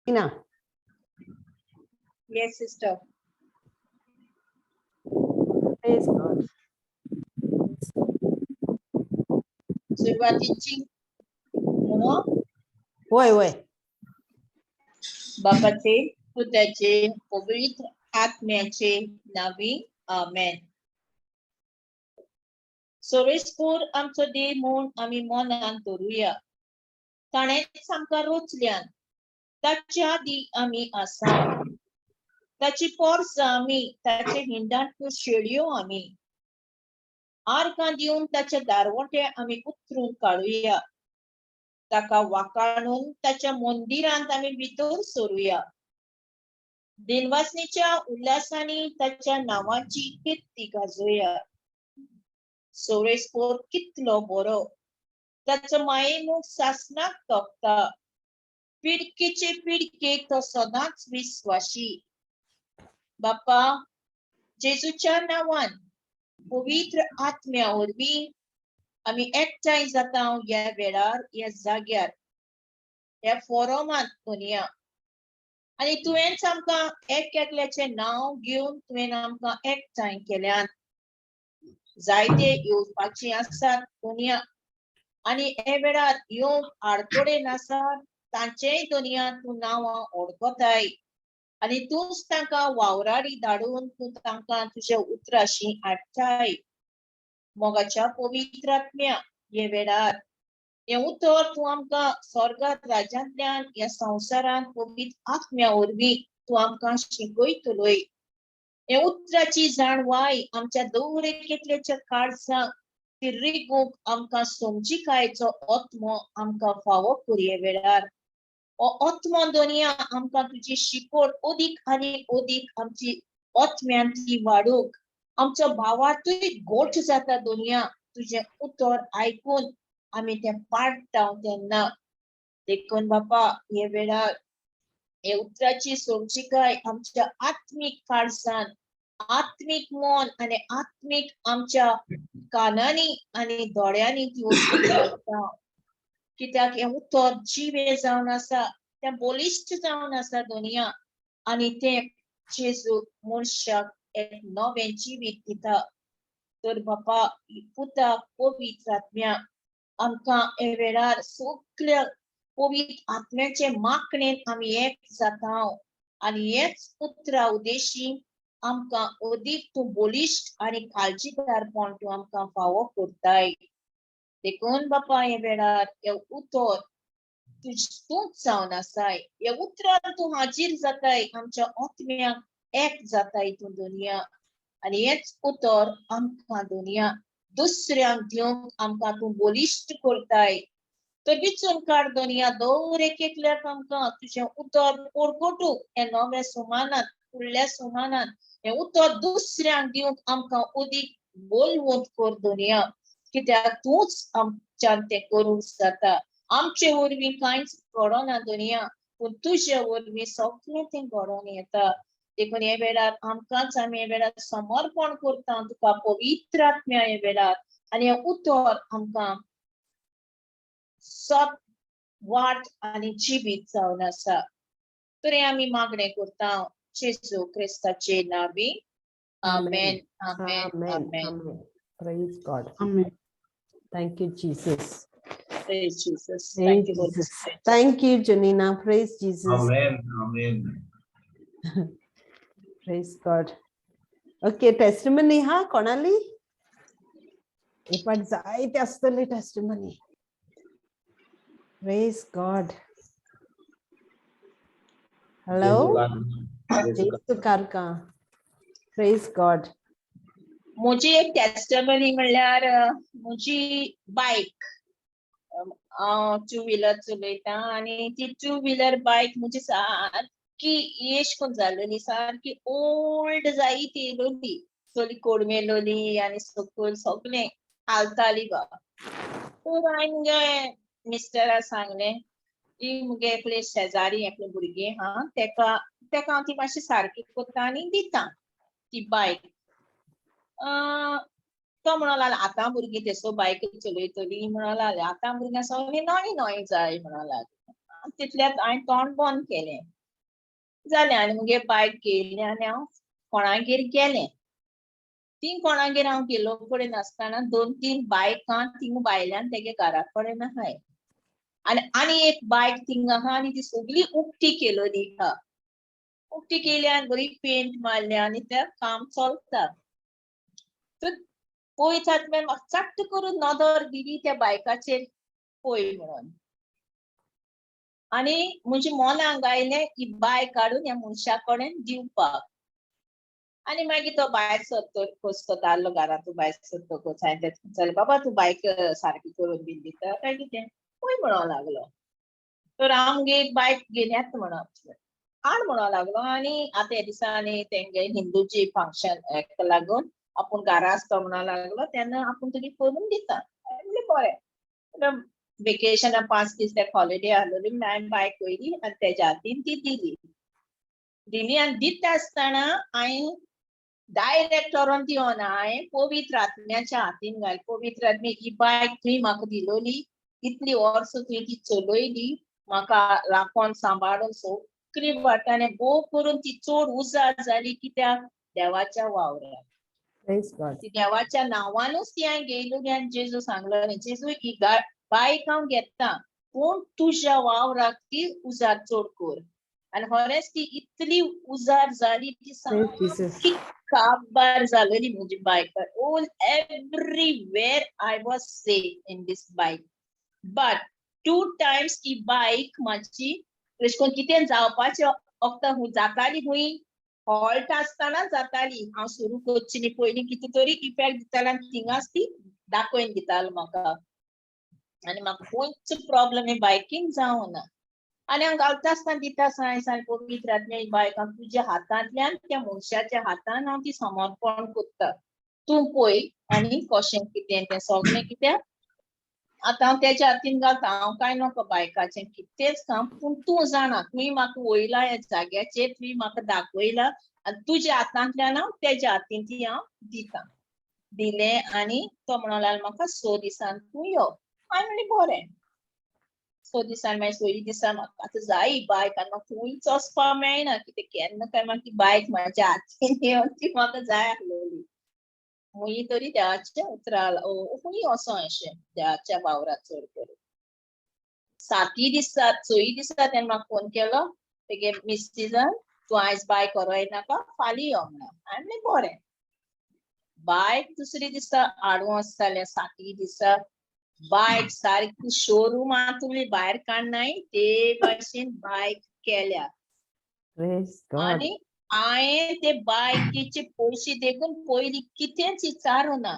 Janina. Yes, sister. Praise God. सुरवातीची म्हणून वय वय. बापाचे, पुताचे, पवित्र आत्म्याचे नावी, आमेन. सोरेसपूर आमचो देव म्हूण आमी मनान धरुया. ताणेंच आमकां रोचल्यान, ताच्या आदी आमी आसा, ताची पोरसां आमी, ताचे हिंडांतल्यो शेळयो आमी. आर्गां दिवन ताचे दारवटे आमी उतरून काडुया. ताका वाकाणून ताच्या मंदिरांत आमी भितर सरुया. दिनवासनेच्या उल्हासांनी ताच्या नांवाची कीर्ती गाजोवया. सोरेसपोर कितलो बरो, ताचो मायेमोग सासणाक तोपता. पिडकेचे पिडकेक तो सदांच विस्वाशी. बापा, जेजूच्या नांवान पवित्र आत्म्या वरवीं आमी एकठांय जाता ह्या वेळार, ह्या जाग्यार, ह्या फोरमांत दुनिया. आनी तुवेंच आमकां एक एकल्याचें नांव घेवन तुवें आमकां एकठांय केल्यात. जायते येवपाची आसात दुनिया, आनी हे वेळार येवंक आडकोडे नासात, तांचेय दुनिया तूं नांवां वळखताय आनी तूंच तांकां वावराडी धाडून तूं तांकां तुज्या उतराशी हाडटाय. मोगाच्या पवित्र आत्म्या, हे वेळार हें उतर तूं आमकां स्वर्गात राज्यांतल्यान ह्या संवसारांत पवित्र आत्म्या वरवीं तूं आमकां शिकयतलोय. हे उतराची जाणवाय आमच्या दर एकल्याच्या काळजाक ती रिगूंक आमकां समजिकायेचो आत्मो आमकां फावो कर. हे वेळार हो आत्मो दोनया आमकां तुजी शिकवण अदीक आनी अदीक आमची आत्म्यान ती वाडूंक, आमचो भावातूय गोठ जाता दुनिया तुजें उतर आयकून आमी तें पाडटा तेन्ना. देखून बापा, हे वेळार हे उतराची समजिकाय आमच्या आत्मीक काळजान, आत्मीक मन आनी आत्मीक आमच्या कानांनी आनी दोळ्यांनी ती वस्तू लागता. कित्याक हें उतर जिवें जावन आसा, तें बलिश्ट जावन आसा दुनिया, आनी तें जेजू मनशाक एक नवें जिवीत दिता. तर बापा, पुता, पवित्र आत्म्या, आमकां हे वेळार सगल्या पवित्र आत्म्याचे मागणेन आमी एक जाता आनी हेच उतरा उद्देशी आमकां अदीक तूं बलिश्ट आनी काळजीदारपण तूं आमकां फावो करताय. देखून बापा, हे वेळार हे उतर तूंच जावन आसाय. ह्या उतरान तूं हाजीर जाताय, आमच्या आत्म्याक एक जाताय तूं दुनिया, आनी हेच उतर आमकां दुनिया दुसऱ्यांक दिवंक आमकां तूं बलिश्ट करताय. तर विचून काड दुनिया दर एक एकल्याक आमकां तुजें उतर परगटूंक हे नव्या सुमानात, फुडल्या सुमानात हें उतर दुसऱ्यांक दिवंक आमकां अदीक बोलवंत कर दुनिया. कित्याक तूंच आमच्यान तें करूंक जाता. आमचे वरवीं कांयच घडना दुनिया, पूण तुजे वरवीं सगळें तें घडोवन येता. देखून हे वेळार आमकांच आमी हे वेळार समर्पण करता तुका पवित्र आत्म्या हे वेळार, आनी हें उतर आमकां सत वाट आनी जिवीत जावन आसा. तर हें आमी मागणें करता जेजू क्रिस्ताचे नावी. आमेन, आमेन, Amen. Amen. Amen. Praise God. Amen. Thank you, Jesus. Praise Jesus. Praise Thank you, Holy Jesus. Spirit. Thank you, Janina. Praise Jesus. Amen. Amen. Praise God. Okay, testimony हा कोणाली? एक पाट जायते आसतले testimony. Praise God. Hello. जेजू कारका. Praise God. म्हजी एक testimony म्हणल्यार म्हजी बायक, हांव टू व्हिलर चलयता आनी ती टू व्हिलर बायक म्हजी सारकी येश करून जाल्ली, सारकी ओल्ड जायत येयलोली, सगळी कोडमेलोली आनी सकयल सगळें हालताली बा. तर हांवें मुगे मिस्टराक सांगलें, ही मुगे एकले शेजारी एकलें भुरगें आहा, तेका तेका हांव ती मातशी सारकी करता आनी दिता ती बायक. तो म्हणो लागलो, आतां भुरगीं तेसो बायक चलयतली म्हणो लागले, आतां भुरग्यां सगळीं नवी नवी जाय म्हणो लागले. तितल्यात हांवें तोंड बंद केलें. जालें आनी मुगे बायक गेली आनी हांव कोणागेर गेलें. ती कोणागेर हांव गेलो कडेन आसतना दोन तीन बायकां थिंग भायल्यान तेगे घरा कडेन आहाय आनी आनी एक बायक थिंग आहा आनी ती सगळी उक्ती केलोली आहा. उक्ती केली आनी बरी पेंट मारल्या आनी तें काम चलता. तर पळयतात म्हाका चट्ट करून नदर दिली त्या बायकाचेर पळय म्हणून. आनी म्हज्या मनाक आयलें ही बायक काडून ह्या मनशा कडेन दिवपाक. आनी मागीर तो भायर सरतकच तो दादलो घरांतून भायर सरतकच हांवें तेका विचारलें, बाबा तूं बायक सारकी करून बीन दिता काय कितें? पळय म्हणूंक लागलो. तर हांव मुगे एक बायक घेवन येता म्हणून हाड म्हणूंक लागलो. आनी आतां ह्या दिसांनी तेंगे हिंदूची फंक्शन हेका लागून आपूण घरा आसता म्हणूंक लागलो तेन्ना आपूण तुगे करून दिता. हांवें म्हणलें बरें. वेकेशना 5 दीस तेका हॉलिडे आसलेली म्हणून हांवें बायक वयली आनी तेज्या हातीन ती दिली. दिली आनी दिता आसतना हांवें डायरेक्ट व्हरोन दिवना, हांवें पवित्र आत्म्याच्या हातीन घाली. पवित्र आत्म्या ही बायक तुवें म्हाका दिलोली, इतली वर्सां तुवें ती चलयली, म्हाका राखोन सांबाळून सगळी वाटाणे भोव करून ती चड उजार जाली कित्याक देवाच्या वावराक. Praise God. ती देवाच्या नांवानूच ती हांवें घेयलोली. आनी जेजू सांगलो, जेजू ही बायक हांव घेता पूण तुज्या वावराक ती उजार चड कर. आनी खरेंच ती इतली उजार जाली ती Praise Jesus. सामकी काबार जालेली म्हजी बायक. All everywhere I was safe in this bike. But 2 times ती बायक म्हाजी अशें करून कितें जावपाचें वखदां खूंय जाताली, खूंय हॉल्ट आसतना जाताली. हांव सुरू करची न्ही पयलीं कितें तरी इफेक्ट दितालो आनी थिंगाच ती दाखोवन दितालो म्हाका. आनी म्हाका खंयच प्रॉब्लम हे बायकीन जावना. आनी हांव घालता आसतना दिता आसतना हांवें सांगलें, पवित्र आत्म्या ही बायक हांव तुज्या हातांतल्यान त्या मनशाच्या हातान हांव ती समर्पण करता, तूं पळय आनी कशें कितें तें सगळें. कित्याक आतां हांव तेज्या हातीन घालता, हांव कांय नको बायकाचें कितेंच काम, पूण तूं जाणा, तुवें म्हाका वयला ह्या जाग्याचेर, तुवें म्हाका दाखयला आनी तुज्या हातांतल्यान हांव तेज्या हातीन ती हांव दिता. दिलें आनी तो म्हणूंक लागलो म्हाका 6 दिसान तूं यो. हांवें म्हणलें बरें. 6 दिसान मागीर 6 दिसा म्हाका आतां जाय बायक आनी म्हाका खंयच वचपाक मेळना कितें केन्ना काय म्हाका ती बायक म्हाज्या हातीन येवन ती म्हाका जाय आसलेली. खंय तरी देवाच्या उतरा खंय वचों अशें देवाच्या वावराक चड करून. 7 दिसा 6 दिसा तेणें म्हाका फोन केलो तेगे मिस्टीजान, तूं आयज बायक व्हरोय नाका, फाल्यां यो म्हणून. हांवें म्हणलें बरें. बायक दुसरे दिसा हाडूं वचतालें. 7 दिसा बायक सारकी शोरुमांतली भायर काडनाय ते भाशेन बायक केल्या. Praise God. आनी हांवें ते बायकीचे पयशे देखून पयलीं कितेंच विचारूं ना,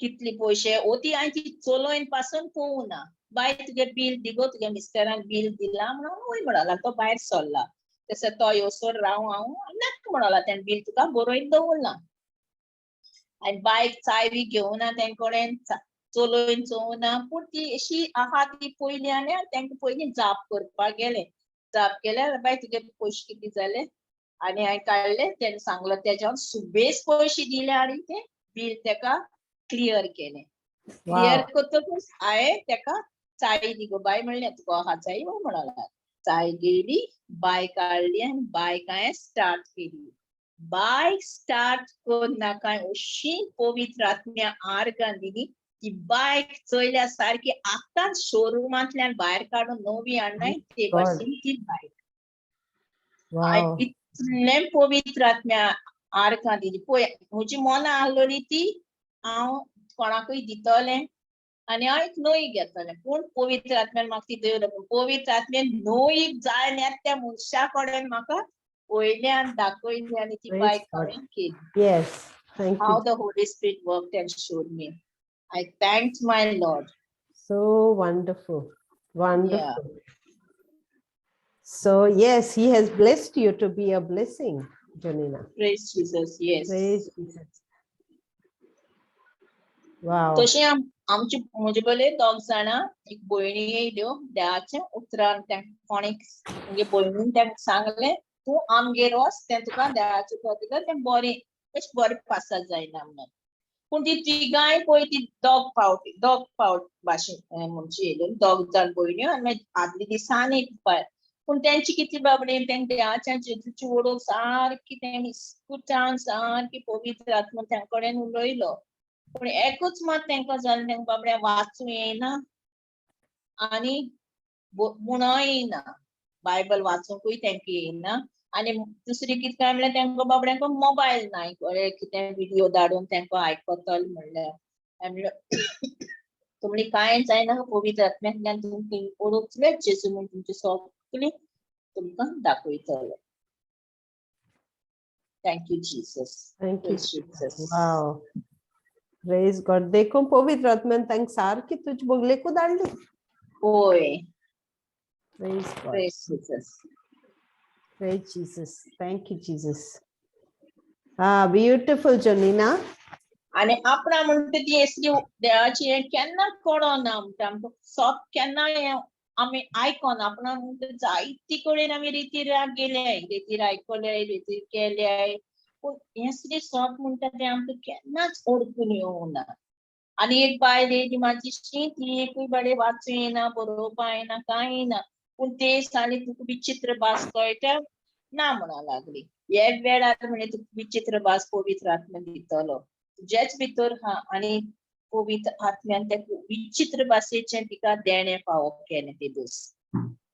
कितले पयशे ओ ती हांवें ती चलोवन पासून पळोवं ना. बाय तुगे बील दिगो, तुगे मिस्टरान बील दिलां म्हणून वय म्हणला, तो भायर सरला तसो तो योसर राव हांव नाका म्हणला, तेणें बील तुका बरोवन दवरलां. आनी बायक चावी घेवना तें कडेन चलोवन चोवना, पूण ती अशी आहा ती पयलीं आनी तेंका पयलीं जाप करपाक गेलें. जाप केल्यार बाय तुगे पयशे कितले जाले आनी हांवें काडले, तेणें सांगलो तेज्यावर सुबेज पयशे दिले आनी तें बील तेका क्लियर केलें. क्लियर करतकच हांवें तेका चाय दी गो बाय म्हणलें, तुका आहा चाय वय म्हणला. चाय गेली, बायक हाडली आनी बायक हांवें स्टार्ट केली. बायक स्टार्ट करना काय अशी पवित्र आत्म्या आर्गां दिली ती बायक चोयल्या सारकी आतांच शोरुमांतल्यान भायर काडून नवी हाडनाय ते भाशेन ती बायक. इतलें पवित्र आत्म्या आर्गां दिली. पळय म्हजी मनां आहलोली ती हांव कोणाकूय दितलें आनी हांव एक नवी घेतलें, पूण पवित्र आत्म्यान म्हाका ती दवरली. पूण पवित्र आत्म्यान नवी जाय न्ही त्या मनशा कडेन म्हाका वयल्यान दाखयली आनी ती Praise बायक God. हांवें केली. Yes, thank you. How the Holy Spirit worked and showed me. I thanked my Lord. So wonderful, wonderful. So yes, he has blessed you to be a blessing, Janina. Praise Jesus, yes. Praise Jesus. Wow. तशें आमचे म्हजे बले दोग जाणां एक भयणी येयल्यो देवाच्या उतरान, त्या कोणेक म्हगे भयणीन तांकां सांगलें तूं आमगेर वच, तें तुका देवाचें उतर दिता, तें बरें अशें बरें पासार जायना म्हणून. पूण ती तिगांय पळय ती दोग फावट भाशेन म्हणची येयल्यो दोग जाण भयण्यो. आनी मागीर आदल्या दिसान एक पूण तेंची कितली बाबडी, तेंका देवाच्या जेजूची ओळख सारकी, तें स्कुटान सारकी पवित्र आत्मा तें कडेन उलयलो. पूण एकूच मात तेंकां जालें, तेंकां बाबड्या वाचूं येयना आनी म्हणोय येयना, बायबल वाचूंकूय तेंकां येयना. आनी दुसरी कितें काय म्हणल्यार तेंकां बाबड्यांक मोबायल ना, बरें कितें विडियो धाडून तेंकां आयकतले म्हणल्यार. म्हणल्यार तुमणी कांय जायना, पवित्र आत्म्यांतल्यान तुमकां ओळखले जेजू म्हूण, तुमचे सगळे तुमकां दाखयतलो. Thank you Jesus. Thank you. Jesus. Wow, praise God. देखून पवित्र आत्म्यान तांकां सारकी तुजी बगलेकूच धाडली. होय. Praise God. Praise Jesus. Praise Jesus. Thank you, Jesus. Ah, beautiful, Janina. आणि आपणा म्हणटा ती असली देवाची हें केन्ना कळना म्हणटा आमकां, सोप केन्ना हें आमी आयकोना. आपणा म्हणटा जायती कडेन आमी रितीर गेले, रितीर आयकले, रितीर केले, पूण हें सोप म्हणटा तें आमकां केन्नाच ओळखून येवंक ना. आनी एक बायल येयली म्हाजी, ती एकूय बरें वाचूं येना, बरोवपा येना, कांय येना, पूण ते सांगली, तुका विचित्र भास कळटा ना म्हणा लागली. हे वेळार म्हणे तुका विचित्र भास पवित्र आत्मा दितलो, तुजेच भितर हा. आनी पवित्र आत्म्यान त्या विचित्र भाशेचें तिका देणें फावो केलें ते दीस.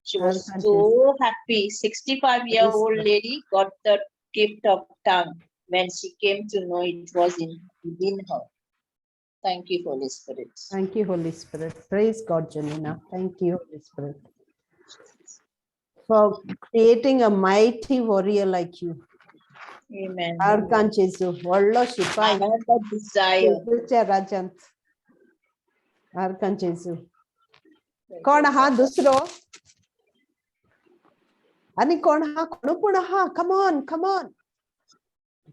She was so happy. 65 year old lady got the gift of tongue when she came to know it was in within her. Thank you, Holy Spirit. Thank you, Holy Spirit. Praise God, Janina. Thank you, Holy Spirit, for creating a mighty warrior like you. Amen. Arakan जेजू व्हडलो I शिपाय have that desire. जेजूच्या राज्यांत. Arakan जेजू. कोण आहा दुसरो? आनी कोण आहा? कोण पूण आहा? Come on, come on,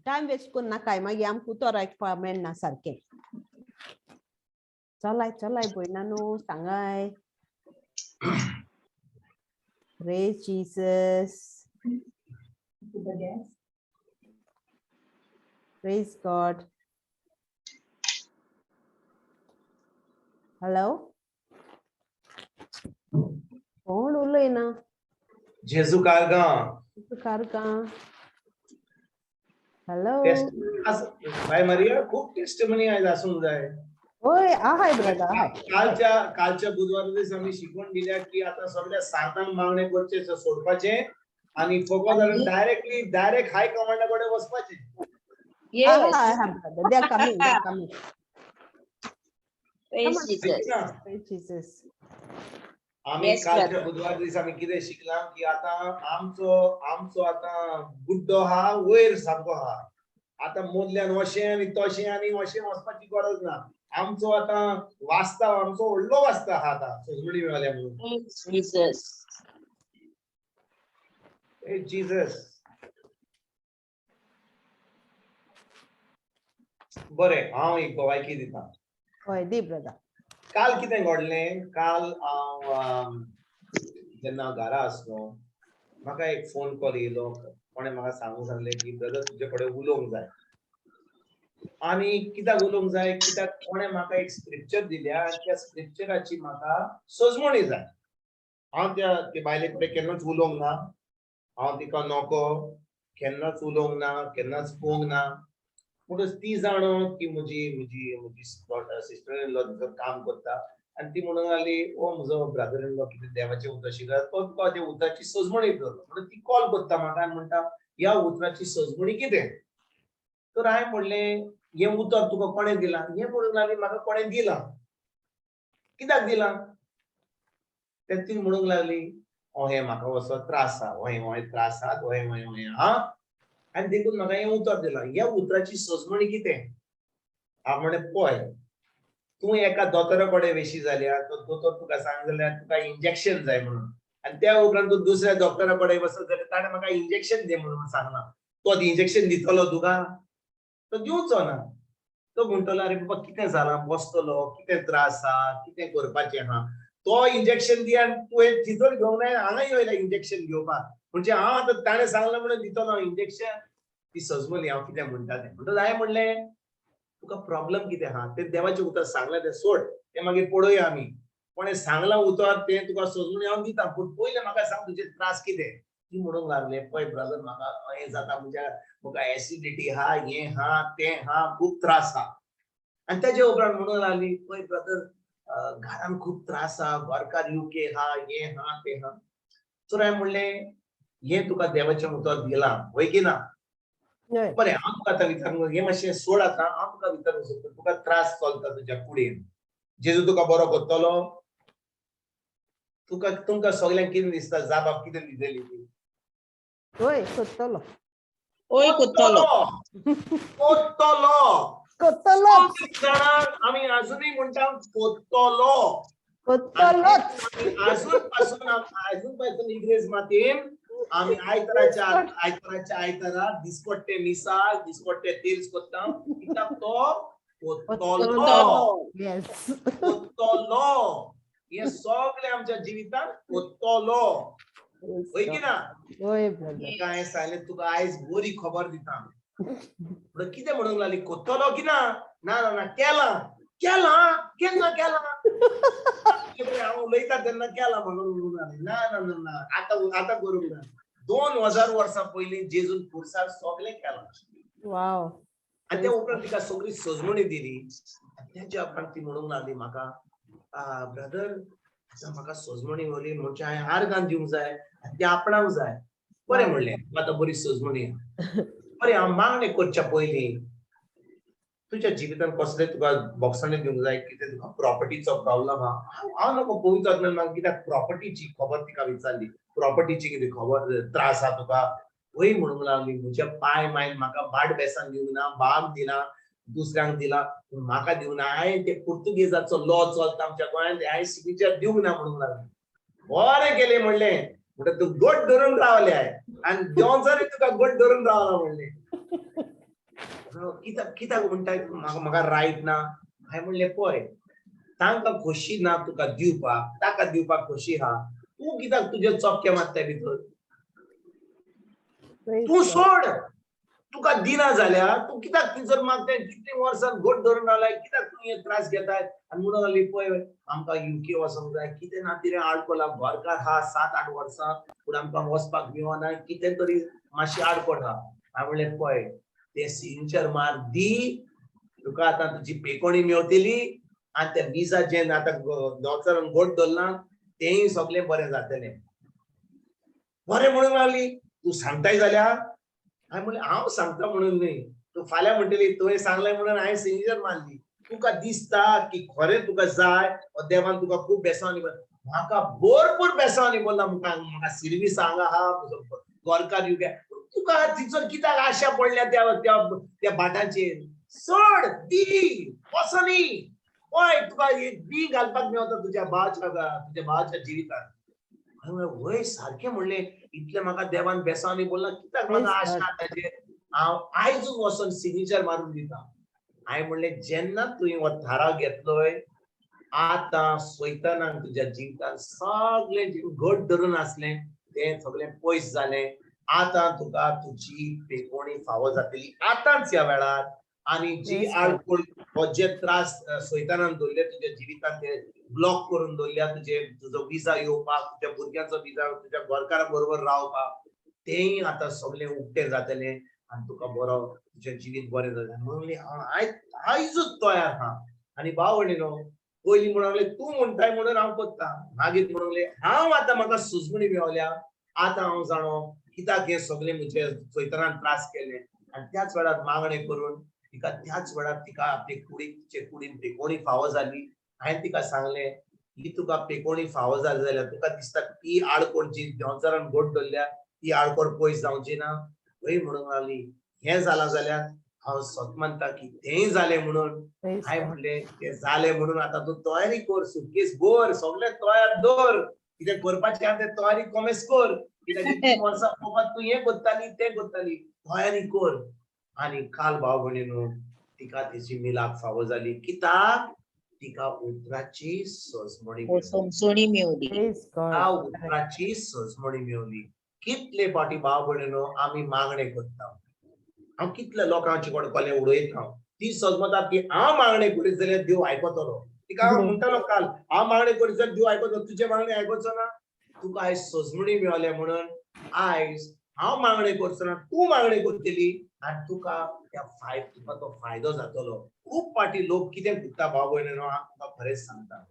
time waste करून नाकाय, मागीर आमकां उतर आयकपाक मेळना सारकें. चलाय चलाय भयणानो, सांगाय. Praise Jesus. Praise God. Hello, कोण उलयना? जेजू कारगांव. कारगां. हॅलो. बाय मारिया, खूप टेस्टिमनी आयज आसूंक जाय. होय, आहाय ब्रदर, आहाय. कालच्या बुधवारा दीस आमी शिकवण दिल्या की आता सगळ्या सांतांक मागणे करचे सोडपाचे आणि फोकस डायरेक्टली डायरेक्ट हाय कमांडा कडेन वचपाचे. Yes. आहाय आहा brother, they are coming, they are coming. Praise Come on. Jesus. ना? Praise Jesus. आमी कालच्या brother. बुधवार दीस आमी कितें शिकला की आता आमचो आतां गुड्डो हा वयर सामको हा, आतां मदल्यान अशें आनी तशें आनी अशें वचपाची गरज ना. आमचो आतां वास्ताव, आमचो व्हडलो वास्ताव आहा आतां सजमणी मेळ्ळ्या म्हणून. Praise Jesus. Hey Jesus. बरें, हांव एक गवायकी दिता. हय, दी ब्रदर. काल कितें घडलें, काल हांव जेन्ना हांव घरा आसलो, म्हाका एक फोन कॉल येयलो. कोणें म्हाका सांगूंक सांगलें की ब्रदर, तुजे कडेन उलोवंक जाय. आनी कित्याक उलोवंक जाय? कित्याक कोणें म्हाका एक स्क्रिप्चर दिल्या आनी त्या स्क्रिप्चराची म्हाका सजमणी जाय. हांव त्या ते बायले कडेन केन्नाच उलोवंक ना, हांव तिका नको केन्नाच उलोवंक ना, केन्नाच पळोवंक ना. म्हणटच ती जाणो की म्हजी सिस्टर इन लॉ थंयसर काम करता आनी ती म्हणूंक लागली, ओ म्हजो ब्रदर इन लॉ कितें देवाचें उतर शिकयता, तो तुका त्या उतराची सजमणी दितलो. म्हणून ती कॉल करता म्हाका आनी म्हणटा, ह्या उतराची सजमणी कितें? तर हांवें म्हणलें, हें उतर तुका कोणें दिलां? हें म्हणूंक लागली, म्हाका कोणें दिलां. कित्याक दिलां? तेन्ना ती म्हणूंक लागली, ओ हे म्हाका असो त्रास आहा, होय होय त्रास आहा, होय होय होय आहा, आनी देखून म्हाका हें उतर दिलां. ह्या उतराची सजमणी कितें? हांव म्हणलें, पळय, तूं एका दोतोरा कडेन वेशी जाल्यार तो दोतोर तुका सांग जाल्यार तुका इंजेक्शन जाय म्हणून, आनी त्या उपरांत तूं दुसऱ्या डॉक्टरा कडेन वचत जाल्यार ताणें म्हाका इंजेक्शन दी म्हणून सांगलां, तो इंजेक्शन दितलो तुका? तो दिवचो ना. तो म्हणटलो, अरे बाबा, कितें जालां, बसतलो, कितें त्रास आहा, कितें करपाचें आहा, तो इंजेक्शन दी. आनी तुवें थिंयसर घेवंक जाय, हांगा येयला इंजेक्शन घेवपाक, म्हणजे हांव आतां ताणें सांगलां म्हणून दितलो इंजेक्शन? ती सजमली हांव कितें म्हणटा तें. म्हणटच हांवें म्हणलें, तुका प्रॉब्लम कितें आहा तें देवाचें उतर सांगलें तें सोड, तें मागीर पळोवया आमी. कोणें सांगलां उतर तें तुका सजमणी हांव दिता, पूण पयलें म्हाका सांग तुजे त्रास कितें. ती म्हणूंक लागले, पळय ब्रदर म्हाका हें जाता, म्हज्या म्हाका एसिडिटी हा, हें हा, तें हा, खूब त्रास हा. आनी तेजे उपरांत म्हणूंक लागली, पळय ब्रदर घरान खूब त्रास हा, घरकार युके हा, हें हा, तें हा. तर हांवें म्हणलें, हें तुका देवाचें उतर दिलां वय की ना? बरें, हांव तुका आतां विचारूंक, हें मातशें सोड आतां, हांव तुका विचारूंक सोदता, तुका त्रास चलता तुज्या कुडीन, जेजू तुका बरो करतलो? तुका तुमकां सगल्यांक कितें दिसता, जाप कितें दितली ती? वय कोत्तलो. ओय कोत्तलो. कोत्तलो. कोत्तलो. जाणां आमी अजुनूय म्हणटा कोत्तलो. कोत्तलोच. अजून पासून अजून पासून इंग्रेज मातयेन आमी आयताराच्या आयताराच्या आयतारा दिसपट्टे मिसाल दिसपट्टे तेल्स कोत्ता, कित्याक तो कोत्तलो. येस. कोत्तलो. हे सगळे आमच्या जिवितांत कोत्तलो, वय की ना? वय ब्रदर. काय सांगलें तुका आयज बरी खबर दिता. म्हणून कितें म्हणूंक लागली, कोत्तलो की ना? ना ना ना, केलां केलां, केन्ना केलां? हांव उलयता तेन्ना केलां म्हणून म्हणूंक लागली. ना ना ना ना, आतां आतां करूंक ना. 2000 वर्सां पयलीं जेजून पुरसार सगळें केलां. वाव. आनी त्या उपरांत तिका सगळी सजमणी दिली. तेच्या उपरांत ती म्हणूंक लागली म्हाका, ब्रदर आतां म्हाका सजमणी व्हरली म्हणजे हांवें आर्गान दिवंक जाय आनी ती आपणाक जाय. बरें म्हणलें, आतां बरी सजमणी. बरें, हांव मागणें करच्या पयलीं तुज्या जिवितान कसलें तुका बॉक्सांनी दिवंक जाय, कितें तुका प्रॉपर्टीचो प्रॉब्लम आहा? हांव नको पवित्र आत्म्यान कित्याक प्रॉपर्टीची खबर तिका विचारली, प्रॉपर्टीची कितें खबर त्रास आहा तुका? वय म्हणूंक लागली, म्हज्या पाय मायन म्हाका भाट बेसान दिवंक ना, बाब दिला, दुसऱ्यांक दिला, पूण म्हाका दिवंक ना. हांवें ते पुर्तुगेजाचो लॉ चलता आमच्या गोंयांत, हांवें सिग्नेचर दिवंक ना म्हणूंक लागली. बरें केलें म्हणलें, म्हणटा तूं गोट धरून रावले आनी देंवचारूय तुका गोट धरून रावला म्हणलें. कित्याक कित्याक म्हणटा म्हाका म्हाका रायट ना? हांवें म्हणलें, पळय तांकां खोशी ना तुका दिवपाक, ताका दिवपाक खोशी आहा, तूं कित्याक तुजे चोपके मारता भितर? तूं सोड, तुका दिना जाल्यार तूं कित्याक थंयसर मागताय? कितलीं वर्सां घट धरून रावलाय, कित्याक तूं हे त्रास घेताय? आनी म्हणून लागली, पळय आमकां युके वचोंक जाय, कितें ना कितें आडकोला, घरकार आहा 7-8 वर्सां, पूण आमकां वचपाक मेळना, कितें तरी मातशी आडकोळ आहा. हांवें म्हणलें, पळय ते सिग्नेचर मार दी, तुका आतां तुजी पेकोणी मेवतली आनी ते विजा जें आतां दोतोरान घट धरलां तेंय सगळें बरें जातलें. बरें म्हणूंक लागली, तूं सांगताय जाल्यार? हांवें म्हणलें, हांव सांगता म्हणून न्हय, तूं फाल्यां म्हणटली तुवें सांगलें म्हणून हांवें सिग्नेचर मारली. तुका दिसता की खरें तुका जाय, देवान तुका खूब बेसांवांनी, म्हाका भरपूर बेसांवांनी बोल्ला, म्हाका म्हाका सिर्वीस हांगा आहा, म्हजो गोरकार युगे, तुका तिचो कित्याक आशा पडल्या त्या त्या त्या भाटाचेर? सोड दी, वचनी, पळय तुका एक बी घालपाक मेवता तुज्या भावाच्या तुज्या भावाच्या जिवितान. हांवें वय सारकें म्हणलें, इतलें म्हाका देवान बेसांवांनी बोल्ला, कित्याक म्हाका आशा ताचेर? हांव आयजूच वचोन सिग्नेचर मारून दिता. हांवें म्हणलें, जेन्ना तुवें हो थाराव घेतलोय, आतां सैतानाक तुज्या जिवितान सगळें जें घट धरून आसलें तें सगळें पयस जालें. आतां तुका तुजी पेकोणी फावो जातली आतांच ह्या वेळार. आनी जी आडखळ हो जे त्रास सैतानान दवरले तुज्या जिवितान ते ब्लॉक करून दवरल्या, तुजे तुजो विजा येवपाक, तुज्या भुरग्यांचो विजा, तुज्या घरकारा बरोबर रावपाक, तेंय आतां सगळें उक्तें जातलें आनी तुका बरो तुजें जिवीत बरें जातलें. म्हणून हांव आयजूच तयार आहा. आनी भाव भयणीनो, पयलीं म्हणूंक लागले तूं म्हणटाय म्हणून हांव करता, मागीर म्हणूंक लागले हांव आतां म्हाका सुजमणी मेवल्या, आतां हांव जाणो कित्याक हे सगळे म्हजे सैतानान त्रास केले. आनी त्याच वेळार मागणें करून तिका त्याच वेळार तिका आपली कुडीचे कुडीन पेकोणी फावो जाली. हांवें तिका सांगलें, ही तुका पेकोणी फावो जाली जाल्यार तुका दिसता ती आडकोळ जी देंवचारान घट धरल्या ती आडकोळ पयस जावची ना? हय म्हणूंक लागली. हें जालां जाल्यार हांव सत मानता की तेंय जालें म्हणून. हांवें म्हणलें, तें जालें म्हणून आतां तूं तयारी कर, सुटकेस भर, सगळें तयार दवर, कितें करपाचें आहा तें तयारी कोमेस कर, कित्याक इतलीं वर्सां पळोवपाक तूं हें करताली तें करताली, तयारी कर. आनी काल भाव भयणीनो तिका तेची मिलाक फावो जाली, कित्याक तिका उतराची सजमणी समजणी मेवली. तिका उतराची सजमणी मेवली. कितले फावटी भाव भयणीनो आमी मागणें करता, हांव कितल्या लोकांचे कडेन कोलें उडयता, ती सजमता की हांव मागणें करीत जाल्यार देव आयकतलो. तिका हांव म्हणटालो काल, हांव मागणें करीत जाल्यार देव आयकता, तुजें मागणें आयकचो ना. तुका आयज सजमणी मेळ्ळ्या म्हणून आयज हांव मागणें करचो ना, तूं मागणें करतली आनी तुका त्या तुका तो फायदो जातलो. खूब फावटी लोक कितें करता भाव भयणीनो, हांव तुका खरेंच सांगता,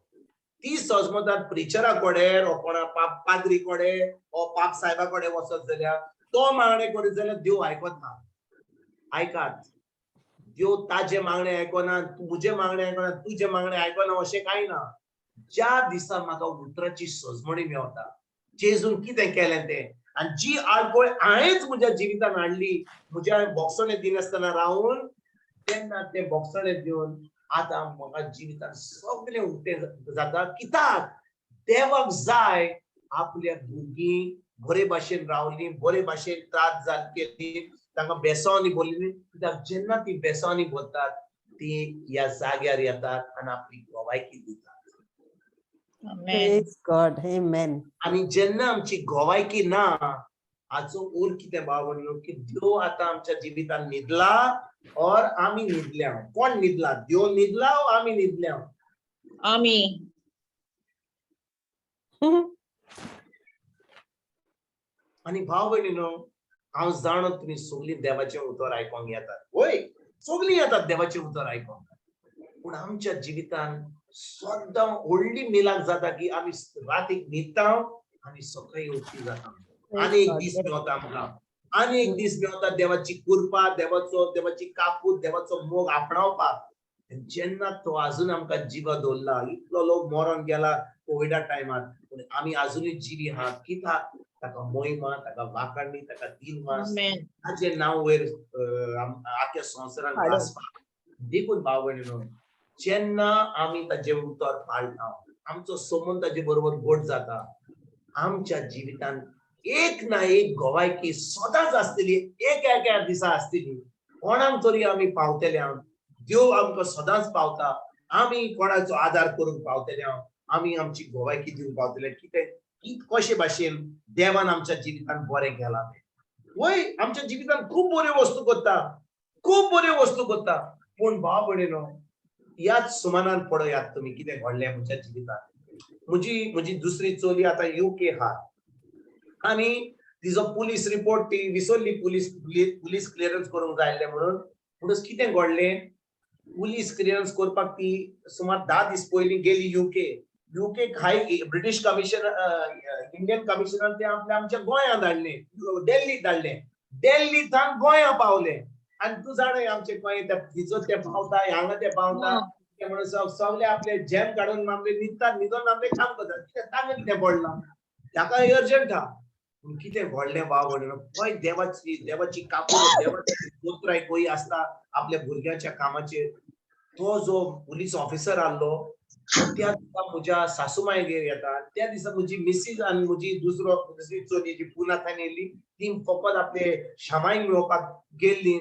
ती सजमतात प्रिचरा कडेन ओ कोणा पाद्री कडेन ओ पाप साहेबा कडेन वचत जाल्यार तो मागणें करीत जाल्यार देव आयकत ना. आयकात, देव ताजे मागणें आयकना, म्हजें मागणें आयकना, तुजें मागणें आयकना अशें कांय ना. ज्या दिसा म्हाका उतराची सजमणी मेवता, जेजून कितें केलें तें, आनी जी आडखळ हांवेंच म्हज्या जिवितान हाडली, म्हज्या बोगसणें दिनासतना रावन, तेन्ना तें बोगसणें दिवन आतां म्हाका जिवितान सगळें उक्तें जाता. कित्याक देवाक जाय आपल्या भुरगीं बरे भाशेन रावलीं, बरे भाशेन त्रास जाल केली, तांकां बेसांवांनी भरली. कित्याक जेन्ना ती बेसांवांनी भरतात ती ह्या जाग्यार येतात आनी आपली गवायकी दितात. Amen. Praise God. Amen. आनी जेन्ना आमची गवायकी ना, हाचो उर कितें भाव भयणीनो, की देव आतां आमच्या जिवितान न्हिदला और आमी न्हिदल्या. कोण न्हिदला? देव न्हिदला ओ आमी न्हिदल्या? आमी. आनी भाव भयणीनो, हांव जाणो तुमी सगळीं देवाचें उतर आयकोंक येतात, वय सगळीं येतात देवाचें उतर आयकोंक, पूण आमच्या जिवितान सद्दां व्हडली मिलाक जाता की आमी रातीक न्हिदता आनी सकाळीं उठती जाता. आनी एक दीस मेवता आमकां, आनी एक दीस मेवता देवाची कृपा, देवाचो, देवाची काकूत, देवाचो मोग आपणावपाक. जेन्ना तो आजून आमकां जिवा दवरला, इतलो लोक मरोन गेला कोविडा टायमार, पूण आमी आजुनूय जिवी आहा. कित्याक? ताका मोहिमा, ताका वाखाणणी, ताका दिनवास, Amen. ताजें नांव वयर आख्या संवसारान गाजपाक. देखून भाव भयणीनो, जेन्ना आमी ताजें उतर पाळटा, आमचो संबंद ताजे बरोबर गोड जाता, आमच्या जिवितान एक ना एक गवायकी सदांच आसतली, एक एका दिसा आसतली. कोणाक तरी आमी पावतले, देव आमकां सदांच पावता, आमी कोणाचो आदार करूंक पावतले, आमी आमची गवायकी दिवंक पावतले. कितें कशे भाशेन देवान आमच्या जिवितान बरें केलां तें. वय आमच्या जिवितान खूब बऱ्यो वस्तू करता, खूब बऱ्यो वस्तू करता, पूण भाव भयणीनो, ह्याच सुमानान पळयात तुमी कितें घडलें म्हज्या जिवितान. म्हजी दुसरी चली आतां युके आहा आनी तिजो पुलीस रिपोर्ट ती विसरली, पुलीस क्लियरन्स करूंक जाय आसलें म्हणून. म्हणटच कितें घडलें, पुलीस क्लियरन्स करपाक ती सुमार 10 दीस पयलीं गेली युके. युके हाय ब्रिटीश कमिशनर, इंडियन कमिशनर ते आपल्या आमच्या गोंयांत धाडलें, दिल्लीक धाडलें. दिल्ली थावन गोंया पावले आनी तूं जाणा आमचे गोंय तिचो ते पावता, हांगा ते पावता, म्हणून सगळे आपले जॅम काडून आपले न्हिदतात, न्हिदोन आपले काम करतात. कितें तांकां कितें पडलां, ताका अर्जंट आहा. पूण कितें व्हडलें भाव भयणीनो, पळय देवाची, देवाची काकूट, देवाची गोत्राय खंय आसता आपल्या भुरग्यांच्या कामाचेर. तो जो पुलीस ऑफिसर आहलो त्या दिसा म्हज्या सासूमायगेर येता, त्या दिसा म्हजी मिसीज आनी म्हजी दुसरी चली जी पुना थंय येयल्ली ती फकत आपले शामाईक मेळोवपाक गेल्ली.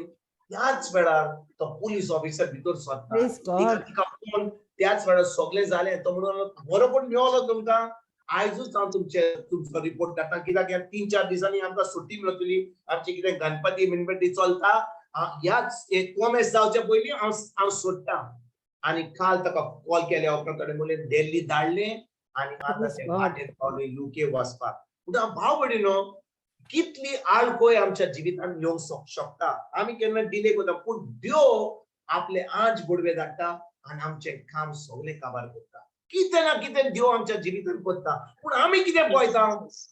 त्याच वेळार तो पुलीस ऑफिसर भितर सरता, तिका फोन त्याच वेळार सगळें जालें. तो म्हणून बरो कोण मेवलो तुमकां, आयजूच हांव तुमचो रिपोर्ट धाडटा, कित्याक ह्या 3-4 दिसांनी आमकां सुटी मेळटली, आमचे कितें गणपती बिणपती चलता, ह्याच कोमेस जावचे पयलीं हांव सोडटा. आनी काल ताका कॉल केल्या उपरांत ताणें म्हणलें दिल्ली धाडलें आनी आतां ते वाटेर पावले युके वचपाक. पूण भाव भयणीनो, कितली आडखळ आमच्या जिवितान येवंक शकता, आमी केन्ना डिले करता, पूण देव आपले आज बुडवे धाडटा आनी आमचें काम सगळें काबार करता. कितें ना कितें देव आमच्या जिवितान करता, पूण आमी कितें पळयता,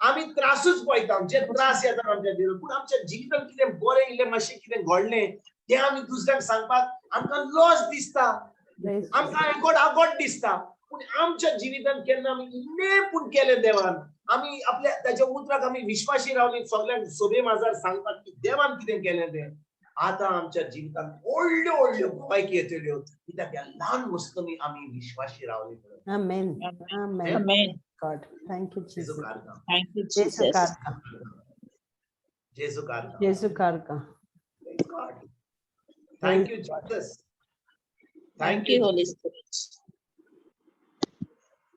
आमी त्रासूच पळयता, जे त्रास येतात आमच्या जिवितान. पूण आमच्या जिवितान कितें बरें इल्लें मातशें कितें घडलें तें आमी दुसऱ्यांक सांगपाक आमकां लॉस दिसता, आमकां आगोट आगोट दिसता. पूण आमच्या जिवितान केन्ना आमी इल्लें पूण केलें देवान, आमी आपल्या ताच्या उतराक आमी विश्वासी रावली, सगळ्यांक सोबे माजार सांगपाक की देवान कितें केलें तें. आतां आमच्या जिवितान व्हडल्यो व्हडल्यो गोवायकी येतल्यो, कित्याक ह्या ल्हान वस्तूंनी आमी विश्वासी रावली म्हणून. Amen. Amen. Amen. God. Thank you, Jesus. Thank you, Jesus. Jesu कारका. Jesu कारका. God. Thank you, Jesus. Thank you, Holy Spirit.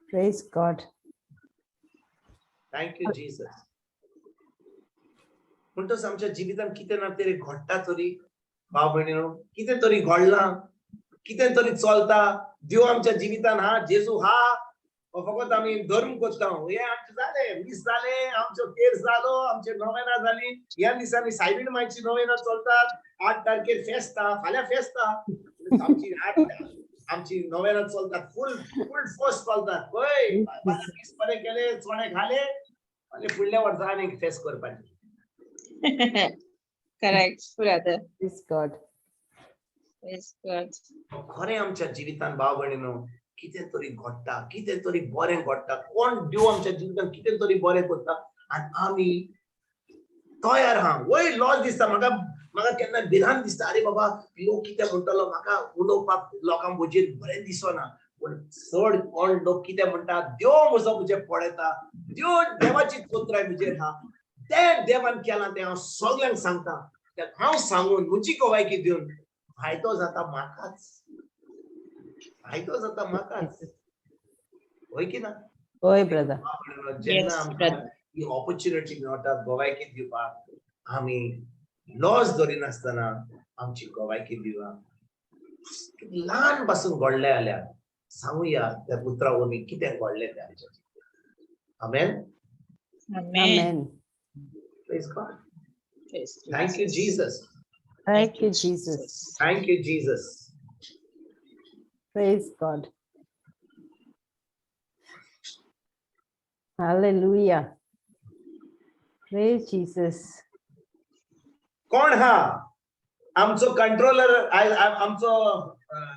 Praise God. Thank you, Jesus. म्हणटच आमच्या जिवितान कितें ना तरी घडटा तरी भाव भयणीनो, कितें तरी घडलां, कितें तरी चलता, देव आमच्या जिवितान हा, जेजू हा, हो फकत आमी धर्म करता. हे आमचें जालें, मीस जालें, आमचो तेर जालो, आमचे नोवेना जाली. ह्या दिसांनी सायबीण मायची नोवेना चलतात. 8 तारखेर फेस्ता, फाल्यां फेस्ता. आमची 8 आमची नोवेना चलतात, फूल फूल फोर्स चलतात. पळय, फाल्यां मीस बरें केले, चणे घाले आनी फुडल्या वर्सा आनीक फेस्त करपाचें. Correct, brother. Praise God. Praise God. खरें आमच्या जिवितान, भाव भयणीनो, कितें तरी घडटा, कितें तरी बरें घडटा. कोण देव आमच्या जिवितान कितें तरी बरें करता आनी आमी तयार हा. वय लॉज दिसता म्हाका, म्हाका केन्ना भिरांत दिसता, अरे बाबा, लोक कितें म्हणटलो, म्हाका उलोवपाक लोकां म्हजेर बरें दिसना. पूण चड कोण लोक कितें म्हणटा, देव म्हजो म्हजेर पळयता, देव देवाची चतुराय म्हजेर हा. तें देवान केलां तें हांव सगल्यांक सांगता. तें हांव सांगून म्हजी गवायकी दिवन फायदो जाता म्हाकाच, फायदो जाता म्हाकाच, हय की ना? हय ब्रदर. जेन्ना Yes, आमकां brother. ही ऑपॉर्च्युनिटी मेळटा गवायकी दिवपाक, आमी लॉस धरिनासतना आमची गवायकी दिवया. ल्हान पासून घडलें जाल्यार सांगुया त्या उतरा वरवीं कितें घडलें तें आमच्या जिवितांत. आमेन. Amen. Amen. Praise God. Praise Thank you, Jesus. Thank you, Jesus. Thank you, Jesus. Praise God. Hallelujah. Praise Jesus. कोण हा आमचो कंट्रोलर? आमचो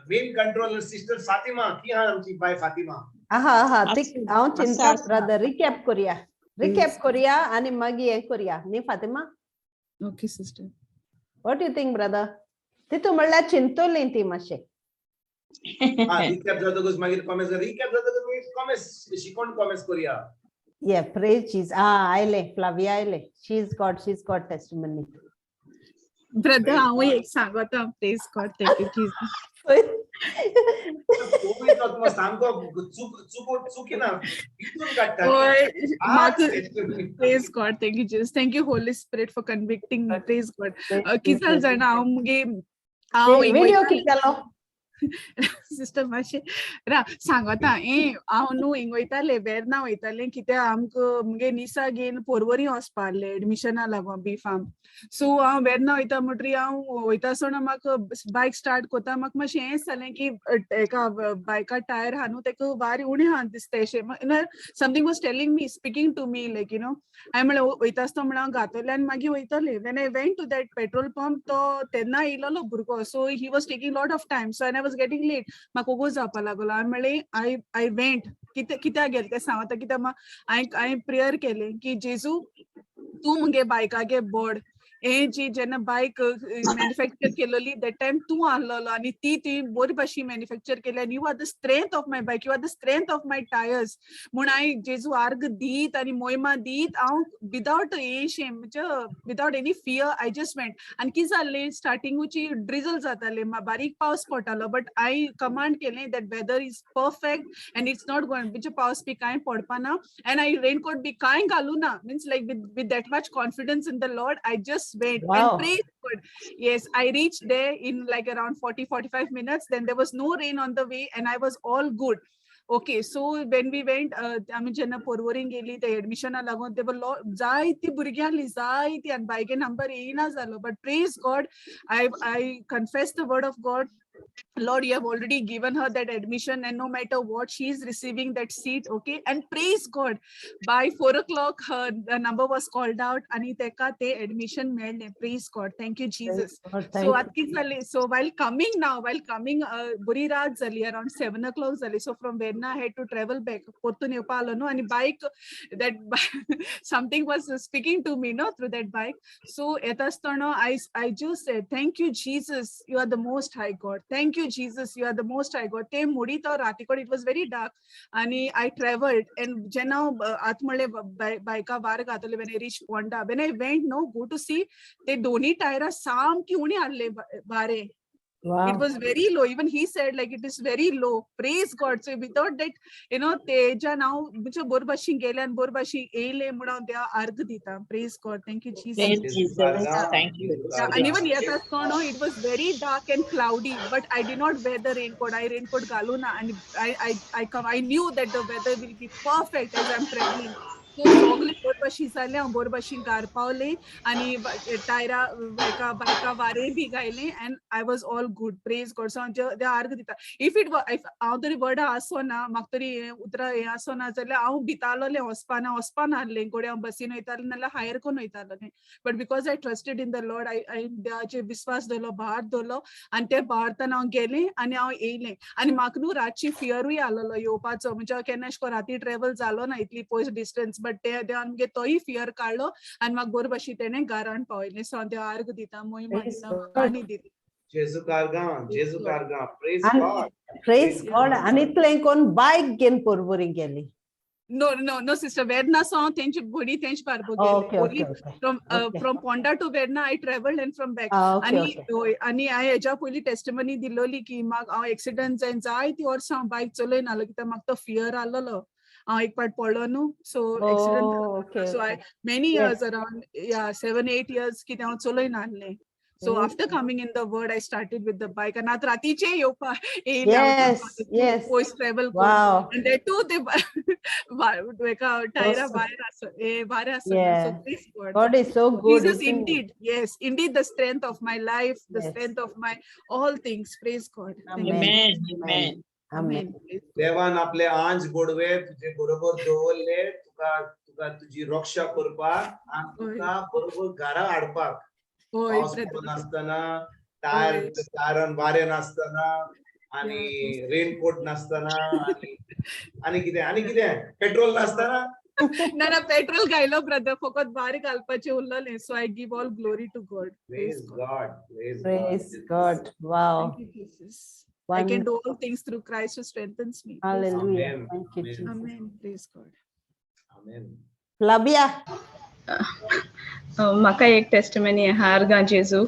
मेन कंट्रोलर सिस्टर फातिमा की हा, आमची बाय फातिमा. आहा आहा, ती आसा. हांव चिंता आसा. ब्रदर, रिकॅप करूया, रिकॅप करूया आनी मागीर हें करूया न्ही Fatima? Okay, sister. What you think, brother? तितू म्हणल्यार चिंतोली ती मातशें. हा, रिकॅप जातकच मागीर कॉमेंस, रिकॅप जातकच मागीर कॉमेंस, शिकोवन कॉमेंस करूया. Yeah, praise Jesus. Ah, आयले, Flavia आयले. She's got testimony. Brother, Praise हांव God. एक सांगता. Praise God, thank you, Jesus. Covid तो सामको चुक चुक चुकीना हितून काडटा. होय, म्हाका आज Praise God, thank you, Jesus. Thank you, Holy Spirit, for convicting me. Praise God. कितें जालें जाणा, हांव मुगे हांव व्हिडिओ कितें जालो? सिस्टर, मातशें रा सांगता. हें हांव न्हू हिंग वयतालें, वेर्ना वयतालें, कित्याक आमकां मुगे निसा घेवन पोरवरी वचपा आहलें एडमिशना लागून, बी फार्म. सो हांव वेर्ना वयता म्हणटरी हांव वयता आसतना म्हाका बायक स्टार्ट करता, म्हाका मातशें हें जालें की एका बायका टायर आहा न्हू, तेका वारें उणें आहा दिसता अशें. Something was telling me, speaking to me, like हांवें म्हणलें, वयता आसतना म्हणून हांव घातलें आनी मागीर वयतलें. When I went to that petrol pump, तो तेन्ना येयलेलो भुरगो, so he was taking lot of time, so I was getting late. म्हाका ओगोज जावपा लागलो. हांवें म्हणलें, I went. कितें कित्याक गेलें तें सांगता. कित्याक हांवें प्रेयर केलें की जेजू, तूं मुगे बायकागे बोड हे जी जेन्ना बायक मॅन्युफॅक्चर केलेली, that time तूं आहलोलो आनी ती तुवें बरी भाशेन मॅन्युफॅक्चर केली आनी you are the strength of my bike, you are the strength of my tyres म्हूण हांवें जेजू आर्ग दीत आनी मोहिमा दीत हांव विदावट हें, म्हणजे without any fear I just went. आनी कितें जाल्लें, स्टार्टिंगूची ड्रिजल जातालें, बारीक पावस पडटालो, बट I command केलें that weather is perfect and it's not going, म्हणजे पावस बी कांय पडपाना and I raincoat B कांय घालू ना. Means like with that much confidence in the Lord, I just went. And praise God, yes, I reached there in like around 40 45 minutes. Then there was no rain on the way and I was all good. Okay, so when we went, आमी जेन्ना पोरवरींग गेली ते एडमिशना लागून, ते जायती भुरगीं आहली, जायती, आनी बायगे नंबर येयना जालो. But praise God, I confess the word of God. Lord, you have already given her that admission, and no matter what, she is receiving that seat. Okay. And praise God, by 4 o'clock, her the number was called out, आणि तेका ते admission मेळ्ळें. Praise God. Thank you, Jesus. God, So thank you. आतां कितें जालें? So while coming now, while coming, बरी रात जाली, around 7 o'clock जाली. So from Verna I had to travel back. परतून येवपा आलो न्हू, आनी bike, that something was speaking to me, no, through that bike. So येता आसतना I just said, "Thank you, Jesus. You are the most high God. Thank you, Jesus. You are the most high God." ते मोडीत हांव राती कडेन, it was very dark, आनी I traveled, and जेन्ना हांव आतां म्हणलें बायका वार घातले, when I reached Ponda, when I went, no, go to see, ते दोन्ही टायरां सामकी उणी आहले वारे. Wow. It was very low. Even he said like it is very low. Praise God. So without that, तेजान हांव म्हणजे बरे भाशेन गेलें आनी बरे भाशेन येयलें म्हणून हांव देवा आर्ग दिता. Praise God. Thank you, Jesus. Praise Jesus. Thank you. Yeah, and even येता आसतना it was very dark and cloudy, but I did not wear the raincoat. I raincoat घालू ना and I knew that the weather will be perfect as I'm traveling. So सगळें बरे भाशेन जालें, हांव बरे भाशेन घर पावलें आनी टायरा एका बायका वारें बी गायलें and I was all good. Praise God. So हांव देवा आर्ग दिता. If it if हांव तरी वर्डां आसो ना, म्हाका तरी हें उतरां हें आसो ना जाल्यार हांव भितालोलें वचपाना, वचपाना आहलें घोडे हांव बसीन वयतालें नाल्यार हायर करून वयतालोलें, but because I trusted in the Lord, I देवाचेर विस्वास दवरलो, भार दवरलो आनी ते भारतान हांव गेलें आनी हांव येयलें. आनी म्हाका न्हू रातची फियरूय आसलेलो येवपाचो, म्हणजे हांव केन्ना अशें करून राती ट्रॅवल जालो ना इतली पयस डिस्टन्स, बट ते देवान मुगे तोय फियर काडलो आनी म्हाका बरे भाशेन तेणें घरान पावयलें. सो हांव देवा आर्ग दिता, मोहिमा Praise दिता, God. आनी दिता. जेजू कारगां, जेजू कारगां. Praise God. Praise God. आनी इतलें कोण बायक घेवन पोरबोरी गेली? No, sister. Verna so हांव तेंचे भयणी तेंचे बारबो गेलें. Okay. Only from Ponda to Verna I travelled and from back. आनी हय, आनी हांवें हेज्या पयलीं टेस्टिमनी दिल्लोली की म्हाका हांव एक्सिडंट जायन जायती वर्सां हांव बायक चलयनासलो कित्याक म्हाका तो फियर आसलेलो. हांव एक पाट पडलो न्हू, so accident. So I many years, around, yeah, 7-8 years कितें हांव चलयनासलें. So after coming in the word, I started with the bike आनी आतां रातीचें येवपा येयलें हांव पयस ट्रॅवल करून. And that too ते एका टायरा भायर आस हे भायर आसना. So praise God. God is so good, Jesus isn't he? Indeed, yes, indeed the strength of my life, the strength of my all things. Praise God. Thank you. Amen. Amen. Amen. Amen. Amen. Praise देवान आपले आंज गोडवे तुजे बरोबर दवरले, तुका तुजी रक्षा करपाक आनी तुका बरोबर घरा हाडपाक. पावस brother. पडून नासतना, टायर टायरान वारें नासतना आणि रेनकोट नासतना आणि कितें आणि कितें, पेट्रोल नासतना. ना, पेट्रोल घायलो ब्रदर, फकत बारीक घालपाचें उरलें. So I give all glory to God. Praise God. Praise. Praise God. Wow. Thank you, Jesus. I can do all things through Christ who strengthens me. Praise Hallelujah. Amen. Thank you, Amen. Jesus. Amen. Praise God. Amen. Flavia. म्हाका एक testimony आहा. आर्गां जेजू.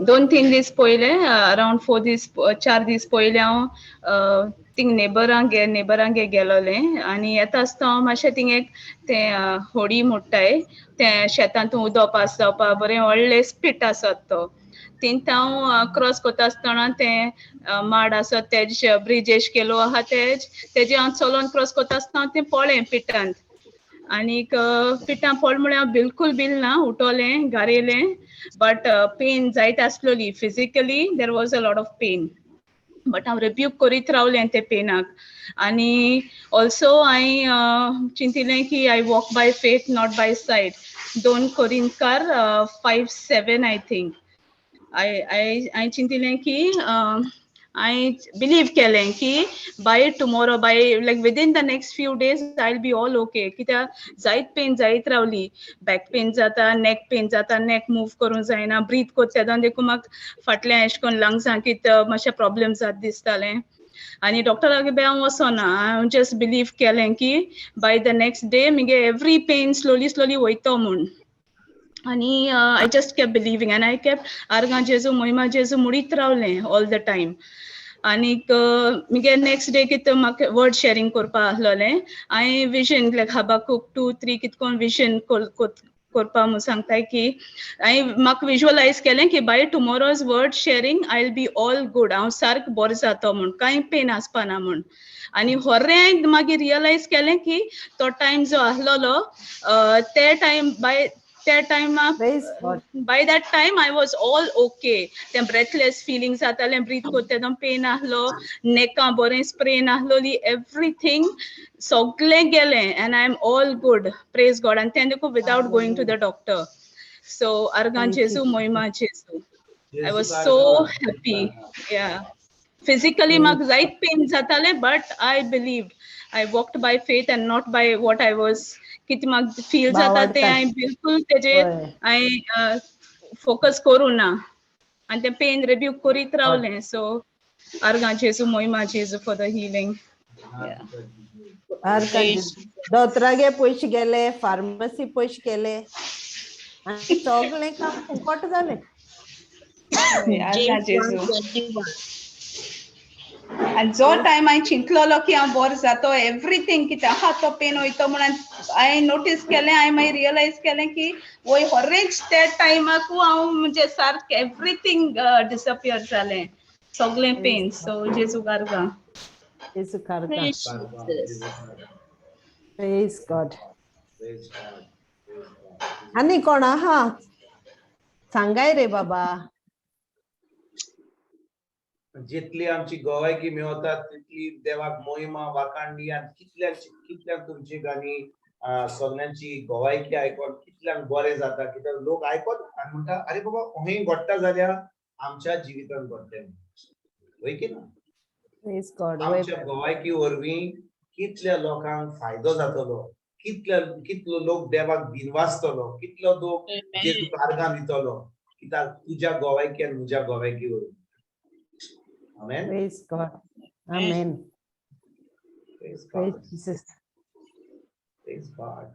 2-3 दीस पयले, around 4 दीस, 4 दीस पयले हांव थिंग नेबरांगे गेलोलें आनी येता आसतना हांव मातशें थिंग एक तें होडी मोडटाय, तें शेतांतून उदक पास जावपा बरें व्हडलें स्पीट आसत तो, थिंत हांव क्रॉस करता आसतना तें माड आसत तेज ब्रिजेश केलो आहा तेज तेजे हांव चलोन क्रॉस करता आसतना तें पळ्ळें पिटांत. आनीक पिटां पड म्हळ्यार हांव बिलकूल बील ना, उठोलें, घरा येयलें, बट पेन जायत आसलोली. Physically there was a lot of pain, but हांव रिब्यूक करीत रावलें ते पेनाक. आनी ऑल्सो हांवें चिंतिलें की I walk by faith, not by sight. 2 कोरिंतकार 5:7, I think. I हांवें चिंतिलें की हांवें बिलीव केलें की by tomorrow, by like within the next few days, I will be all okay. कित्याक जायत पेन जायत रावली, बॅक पेन जाता, नेक पेन जाता, नेक मूव करूंक जायना, ब्रीथ कोत्ता तेदोन देखून म्हाका फाटल्यान एशें करून लंग्सांक कित मातशें प्रॉब्लम जात दिसतालें. आनी डॉक्टरागे बी हांव वचोना, हांव जस्ट बिलीव केलें की बाय the next day मुगे एवरी पेन स्लोली स्लोली वयतो म्हूण. आनी I just kept believing and I kept आर्गां जेजू, मोहिमा जेजू म्हणीत रावलें ऑल the time. आनीक मुगे नेक्स्ट डे कितें म्हाका वर्ड शेरींग करपा आसलोलें, हांवें विजन लायक हबाकूक 2:3 कितें कोन विजन करपा म्हूण सांगताय की हांवें म्हाका विज्युअलायज केलें की by tomorrow's word sharing I will be all good, हांव सारकें बरें जातो म्हूण, कांय पेन आसपा ना म्हूण. आनी होर्रें मागीर रियलायज केलें की तो टायम जो आसलोलो ते टायम बाय त्या टायमाक Praise God. By that time I was all okay. तें ब्रेथलेस फिलींग जातालें, ब्रीथ करता तेदोन पेन आहलो, नेका बरें स्प्रेन आहलोली, एवरीथींग सगळें गेलें and I am all good, praise God. आनी तें देखून without going to the doctor. So आर्गां Thank you. जेजू, मोहिमा जेजू. I was so happy. Yeah, physically म्हाका जायत पेन जातालें, but I believe I walked by faith and not by what I was, कितें म्हाका फील जाता तें भावार्थान. हांवें बिलकूल तेजेर हांवें फोकस करूं ना आनी तें पेन रिब्यूक करीत रावलें. सो आर्गां जेजू, मोहिमा जेजू फॉर the healing. आर्गां जेजू. दोतोरागे पयशे गेले, फार्मासी पयशे गेले आनी सगळें काम फुकट जालें. हय, आर्गां James जेजू. 1:21. आनी जो टायम हांवें चिंतलेलो की हांव बरो जातो, एवरीथींग कितें आहा तो पेन वयतो म्हणून हांवें नोटीस केलें. हांवें मागीर रियलायज केलें की वय हरेच त्या टायमाकू हांव म्हणजे सारकें एवरीथींग डिसअपियर जालें, सगळें पेन. सो जेजू आर्गां. जेजू आर्गां. Praise Jesus. Praise God. Praise God. Praise God. आनी कोण आहा? सांगाय रे बाबा. जितली आमची गोवायकी मेवता तितली देवाक मोहिमा वाखाणली आनी कितल्यांची कितल्यांक तुमची गाणी सगळ्यांची गोवायकी आयकोन कितल्यांक बरें जाता, कित्याक लोक आयकोत आनी म्हणटा, अरे बाबा, अहें घडटा जाल्यार आमच्या जिवितान घडटें, वय की ना? Praise God. आमच्या गोवायकी वरवीं कितल्या लोकांक फायदो जातलो, कितल्या कितलो लोक देवाक दिनवासतलो, कितलो लोक Amen. जेजूक आर्गां दितलो, कित्याक तुज्या गोवायकी आनी म्हज्या गोवायकी वरवीं. आमेन. Praise God. Amen. Praise Praise God. Jesus. Praise God.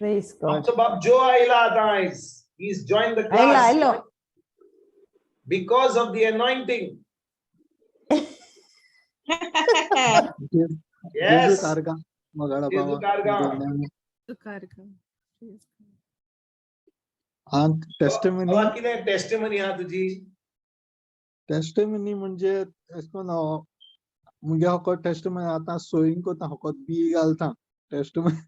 Praise God. आमचो बाप जो आयला आतां आयज. He's joined the आयलो. class आयलो. Because of the anointing. Yes. जेजू आर्गां मोगाळा जेजू बाबा. आर्गां. आर्गां. Praise God. हांव टेस्टिमनी बाबा, कितें टेस्टिमनी आहा तुजी? टेस्टिमनी म्हणजे एश कोन हांव मुगे होकोत टेस्टिमनी आतां सोयींग कोता, होकोत बी घालता टेस्टिमनी.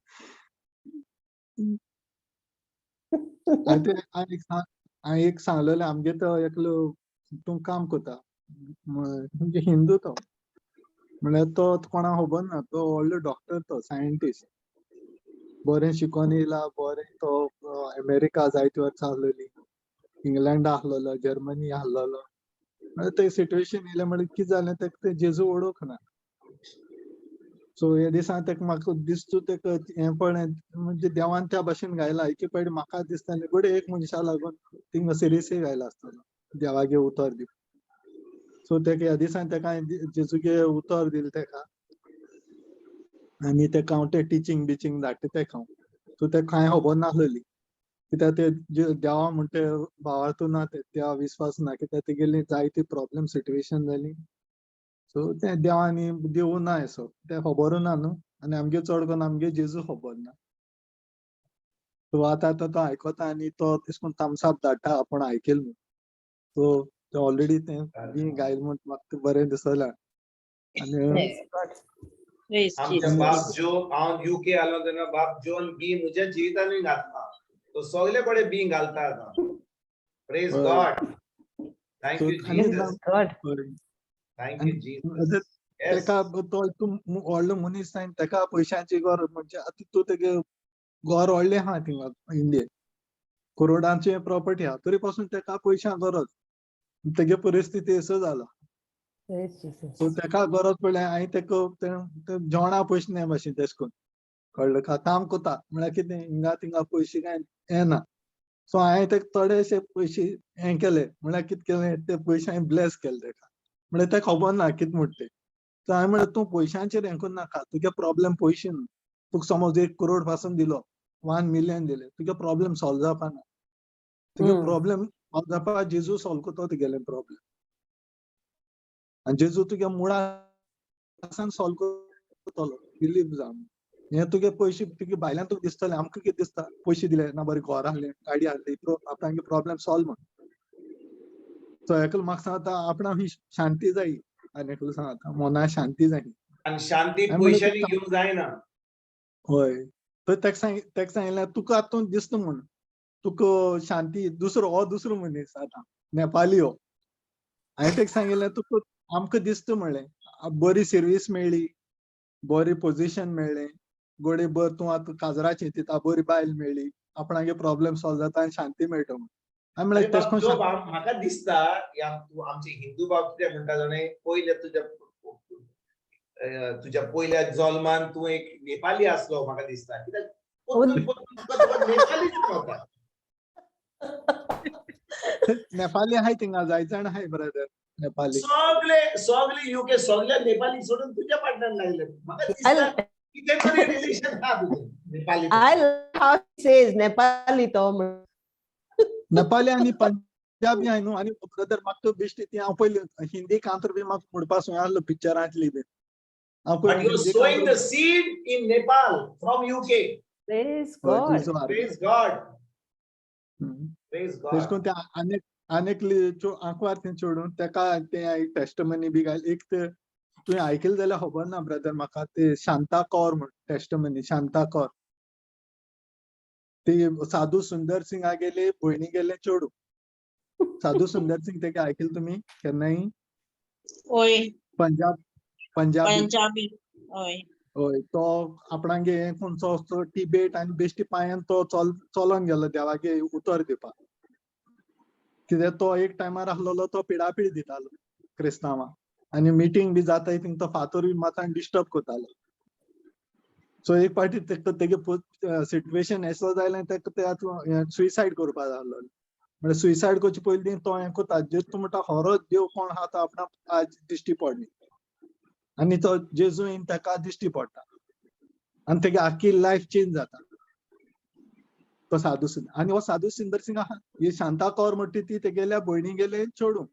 हांवें ते हांवें एक सांग हांवें एक सांगलेलें, आमगे तो एकलो तूं काम कोता, म्हणजे हिंदू तो, म्हळ्यार तो कोणाक खबर ना, तो व्हडलो डॉक्टर, तो सायंटिस्ट, बरें शिकोन येयला, बरें तो अमेरिका जायते वर्सां आसलेली, इंग्लंडा आसलेलो, जर्मनी आसलेलो. म्हळ्यार ते सिट्युएशन येयलें म्हळ्यार कितें जालें, तेका तें जेजू वळख ना. सो हे दिसा तेका म्हाका दिसता तेका हें पळय, म्हणजे देवान त्या भाशेन घायला. एके फावटी म्हाका दिसतालें घडये एक मनशा लागून थिंगा सिरियसय घायला आसतलो देवागे उतर दिवन. सो तेका ह्या दिसान तेका हांवें जेजूगे उतर दिलें तेका आनी तेका हांव तें टिचींग बिचींग धाडटा तेका हांव. सो तेका कांय खबर नासलेली, कित्याक ते देवा म्हणटा ते भावार्थ ना, ते देवा विस्वास ना, कित्याक तेगेली जायती प्रॉब्लम सिट्युएशन जाली. सो तें देवानी देवू ना असो तें खबरूय ना न्हू, आनी आमगे चड करून आमगे जेजू खबर ना. सो आतां आतां तो आयकता आनी तो तेश कोन थम्स अप धाडटा आपूण आयकेल म्हूण. सो तें ऑलरेडी तें बी गायल म्हूण म्हाका तें बरें दिसलां आनी Praise God. Praise आमच्या Jesus. बाप जो, हांव युके आलो तेन्ना बाप जोन बी म्हज्या जिवितानूय घातला, तो सगळे कडेन बी घालता आतां. प्रेज गॉड. Thank you आनी Jesus. God. Thank you Jesus. तेका तो तूं व्हडलो मनीस आनी तेका पयशांची गरज, म्हणजे आतां तूं तेगे घर व्हडलें आहा थिंगा इंडिये, करोडांची प्रॉपर्टी आहा, तरी पासून तेका पयशां गरज, तेगे परिस्थिती असो जाला. Praise Jesus. सो तेका गरज पडली, हांवें तेका तें जेवणा पयशे न्हय भाशेन तेश कोन, कळ्ळें का? काम कोता म्हळ्यार कितें, हिंगा थिंगा पयशे कांय येना. सो हांवें तेका थोडेशे पयशे हें केले, म्हळ्यार कितें केलें, ते पयशे हांवें ब्लेस केले तेका. म्हळ्यार तेका खबर ना कितें म्हूण तें. सो हांवें म्हणलें, तूं पयशांचेर हें करूं नाका, तुगे प्रॉब्लम पयशे न्हू. तुका समज 1 करोड पासून दिलो, 1 मिलियन दिले, तुगे प्रॉब्लम सॉल्व जावपा ना. तुगे प्रॉब्लम सॉल्व जावपा जेजू सॉल्व करतो तुगेले प्रॉब्लम आनी जेजू तुगे मुळासान सॉल्व करतलो, बिलीव जा. हे तुगे पयशे तुगे भायल्यान तुका दिसतले, आमकां कितें दिसता, पयशे दिले ना, बरें घर आहलें, गाडी आहली, आपणागे प्रॉब्लम सॉल्व म्हण. सो एकलो म्हाका सांगता, आपणाक ही शांती जायी आनी एकलो सांगता मना शांती जायी. आनी शांती हांवें म्हणलें पयशांनी घेवंक जायना. हय, तर तेका सांगिल्लें, तुका आतां दिसता म्हूण तुका शांती, दुसरो हो दुसरो मनीस आतां नेपाली हो. हांवें तेका सांगिल्लें, तुका आमकां दिसता म्हणलें बरी सर्वीस मेळ्ळी, बरी पोझिशन मेळ्ळें, गोडे बर तूं आतां काजराची दिता, बरी बायल मेळ्ळी, आपणागे प्रॉब्लम सॉल्व जाता आनी शांती मेळटा म्हूण. हांवें म्हणलें तेश कोन जो बाब, म्हाका दिसता आमचे हिंदू बाब कितें म्हणटा जाणा, पयल्या तुज्या तुज्या पयल्या जल्मान तूं एक नेपाली आसलो म्हाका दिसता, कित्याक परतून परतून तुका तुका नेपालीच मेवता. नेपाली आहाय थिंगा, जायते जाण आहाय ब्रदर नेपाली. सगळे सगळे युके सगळे नेपाली सोडून तुज्या फाटल्यान लागले. म्हाका दिसता कितें तरी रिलेशन आहा तुजें Nepali. I love how he says Nepali तो. नेपाली आनी पंजाबी आहाय न्हू. आनी ब्रदर म्हाका बेश्टी ती हांव पयली हिंदी कांतर बी म्हाका म्हणपा सुय आहलो पिक्चरांतली बी. हांव But पयली you're Hindi sowing कांतर the seed in Nepal from UK. Praise हय, God. जेजू आर्गां. Praise God. Hmm. Praise तेश God. करून ते आनेक आनेक आंकवार तें चेडूं तेका तें टेस्टमनी बी घाल एक ते तुवें आयकलें जाल्यार खबर ना ब्रदर म्हाका ते शांता कौर म्हण टेस्टमनी शांता कौर ती साधू सुंदर सिंगा गेले भयणी गेले चेडूं. साधू सुंदर सिंग तेका आयकलें तुमी केन्नाय? ओय. पंजाब पंजाबी. पंजाबी ओय. हय, तो आपणागे हें खंयचो असो टिबेट आनी बेश्टी पांयान तो चल चलोन गेलो देवागे उतर दिवपाक. कित्याक तो एक टायमार आसलेलो तो पिडापीड दितालो क्रिस्तांवांक आनी मिटींग बी जाताय थिंग तो फातर बी मारता आनी डिस्टर्ब करतालो. सो एक पाटी तेका तेगे सिट्युएशन एसो जालें तेका ते आतां सुसायड करपा जाय आसलो. म्हणल्यार सुसायड करचे पयलीं तो हें करता जेजू तूं म्हणटा खरो देव कोण आहा तो आपणाक आज दिश्टी पडली आनी तो जेजू येवन तेका दिश्टी पडटा आनी तेगे आख्खी लायफ चेंज जाता. तो साधू सुंदर आनी हो साधू सुंदर सिंग आहा ही शांता कौर म्हणटा ती तेगेल्या भयणी गेले चेडूं.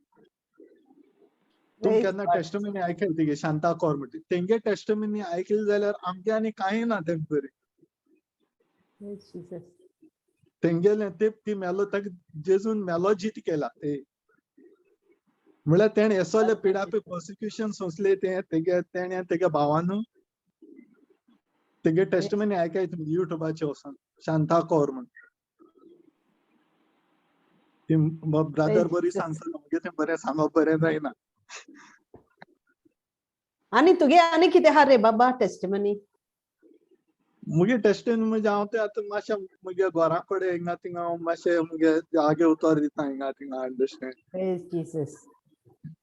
तुमी Praise केन्ना God. Testimony आयकली तेगे शांता कौर म्हणटा तेंगे टेस्टमनी आयकली जाल्यार आमगे आनी कांय ना तें बरें. Praise Jesus. तेंगेलें ते ती मेलो ताका जेजून मेलो जीत केला ते म्हणल्यार तेणें एसोले पिडापी प्रोसिक्युशन सोंसले ते तेगे तेणे तेगे भावान तेगे टेस्टमनी आयकाय तुमी युट्यूबाचेर वचोन शांता कौर म्हण. ती ब्रदर बरी Jesus. सांगतलो मगे तें बरें सांगप बरें जायना. आनी तुगे आनी कितें आहा रे बाबा टेस्टिमनी? मुगे टेस्टिमनी म्हणजे हांव ते आतां मातशें मुगे घरा कडेन हिंगा थिंगा हांव मातशें मुगे देवागे उतर दिता हिंगा थिंगा, अंडरस्टँड? Praise Jesus.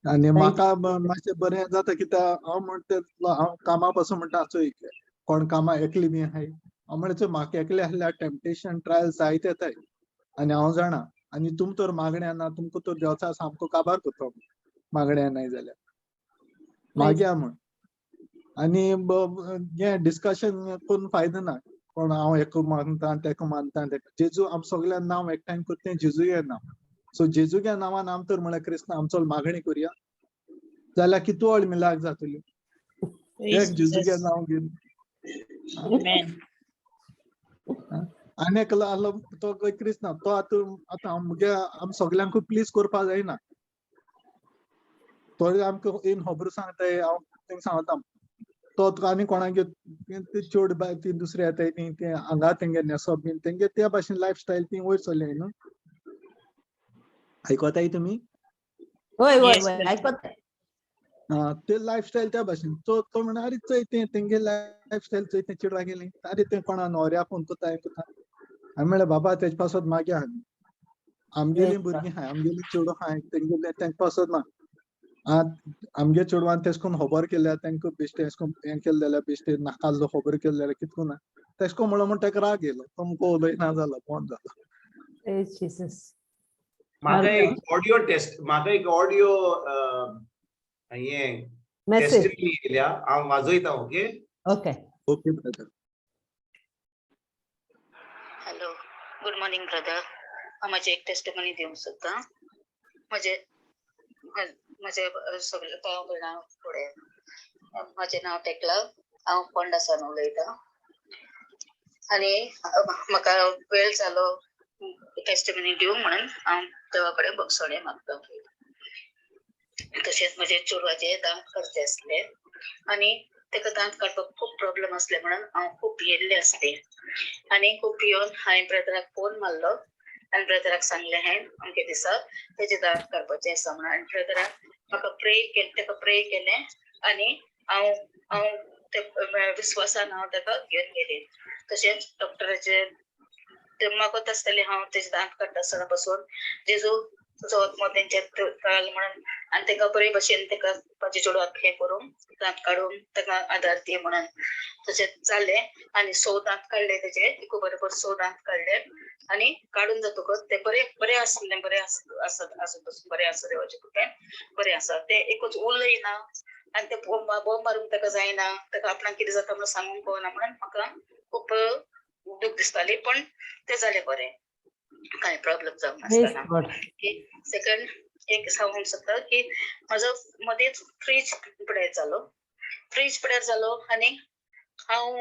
आनी Thank म्हाका मातशें बरें जाता कित्याक हांव म्हणटा हांव कामा पासून म्हणटा चोय कोण कामां एकली बी आहाय हांव म्हणटा चोय म्हाका एकलें आसल्यार टेम्पटेशन ट्रायल जायते येताय आनी हांव जाणा आनी तुम तर मागण्या ना तुमकां तर देवचा सामको काबार करतो मागण्या नाय जाल्यार मागया म्हण. आनी हें डिस्कशन करून फायदो ना कोण हांव हेका मानता तेका मानता तेका जेजू आम सगळ्यां नांव एकठांय करता तें जेजूगे नांव. सो जेजूगे नांवान आम तर म्हळ्यार क्रिस्तांव आमचो मागणी करुया जाल्यार कितू व्हड मिलाग जातली. Praise एक जेजूगे Jesus. नांव घेवन. Amen. आनी एकलो आहलो तो क्रिस्तांव तो आतां आतां मुगे आम सगल्यांकूय प्लीज करपा जायना. तो आमकां येवन खबर सांगताय हांव तेंका सांगता तो तुका आनी कोणागे ते चेड बाय ती दुसरे येताय ती ते हांगा तेंगे न्हेसप बीन तेंगे त्या भाशेन लायफ स्टायल ती वयर सरली न्हू. आयकोताय तुमी? हय हय Yes, हय sir. आयकोता. आं ते लायफ स्टायल त्या भाशेन तो तो म्हणटा आरे चोय तें तेंगे लायफ स्टायल चोय तें चेडवां गेली आरे तें कोणा न्हवऱ्या फोन करता हें करता. हांवें म्हणलें बाबा तेजे पासत मागीर आहा आमगेलीं भुरगीं आहाय आमगेलीं चेडूं आहाय तेंगेलें तेंका पासत ना. आं आमगे चेडवान तेश कोन्न खबर केल्यार तेंका बेश्टें एश कोन्न हें केलें जाल्यार बेश्टें नाका आसलो खबर केलें जाल्यार कितें कोन्ना तेश कोन्न म्हणलो म्हण तेका राग येयलो तो मुको उलयना जालो बंद जालो. Praise Jesus. म्हाका एक ऑडियो टेस्ट म्हाका एक ऑडियो हें Message. Testimony येयल्या हांव वाजयता. Okay. Okay. Okay brother. Hello, good morning brother. हांव म्हजी एक टेस्टिमनी दिवंक सोदतां. म्हजे म्हजे सगळे भाव भयणां फुडें म्हजें नांव टेकला. हांव फोंडा सावन उलयतां आनी म्हाका वेळ जालो टेस्टिमनी दिवंक म्हणून हांव देवा कडेन भोगसणें मागता. तशेंच म्हजे चेडवाचे दांत काडचे आसले आनी तेका दांत काडपाक खूब प्रॉब्लम आसले म्हणून हांव खूब भियेल्लें आसलें आनी खूब भियोन हांवें ब्रदराक फोन मारलो आनी ब्रदराक सांगलें हांवें अमके दिसा तेजे दांत काडपाचे आसा म्हणून. आनी ब्रदरान म्हाका प्रे केलें, तेका प्रे केलें आनी हांव हांव ते विस्वासान हांव तेका घेवन गेलें. तशेंच डॉक्टराचे ते मागत आसतलें हांव तेजे दांत काडटा आसतना पासून जेजू तुजो आत्मो तेंचेर घाल म्हणून आनी तेका बरे भशेन तेका म्हाजे चेडवाक हें करूंक दांत काडूंक तेका आदार दी म्हणून. तशेंच जालें आनी स दांत काडले तेजे एका बरोबर स दांत काडले आनी काडून जातकच ते बरे बरे आसले बरे आसत आसून पासून बरें आसा देवाच्या कृपेन बरें आसा. ते एकूच उलयना आनी ते बोब बोब मारूंक ताका जायना ताका आपणाक कितें जाता म्हणून सांगूंक कळना म्हणून म्हाका खूब दूख दिसताली पण ते जालें बरें. कांय प्रॉब्लम जावंक Praise नासतना. God. सेकंड एक सांगूंक सोदता की म्हजो मदींच फ्रीज पिड्यार जालो. फ्रीज पिड्यार जालो आनी हांव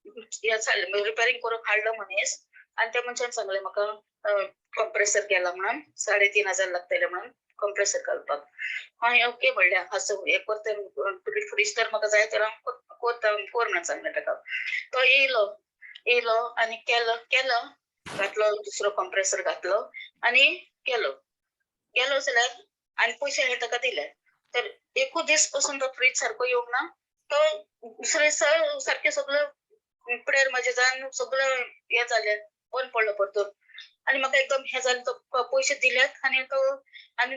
रिपेरींग करूंक हाडलो मनीस आनी त्या मनशान सांगलें म्हाका कंप्रेसर गेला म्हणून, 3500 लागतले म्हणून कंप्रेसर घालपाक. हांवें ओके म्हणलें, आसूं, हें करता, फ्रीज तर म्हाका जाय तर हांव करता, कर म्हणून सांगलें ताका. तो येयलो, येयलो आनी केलो, केलो, घातलो दुसरो कंप्रेसर घातलो आनी केलो. गेलो जाल्यार आनी पयशे हांवें ताका दिले. तर एकूच दीस पसून तो फ्रीज सारको येवंक ना. तो दुसरे दिसा सारकें सगळें पिड्यार म्हाजें जावन सगळें हें जालें, बंद पडलो परतून. आनी म्हाका एकदम हें जालें, तो पयशे दिल्यात आनी तो आनी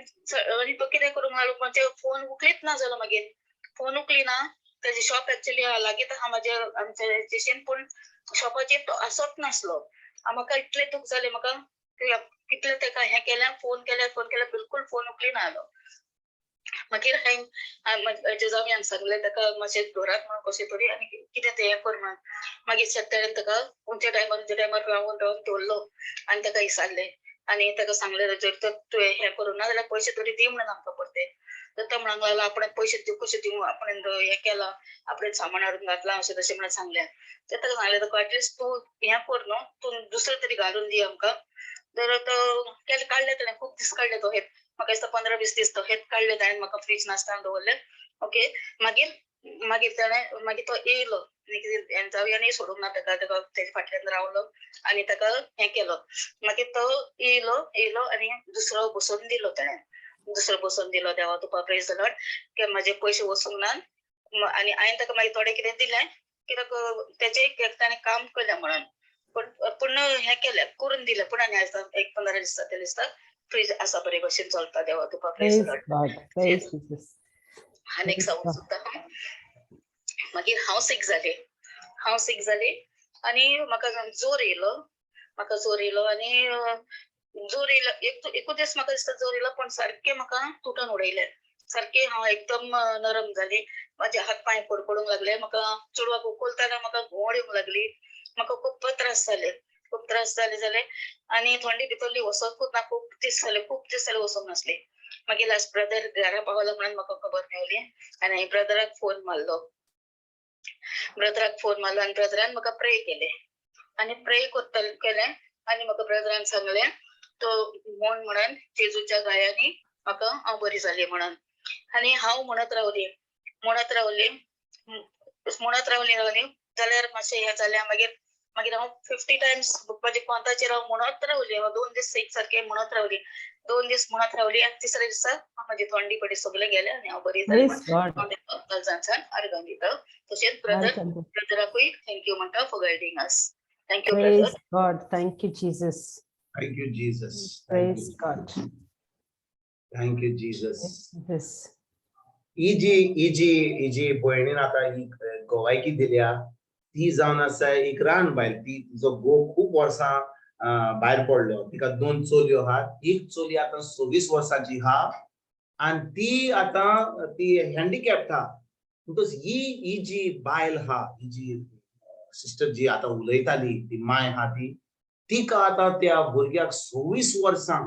आनी तो कितें करूंक लागलो, म्हजे फोन उखलीत ना जालो. मागीर फोन उखली ना. तेजें शॉप एक्चुली लागींच आहा म्हाजे आमचे स्टेशन, पूण शॉपाचेर तो आसत नासलो. म्हाका इतलें दूख जालें, म्हाका कितलें ताका हें केलें, फोन केले, फोन केले, बिलकुल फोन उखली ना जालो. मागीर हांवें म्हज्या जावयान सांगलें ताका मातशें धरात म्हणून कशें तरी आनी कितें तें हें कर म्हणून. मागीर शेतकऱ्यान ताका उंच्या टायमार उंच्या टायमार रावून रावून दवरलो आनी ताका विचारलें आनी ताका सांगलें, जर तर तुवें हें करूं ना जाल्यार पयशे तरी दी म्हणून आमकां परते. तर तो म्हणूंक लागलो आपणें पयशे दिवं कशे दिवं, आपणें हें केलां, आपणें सामान हाडून घातलां अशें तशें म्हणून सांगलें. तर ताका सांगलें ताका एटलिस्ट तूं हें कर न्हू, तूं दुसरें तरी घालून दी आमकां. तर तो केलें, काडलें ताणें, खूब दीस काडले तो हेत, म्हाका दिसता 15-20 दीस तो हेत काडले ताणें, म्हाका फ्रीज नासतना दवरलें. ओके, मागीर मागीर ताणें मागीर तो येयलो आनी जावयानय सोडूंक ना ताका, ताका तेजे फाटल्यान रावलो आनी ताका हें केलो. मागीर तो येयलो, येयलो आनी दुसरो बसोवन दिलो ताणें, दुसरो बसोवन दिलो. देवा तुका प्रेज the Lord की म्हाजे पयशे वचूंक ना. आनी हांवें ताका मागीर थोडें कितें दिलें, कित्याक तेजें ताणें काम केलें म्हणून, पूण पूण हें केलें, करून दिलें. पूण आनी आयज एक 15 दीस जातले दिसता, फ्रीज आसा, बरे भशेन चलता. देवा तुका praise Praise the Lord. God. Praise Jesus. आनी एक सांगूंक सोदता हांव, मागीर हांव सीक जालें, हांव सीक जालें आनी म्हाका जोर येयलो, म्हाका जोर येयलो आनी जोर येयलो एक एकूच दीस म्हाका दिसता जोर येयलो, पूण सारकें म्हाका तुटोन उडयलें. सारकें हांव एकदम नरम जालें, म्हाजे हात पांय कडकडूंक लागले, म्हाका चेडवाक उखलतना म्हाका घुंवळ येवंक लागली, म्हाका खूब त्रास जाले, खूब त्रास जाले जाले आनी थंडी भितरली वचकूच ना. खूब दीस जाले, खूब दीस जाले वचूंक नासली. मागीर लास्ट ब्रदर घरा पावलो म्हणून म्हाका खबर मेवली आनी हांवें ब्रदराक फोन मारलो. ब्रदराक फोन मारलो आनी ब्रदरान म्हाका प्रे केलें आनी प्रे करता केलें आनी म्हाका ब्रदरान सांगलें तो म्हण म्हणून जेजूच्या गायांनी म्हाका हांव बरी जाली म्हणून. आनी हांव म्हणत रावली, म्हणत रावली, म्हणत रावली, रावली जाल्यार मातशें हें जालें. मागीर मागीर हांव 50 टायम्स म्हजे कोंताचेर हांव म्हणत रावली. हांव 2 दीस एक सारकें म्हणत रावली, 2 दीस म्हणत रावली आनी तिसऱ्या दिसा म्हजी थंडी पडी सगळें गेलें आनी हांव बरी जाली. Praise God. कालजांसान आर्गां दिता. तशेंच ब्रदर, Welcome. ब्रदराकूय thank you म्हणटा for guiding us. Thank you brother. Praise God. Thank you, Jesus. Thank you Jesus. Praise God. Thank you Jesus. Yes. ही जी ही जी ही जी भयणीन आतां ही गोवायकी दिल्या ती जावन आसा एक रान बायल. ती तिचो घोव खूब वर्सां भायर पडलो. तिका 2 चलयो आहात. एक चली आतां 26 वर्सांची आहा आनी ती आतां ती हँडिकॅप्ड आहा. म्हणटकच ही ही जी बायल आहा, ही जी सिस्टर जी आतां उलयताली ती माय आहा, ती तिका आतां त्या भुरग्याक 26 वर्सां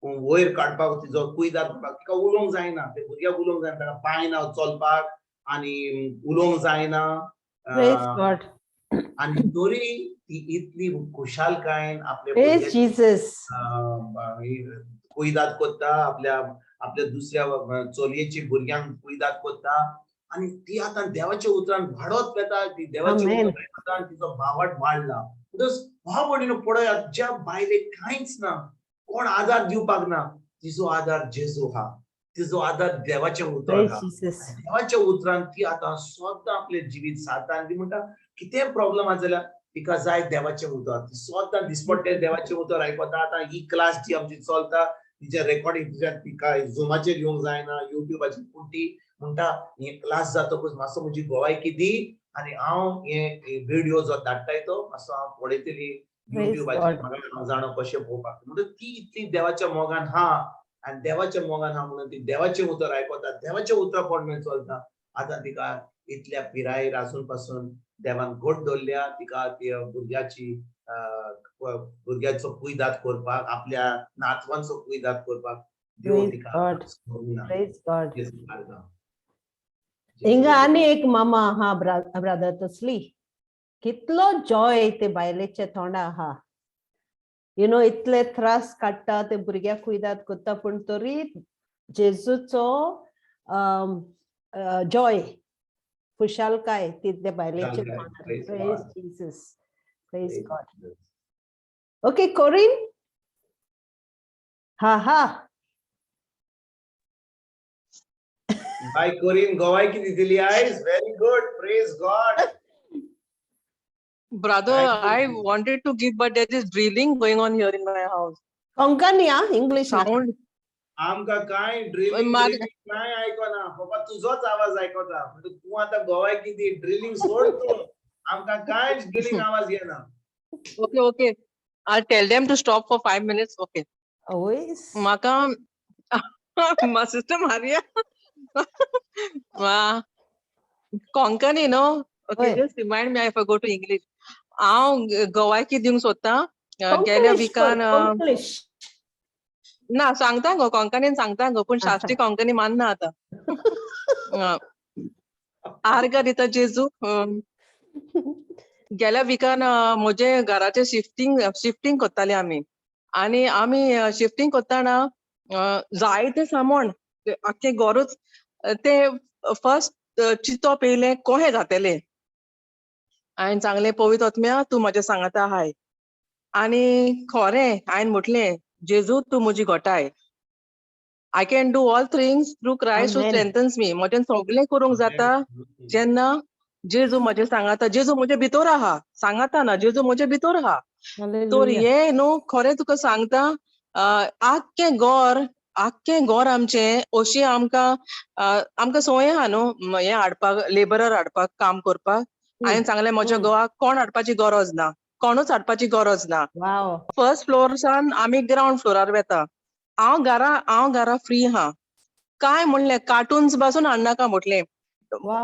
वयर काडपाक तिजो कुयदाद करपाक तिका उलोवंक जायना. ते भुरग्याक उलोवंक जायना, ताका पांय ना चलपाक आनी उलोवंक जायना. Praise God. आनी तरी ती इतली खुशालकायेन आपल्या Praise भुरग्याची Jesus. कुयदाद करता, आपल्या आपल्या दुसऱ्या चलयेची भुरग्यांक कुयदाद करता आनी ती आतां देवाच्या उतरान वाडत वता. ती देवाच्या Amen. उतरान वता आनी तिचो भावाट वाडला. म्हणटकच भाव भयणीनो पळयात, ज्या बायलेक कांयच ना, कोण आदार दिवपाक ना, तिजो आदार जेजू आहा, तिजो आदार देवाचें उतर Praise आहा. Jesus. देवाच्या उतरान ती आतां स्वता आपलें जिवीत सारता आनी ती म्हणटा कितें प्रॉब्लम आसा जाल्यार तिका जाय देवाचें उतर. ती स्वता दिसपट्टें देवाचें उतर आयकता. आतां ही क्लास जी आमची चलता तिच्या रेकॉर्डिंग तिच्या तिका झुमाचेर येवंक जायना, युट्यूबाचेर, पूण ती म्हणटा हे क्लास जातकूच मातसो म्हजी गोवायकी दी आनी हांव हे व्हिडियो जो धाडटाय तो मातसो हांव पळयतली Praise युट्यूबाचेर, God. म्हाका हांव जाणा कशें पळोवपाक. म्हणटकच ती इतली देवाच्या मोगान हा आनी देवाच्या मोगान हा म्हणून ती देवाचें उतर आयकता, देवाच्या उतरा प्रमाणे चलता. आतां तिका इतल्या पिरायेर आसून पासून देवान घट दवरल्या. तिका त्या भुरग्याची भुरग्याचो कुयदाद करपाक, आपल्या नातवांचो कुयदाद करपाक देव Praise तिका God. सोडना. Praise God. जेजू मार्गां. हिंगा आनी एक मामा आहा, ब्रदर तसली कितलो जॉय ते बायलेच्या तोंडा आहा. इतले त्रास काडटा ते, भुरग्याक कुयदाद करता, पूण तरी जेजूचो जॉय, खुशालकाय ती त्या बायलेच्या खुशालकाय. तोंडार. Praise Praise God. Jesus. Praise Praise God. Jesus. Okay, Corinne. हा हा. बाय कोरीन, गवायकी दिली आयज. Very good. Praise God. Brother, Thank you. I wanted to give, but there is drilling going on here in my house. Konkani हा, English ना. Sound. आमकां काय drilling काय आयकना बाबा, तुजोच आवाज आयकता. म्हणजे तूं आतां गवायकी दी, ड्रिलिंग सोड तूं. आमकां कांय ड्रिलिंग आवाज येना. Okay. I'll tell them to stop for 5 minutes. Okay. Always. म्हाका, my sister Maria. वा. Konkani, no? Okay, होय. Just remind me if I go to English. हांव गवायकी दिवंक सोदता. गेल्या कोंकणीश. विकान कोंकणीश. ना, सांगता गो, कोंकणीन सांगता गो, पूण आं, शास्त्री कोंकणी मानना आतां. आर्गां दिता जेजू. गेल्या विकान म्हजे घराचें शिफ्टींग शिफ्टींग करताले आमी आनी आमी शिफ्टींग करतना जायते सामान, ते आख्खें घरूच, तें फर्स्ट चिंतप येयलें, कोहें जातेलें. हांवें सांगलें, पवित्र आत्म्या, तूं म्हज्या सांगाता आहाय. आनी खरें हांवें म्हटलें, जेजू, तूं म्हजी घटाय. I can do all things through Christ who Amen. Strengthens me. म्हज्यान सगळें करूंक जाता जेन्ना जेजू म्हजें सांगाता. जेजू म्हजे भितर आहा. सांगाता ना, जेजू म्हजे भितर आहा. तर Hallelujah. हे न्हू, खरें तुका सांगता, आख्खें घर, आख्खें घर आमचें अशी आमकां आमकां संवय आहा न्हू हें हाडपाक, लेबरर हाडपाक, काम करपाक. हांवें सांगलें म्हज्या घोवाक, कोण हाडपाची गरज ना, कोणूच हाडपाची गरज ना. फर्स्ट फ्लोर सान आमी ग्रावंड फ्लोरार वेता. हांव घरा फ्री आहा. काय म्हणलें, कार्टून्स पासून हाडनाका म्हटलें.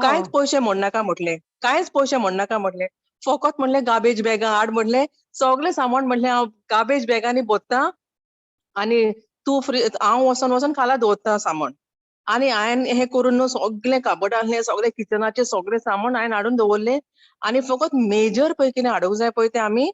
कांयच पयशे मोडनाका म्हटलें, कांयच पयशे मोडनाका म्हटलें. फकत म्हणलें, गार्बेज बॅगां हाड म्हटलें. सगळें सामान म्हणलें हांव गार्बेज बॅगांनी भरता आनी तूं फ्री, हांव वचोन वचोन खाला दवरता सामान. आनी हांवें हें करून न्हू, सगळें काबर्ड आहलें, सगळें किचनाचें सगळें सामान हांवें हाडून दवरलें. आनी फकत मेजर पळय कितें हाडूंक जाय पळय, तें आमी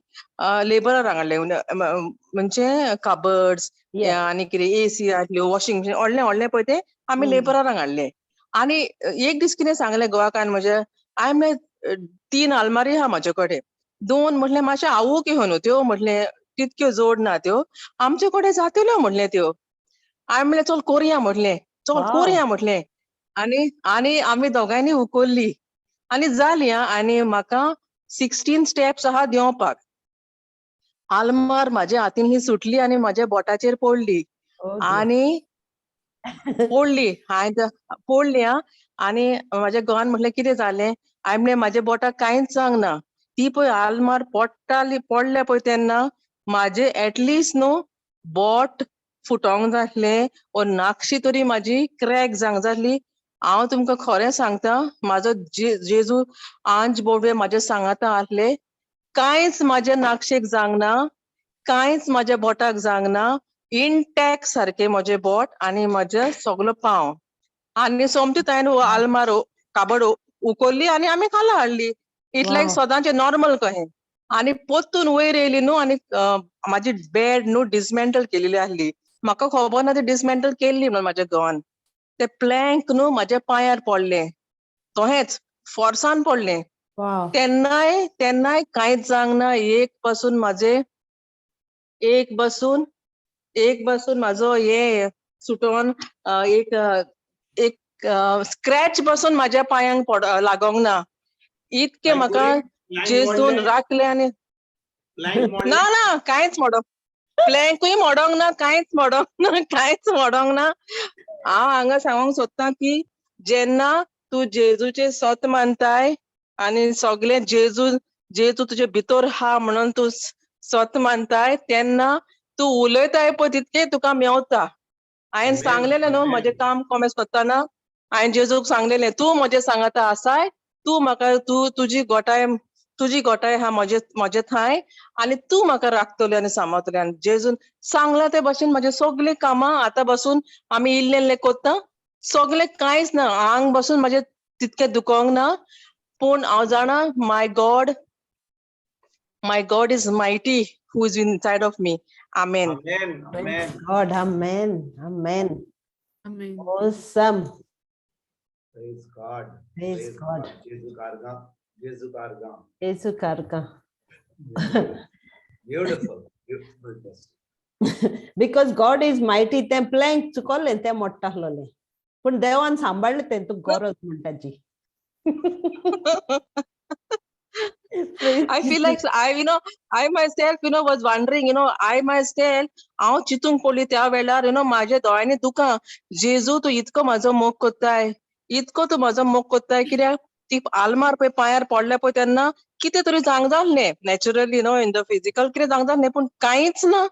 लेबराक हाडलें, म्हणजे कबर्ड्स आनी कितें एसी आहल्यो, वॉशिंग मशीन, व्हडलें व्हडलें पळय तें आमी लेबरांक हाडलें. आनी एक दीस कितें सांगलें घोवाक हांवें म्हज्या, हांवें म्हणलें, तीन आलमारी आहा म्हाजे कडेन, दोन म्हटलें मातशें आवूक न्हू त्यो, म्हटलें तितक्यो जोड ना त्यो, आमचे कडेन जातल्यो म्हटलें त्यो. हांवें म्हणलें, चल कोरया म्हटलें, चल कोरया म्हटलें. आनी आमी दोगांयनी उखल्ली आनी जाली. आं, आनी म्हाका 16 स्टेप्स आहा देंवपाक. आलमार म्हाज्या हातीन ही सुटली आनी म्हाज्या बोटाचेर पडली. Oh dear. आनी पडली, हांवें पडली. आं, आनी म्हाज्या घोवान म्हटलें, कितें जालें? हांवें म्हणलें, म्हाज्या बोटाक कांयच जावंक ना. ती पळय आलमार पडटाली, पडल्या पळय तेन्ना म्हाजे एटलिस्ट न्हू बोट फुटोंक जाय आसलें वो नाकशी तरी म्हाजी क्रॅक जावंक जाय आसली. हांव तुमकां खरें सांगता, म्हाजो जेजू आंज बोडवे म्हाज्या सांगाता आहले. कांयच म्हाज्या नाकशेक जावंक ना, कांयच म्हाज्या बोटाक जावंक ना. इंटॅक्ट सारकें म्हजें बोट आनी म्हजें सगलो पांव. आनी सोमती ताणें आलमार, काबड उखल्ली आनी आमी खाला हाडली. It लायक सदांचें नॉर्मल कहें. आनी परतून वयर येयली न्हू, आनी म्हाजी बेड न्हू डिसमेंटल केलेली आहली. म्हाका खबर ना ती डिसमेंटल केल्ली म्हणून म्हाज्या घोवान. ते प्लँक न्हू म्हाज्या पांयार पडलें, तहेंच फोर्सान पडलें. तेन्नाय तेन्नाय कांयच जावंक ना. एक पासून म्हाजे एक बसून म्हाजो हे सुटोन एक एक स्क्रॅच बसून म्हाज्या पांयांक पड लागोंक ना. इतकें म्हाका जेजून राखलें. आनी ना ना, कांयच मोडोंक, प्लँकूय मोडोंक ना, कांयच मोडोंक ना, कांयच मोडोंक ना. हांव हांगा सांगूंक सोदतां की जेन्ना तूं जेजूचें सत मानताय आनी सगळें जेजू जेजू तुजे भितर आहा म्हणून तूं सत मानताय, तेन्ना तूं उलयताय पळय तितकें तुका मेवता. हांवें सांगलेलें न्हू, म्हजें काम कोमेस करतना हांवें जेजूक सांगलेलें, तूं म्हजें सांगाता आसाय, तूं म्हाका, तूं तुजी गोठाय. तुजी गोटाय आहा म्हजे म्हजे थांय आनी तूं म्हाका राखतली आनी सांबाळतली. आनी जेजून सांगलां ते भाशेन म्हाजे सगळीं कामां आतां बसून आमी इल्लें इल्लें कोत्ता, सगळें कांयच ना, आंग बसून म्हाजें तितकें दुखोंक ना, पूण हांव जाणा my God, my God is mighty who is inside of me. Amen. Amen, amen. God, amen, amen. Amen. Awesome. Praise God. Praise God. जेजू कारगा, जेजू कारगा. जेजू कारगा. Beautiful, beautiful testimony. Because God is mighty, तें प्लँक चुकोलें तें मोडटा आसलोलें, पूण देवान सांबाळ्ळें तें, तुका गरज म्हणटाची. I feel like I, you know, I myself, you know, was wondering, you know, I myself, हांव चिंतूंक पडली त्या वेळार, you know, माझ्या दोळ्यांनी दुकां, जेजू तूं इतको म्हाजो मोग कोत्ताय, इतको तूं म्हाजो मोग कोत्ताय, कित्याक ती आलमार पळय पांयार पडल्या पळय तेन्ना कितें तरी जावंक जाल्लें naturally, no, in the physical कितें जावंक जाल्लें, पूण कांयच ना,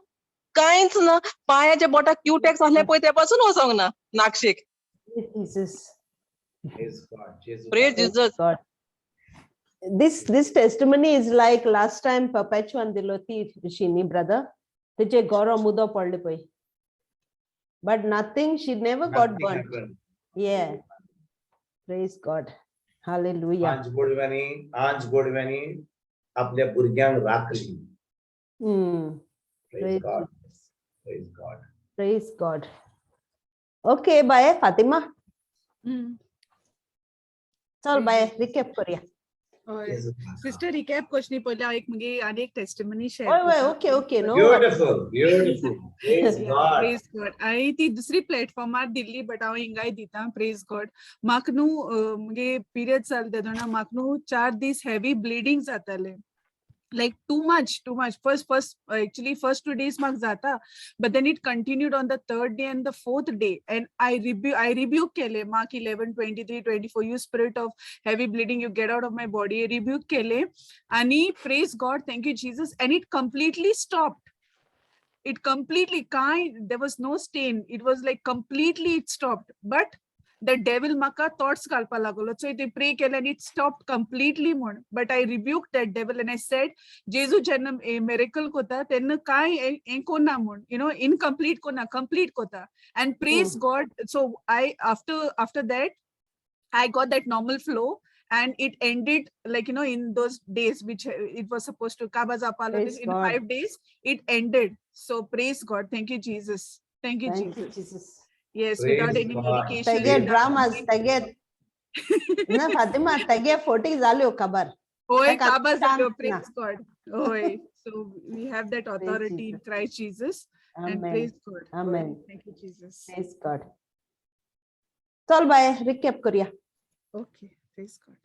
कांयच ना, पांयाच्या बोटाक क्युटेक्स आसले पळय ते पासून वचोंक ना नाक्षीक. Jesus. Praise God. जेजू Praise Karga. Jesus. God. This testimony is like last time Perpetuan दिलो ती शिनी brother, तेचे गरम उदक पडले पळय, but nothing, she never got Nothing burnt. happened. Yeah, praise God, hallelujah. आंज गोडव्यांनी, आंज गोडव्यांनी आपल्या भुरग्यांक राखली. Praise Praise God. Praise God. Praise God. Okay, bye Fatima. चल बाय, रिकॅप करूया. हय. जेजू कारगा. सिस्टर, रिकॅप करचे पयलीं हांव एक मुगे आनी एक टेस्टिमनी शेअर. हय हय, okay okay, no. Beautiful, beautiful. Praise God. Praise God. हांवें ती दुसरी प्लॅटफॉर्मार दिल्ली, बट हांव हिंगाय दिता. प्रेज गॉड. म्हाका न्हू मुगे पिरियड जाले तेदोना म्हाका न्हू 4 दीस हेवी ब्लिडींग जातालें, like too much, too much. First, actually first 2 days म्हाका जाता, but then it continued on the third day and the fourth day, and I rebuke केले. Mark 11:23-24, you spirit of heavy bleeding, you get out of my body. Rebuke केले आणि praise God, thank you Jesus, and it completely stopped. It completely काय, there was no stain. It was like completely it stopped. But the devil म्हाका thoughts घालपा लागलो, so ते pray केले and it stopped completely म्हण. But I rebuked that devil and I said, जेजू जेन्ना miracle कोता तेन्ना काय हें कोन्ना म्हण, इनकम्प्लीट कोन्ना, कंप्लीट कोता. And praise God, so I after that I got that normal flow and it ended like in those days which it was supposed to काबा जावपा Praise in God. 5 days it ended. So praise God, thank you Jesus, thank you Thank you Jesus. Jesus. Yes, without Praise any God. medication, तेगे without dramas any- तेगे ना फातिमा, तेगे forty जाल्यो खबर. ओय, ताका काबा जाल्यो. chance ना. Praise God. Oy, so we have that authority in Jesus. Christ Jesus and Amen. praise God. Oy, Amen. Thank you Jesus. Praise God. चल बाय, रिकॅप करूया. Okay, praise God.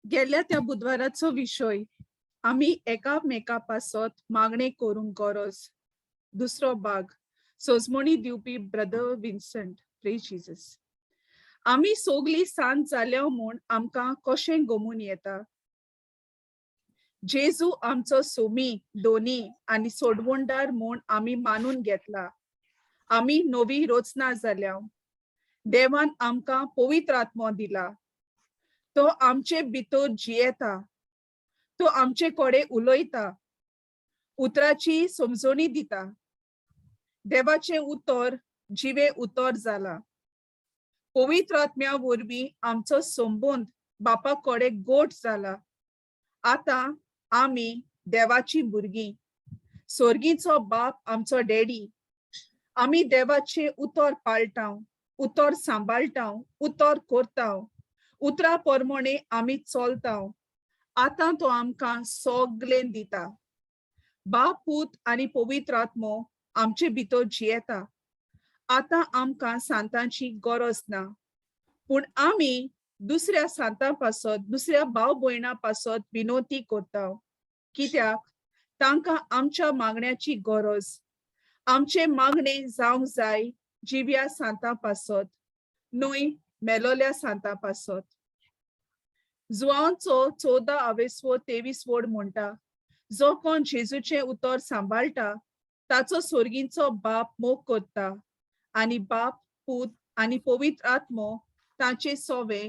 गेल्या त्या बुधवाराचो विशय, आमी एकामेका पासत मागणें करूंक गरज, दुसरो भाग. सोजमणी दिवपी ब्रदर विन्संट. प्रेज जीजस. आमी सोगली सांत जाल्या म्हूण आमकां कशें गमून येता? जेजू आमचो सोमी, दोनी आनी सोडवणदार म्हूण आमी मानून घेतला. आमी नवी रचना जाल्या. देवान आमकां पवित्र आत्मो दिला. तो आमचे भितर जियेता. तो आमचे कडेन उलयता, उतराची समजणी दिता. देवाचें उतर जिवे उतर जाला. पवित्र आत्म्या वरवीं आमचो संबंद बापा कडेन गोट जाला. आतां आमी देवाची भुरगीं. सोर्गीचो बाप आमचो डॅडी. आमी देवाचें उतर पाळटा, उतर सांबाळटा, उतर करता. उतरा प्रमाणे आमी चलता. आतां तो आमकां सगळें दिता. बाप, पूत आनी पवित्र आत्मो आमचे भितर जियेता. आतां आमकां सांतांची गरज ना, पूण आमी दुसऱ्या सांतां पासत, दुसऱ्या भाव भयणां पासत विनोती करता, कित्याक तांकां आमच्या मागण्याची गरज. आमचे मागणे जावंक जाय जिव्या सांतां पासत, न्हय मेलोल्या सांतां पासत. जुवांचो 14 आवेसवो 23 वड म्हणटा, जो कोण जेजूचें उतर सांबाळटा ताचो सोर्गींचो बाप मोग करता आनी बाप, पूत आनी पवित्र आत्मो ताचे सोवे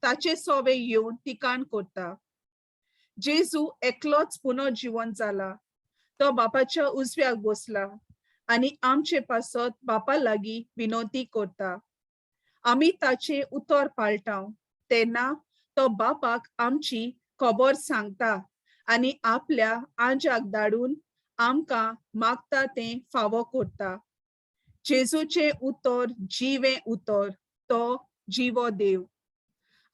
ताचे सोवे येवन तिकाण करता. जेजू एकलोच पुनर्जिवन जाला. तो बापाच्या उजव्याक बसला आनी आमचे पासत बापा लागीं विनवती करता. आमी ताचें उतर पाळटा तेन्ना तो बापाक आमची खबर सांगता आनी आपल्या आंजाक धाडून आमकां मागता तें फावो करता. जेजूचें उतर जिवें उतर, तो जिवो देव.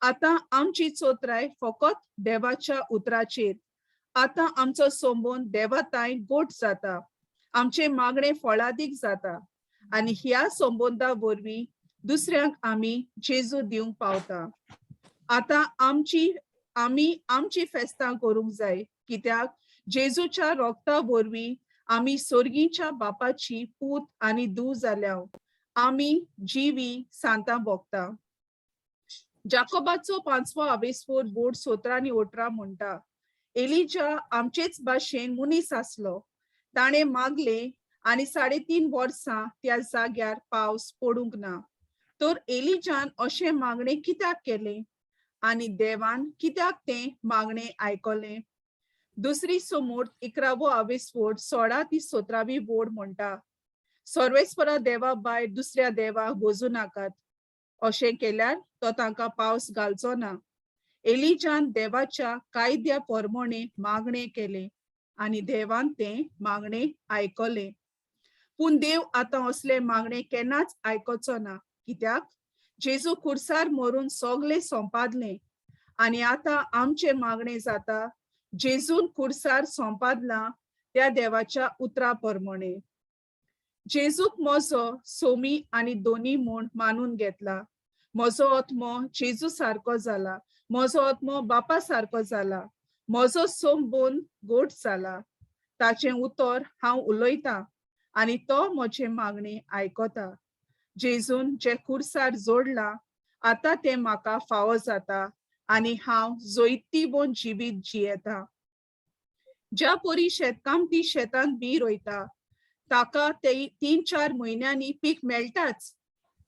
आतां आमची चोत्राय फकत देवाच्या उतराचेर. आतां आमचो संबंद देवाताय गोट जाता, आमचें मागणें फळादीक जाता आनी ह्या संबंदा वरवीं दुसऱ्यांक आमी जेजू दिवंक पावता. आतां आमी आमची फेस्तां करूंक जाय, कित्याक जेजूच्या रोगता वरवीं आमी सोर्गीच्या बापाची पूत आनी धूव जाल्या. आमी जिवी सांतां भोगता. जाकोबाचो पांचवो आवेस्पोर बोर्ड 17 आनी 18 म्हणटा, एलिजा आमचेच भाशेन मनीस आसलो. ताणें मागले आनी 3.5 वर्सां त्या जाग्यार पावस पडूंक ना. तर एलिजान अशें मागणें कित्याक केलें आनी देवान कित्याक तें मागणें आयकलें? दुसरी समोर 11वो आवेस्पोट 16 ती 17वी बोर्ड म्हणटा, सर्वेस्परा देवा भायर दुसऱ्या देवाक बोजू नाकात. अशें केल्यार तो तांकां पावस घालचो ना. एलिजान देवाच्या कायद्या प्रमाणे मागणें केलें आनी देवान तें मागणें आयकलें. पूण देव आतां असलें मागणें केन्नाच आयकचो ना, कित्याक जेजू खुर्सार मरून सगळें सोंपादलें आनी आतां आमचें मागणें जाता जेजून खुर्सार सोंपादलां त्या देवाच्या उतरा प्रमाणे. जेजूक म्हजो सोमी आनी दोनी म्हूण मानून घेतला. म्हजो आत्मो जेजू सारको जाला, म्हजो आत्मो बापा सारको जाला, म्हजो सोंबून गोट जाला. ताचें उतर हांव उलयतां आनी तो म्हजें मागणें आयकता. जेजून जें खुर्सार जोडलां आतां तें म्हाका फावो जाता आनी हांव जोयतीबोन जिवीत जियेता. ज्या परी शेतकामती शेतांत बी रोयता ताका ते 3-4 म्हयन्यांनी पीक मेळटाच,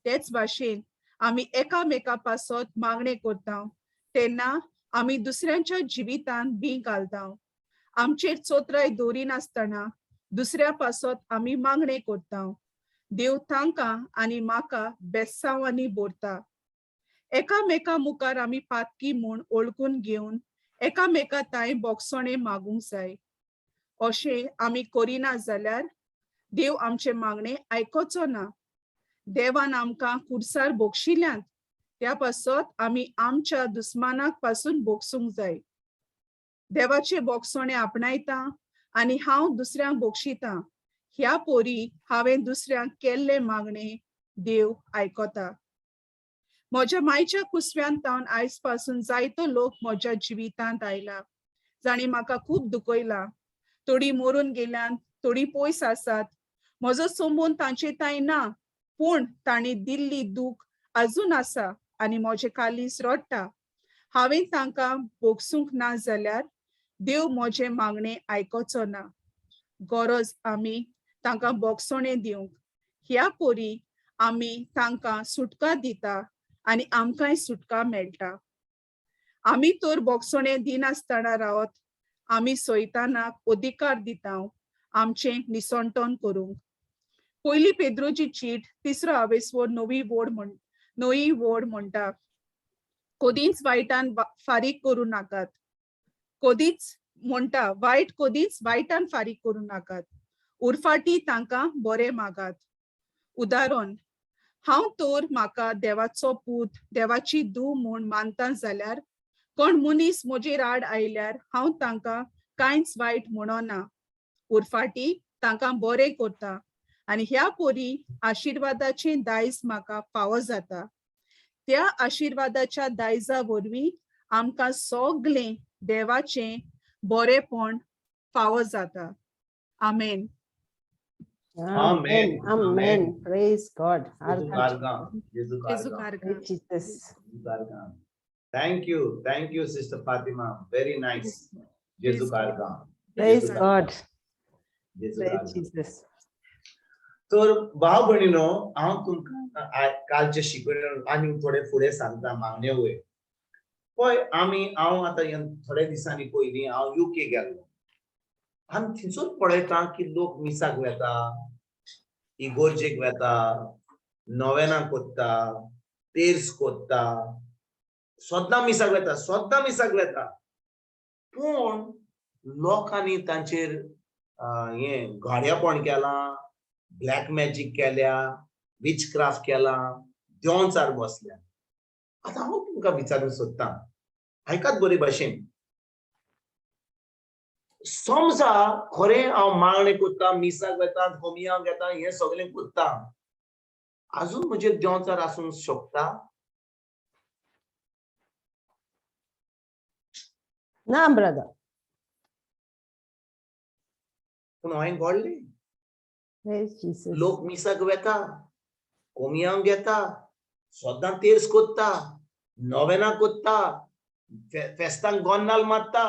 तेच भाशेन आमी एकामेका पासत मागणें करता तेन्ना आमी दुसऱ्यांच्या जिवितांत बी घालता. आमचेर चोत्राय दवरिनासतना दुसऱ्या पासत आमी मागणें करता. देव तांकां आनी म्हाका बेसांवांनी भरता. एकामेका मुखार आमी पातकी म्हूण वळखून घेवन एकामेका तांय बोगसणें मागूंक जाय. अशें आमी करिना जाल्यार देव आमचें मागणें आयकचो ना. देवान आमकां खुर्सार भोगशिल्ल्यान त्या पासत आमी आमच्या दुस्मानाक पासून भोगसूंक जाय. देवाचें बोगसणें आपणायता आनी हांव दुसऱ्यांक भोगशितां. ह्या पोरी हांवें दुसऱ्यांक केल्लें मागणें देव आयकता. म्हज्या मायच्या कुसव्यान तावन आयज पासून जायतो लोक म्हज्या जिवितांत आयला, जांणी म्हाका खूब दुखयला. थोडीं मरून गेल्यान, थोडीं पयस आसात. म्हजो संबंद तांचे तांय ना, पूण तांणी दिल्ली दूख अजून आसा आनी म्हजें कालीस रडटा. हांवें तांकां भोगसूंक ना जाल्यार देव म्हजें मागणें आयकचो ना. गरज आमी तांकां बोगसणें दिवंक. ह्या पोरी आमी तांकां सुटका दिता आनी आमकांय सुटका मेळटा. आमी तर बोगसणें दिनासतना रावत आमी सोयतानाक अधिकार दिता आमचें निसंटन करूंक. पयली पेद्रोची चीट तिसरो आवेसवोर नवी वोड म्हण नवी वोड म्हणटा, कदींच वायटान फारीक करूं नाकात. कदीच म्हणटा वायट कदीच वायटान फारीक करूं नाकात, उरफाटी तांकां बरें मागात. उदाहरण, हांव तर म्हाका देवाचो पूत देवाची धूव म्हूण मानता जाल्यार कोण मनीस म्हजेर आड आयल्यार हांव तांकां कांयच वायट म्हणना, उरफाटी तांकां बरें करता आनी ह्या पोरी आशिर्वादाचें दायज म्हाका फावो जाता. त्या आशिर्वादाच्या दायजा वरवीं आमकां सगळें देवाचें बरेंपण फावो जाता. आमेन. Amen. Amen. Praise God. Jesu Jesu Kargam. कारगां. Jesus. Thank you. Thank you, Sister Fatima. Very nice. Jesu Kargam. Praise God. Jesu Praise Kargam. Jesus. तर भाव भयणीनो, हांव तुमकां कालचे शिकवणे आनी थोडे फुडें सांगता मागण्यो वयर. पळय आमी हांव आतां थोड्या दिसांनी पयलीं हांव युके गेल्लो आनी थंयसर पळयता की लोक मिसाक वेता, इगोर्जेक वेता, नोवेनां कोत्ता, तेर्स कोत्ता, सद्दां मिसाक वेता, सद्दां मिसाक वेता. पूण लोकांनी तांचेर हें घाड्यापण केलां, ब्लॅक मॅजीक केल्या, विचक्राफ्ट केलां, देंवचार बसल्या. आतां हांव तुमकां विचारूंक सोदतां, आयकात बरे भाशेन. समजा खरें हांव मागणें करता, मिसाक वेता, होमियांक घेता, हें सगळें करता, आजून म्हजेर देंवचार आसूंक शकता? ना ब्रदर. पूण हांवें घडलें. लोक मिसाक वेता, कोमियांक घेता, सद्दां तेर्स कोत्ता, नोवेनां कोत्ता, फेस्तांक गोन्नाल मारता,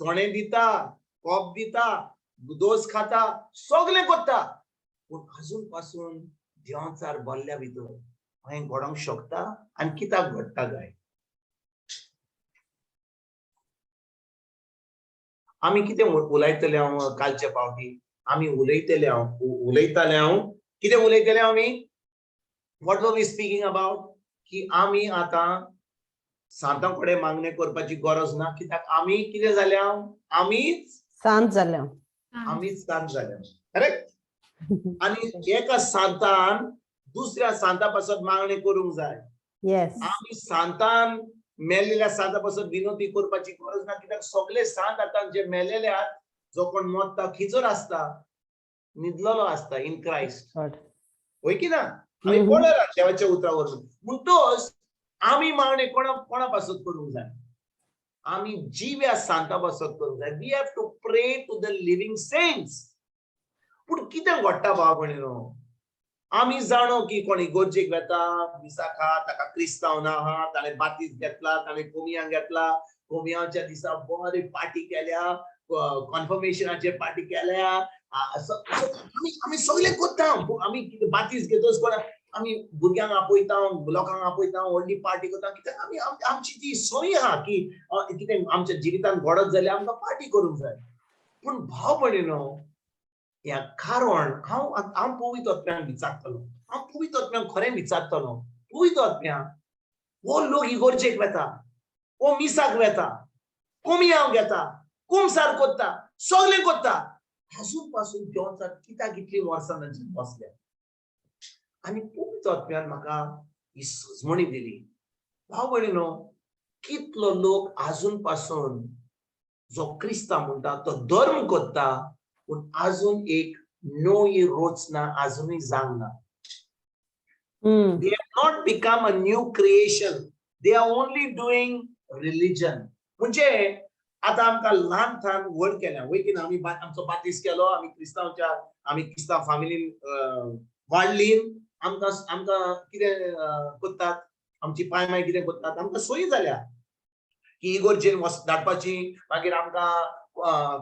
चणे दिता, कोप दिता, दोस खाता, सगळें कोत्ता. पूण आजून पासून देंवचार बल्ल्या भितर हांवें घडोवंक शकता? आनी कित्याक घडटा काय? आमी कितें उलयतले हांव कालचे पावटी? आमी उलयतले हांव, उलयताले हांव, कितें उलयतले आमी? What were we speaking about? की आमी आतां सांतां कडेन मागणें करपाची गरज ना, कित्याक आमी कितें जाल्या? आमीच सांत जाल्या. आमीच सांत जाल्या. करेक्ट? आनी एका सांतान दुसऱ्या सांता पासत मागणें करूंक जाय. आमी सांतान मेलेल्या सांता पासत विनोती करपाची गरज ना, कित्याक सगळे सांत आतां जे मेलेले आहात, जो कोण मरता खिजर आसता, न्हिदलेलो आसता इन क्रायस्ट. होय की ना? आमी पळयला देवाच्या उतरा वरसून. म्हणटोच आमी मागणें कोणा कोणा पासत करूंक जाय? आमी जिव्या सांता पासत करूंक जाय. We have to pray to the living saints. पूण कितें घडटा भाव भयणीनो, आमी जाणो की कोण इगोर्जेक वेता, मिसाक आहा, ताका क्रिस्तांव ना आहा, ताणें बातीस घेतला, ताणें कोमियांक घेतला, कोमियांच्या दिसा बरी पार्टी केल्या, कॉन्फर्मेशनाचे पार्टी केल्या, आमी सगळें करता. आमी कितें बातीस घेतच कोण आमी भुरग्यांक आपयता, लोकांक आपयता, व्हडली पार्टी करता, कित्याक आमी आमची ती संवय आहा की कितें आमच्या जिवितांत घडत जाल्यार आमकां पार्टी करूंक जाय. पूण भाव भयणीनो, ह्या कारण हांव हांव पवित्र आत्म्याक विचारतलो, हांव पवित्र आत्म्याक खरें विचारतलो, पवित्र आत्म्या हो लोक इगोर्जेक वेता, हो मिसाक वेता, कोमियांव घेता, कुमसार करता, सगळें करता, आजून पासून देंवचार कित्याक इतलीं वर्सां तांचेर बसल्या? आनी पवित्र आत्म्यान म्हाका ही सजमणी दिली. भाव भयणीनो, कितलो लोक आजून पासून जो क्रिस्तांव म्हणटा तो धर्म करता, पूण आजून एक नवी रचना आजुनूय जावंक ना. They have not become a new creation. They are only doing religion. म्हणजे आतां आमकां ल्हान ल्हान व्हड केल्या, वय की ना? आमी आमचो बातीस केलो, आमी क्रिस्तांवच्या, आमी क्रिस्तांव फामिलीन वाडलीन. आमकां आमकां कितें करतात आमची पाय माय, कितें करतात, आमकां सोयी जाल्या की इगोर्जेन वच धाडपाची. मागीर आमकां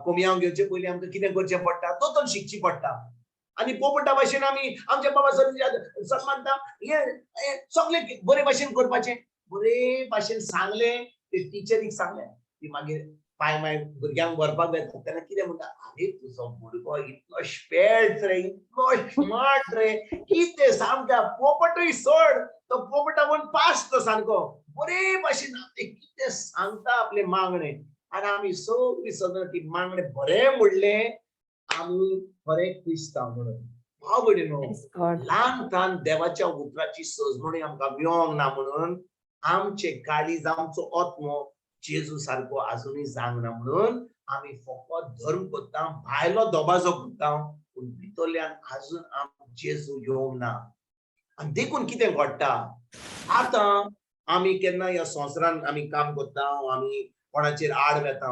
कोमियांव घेवचे पयलीं आमकां कितें करचें पडटा, तो तो शिकची पडटा. आनी पोपटा भाशेन आमी आमच्या बाबा सर मानता, हे सगळें बरे भाशेन करपाचें, बरे भाशेन सांगलें, ते टिचरीक सांगलें ती मागीर पाय माय भुरग्यांक व्हरपाक वेता तेन्ना कितें म्हणटा, आरे तुजो भुरगो इतलो स्पेर्ट रे, इतलो स्मार्ट रे, कितें सामक्या पोपटूय सोड, तो पोपटा म्हूण पास तो सारको बरे भाशेन ते कितें सांगता आपलें मागणें. आनी आमी सगळीं सगळीं ती मागणें बरें म्हणलें, आमी खरें क्रिस्तांव म्हणून. भाव भयणीनो, ल्हान ल्हान देवाच्या उतराची सजमणी आमकां मेळोंक ना म्हणून आमचे काळीज, आमचो आत्मो जेजू सारको आजुनूय जावंक ना म्हणून आमी फकत धर्म करता, भायलो दबाजो करता, पूण भितरल्यान आजून आम जेजू येवंक ना. आनी देखून कितें घडटा, आतां आमी केन्ना ह्या संवसारान आमी काम करता, आमी कोणाचेर आड वेता,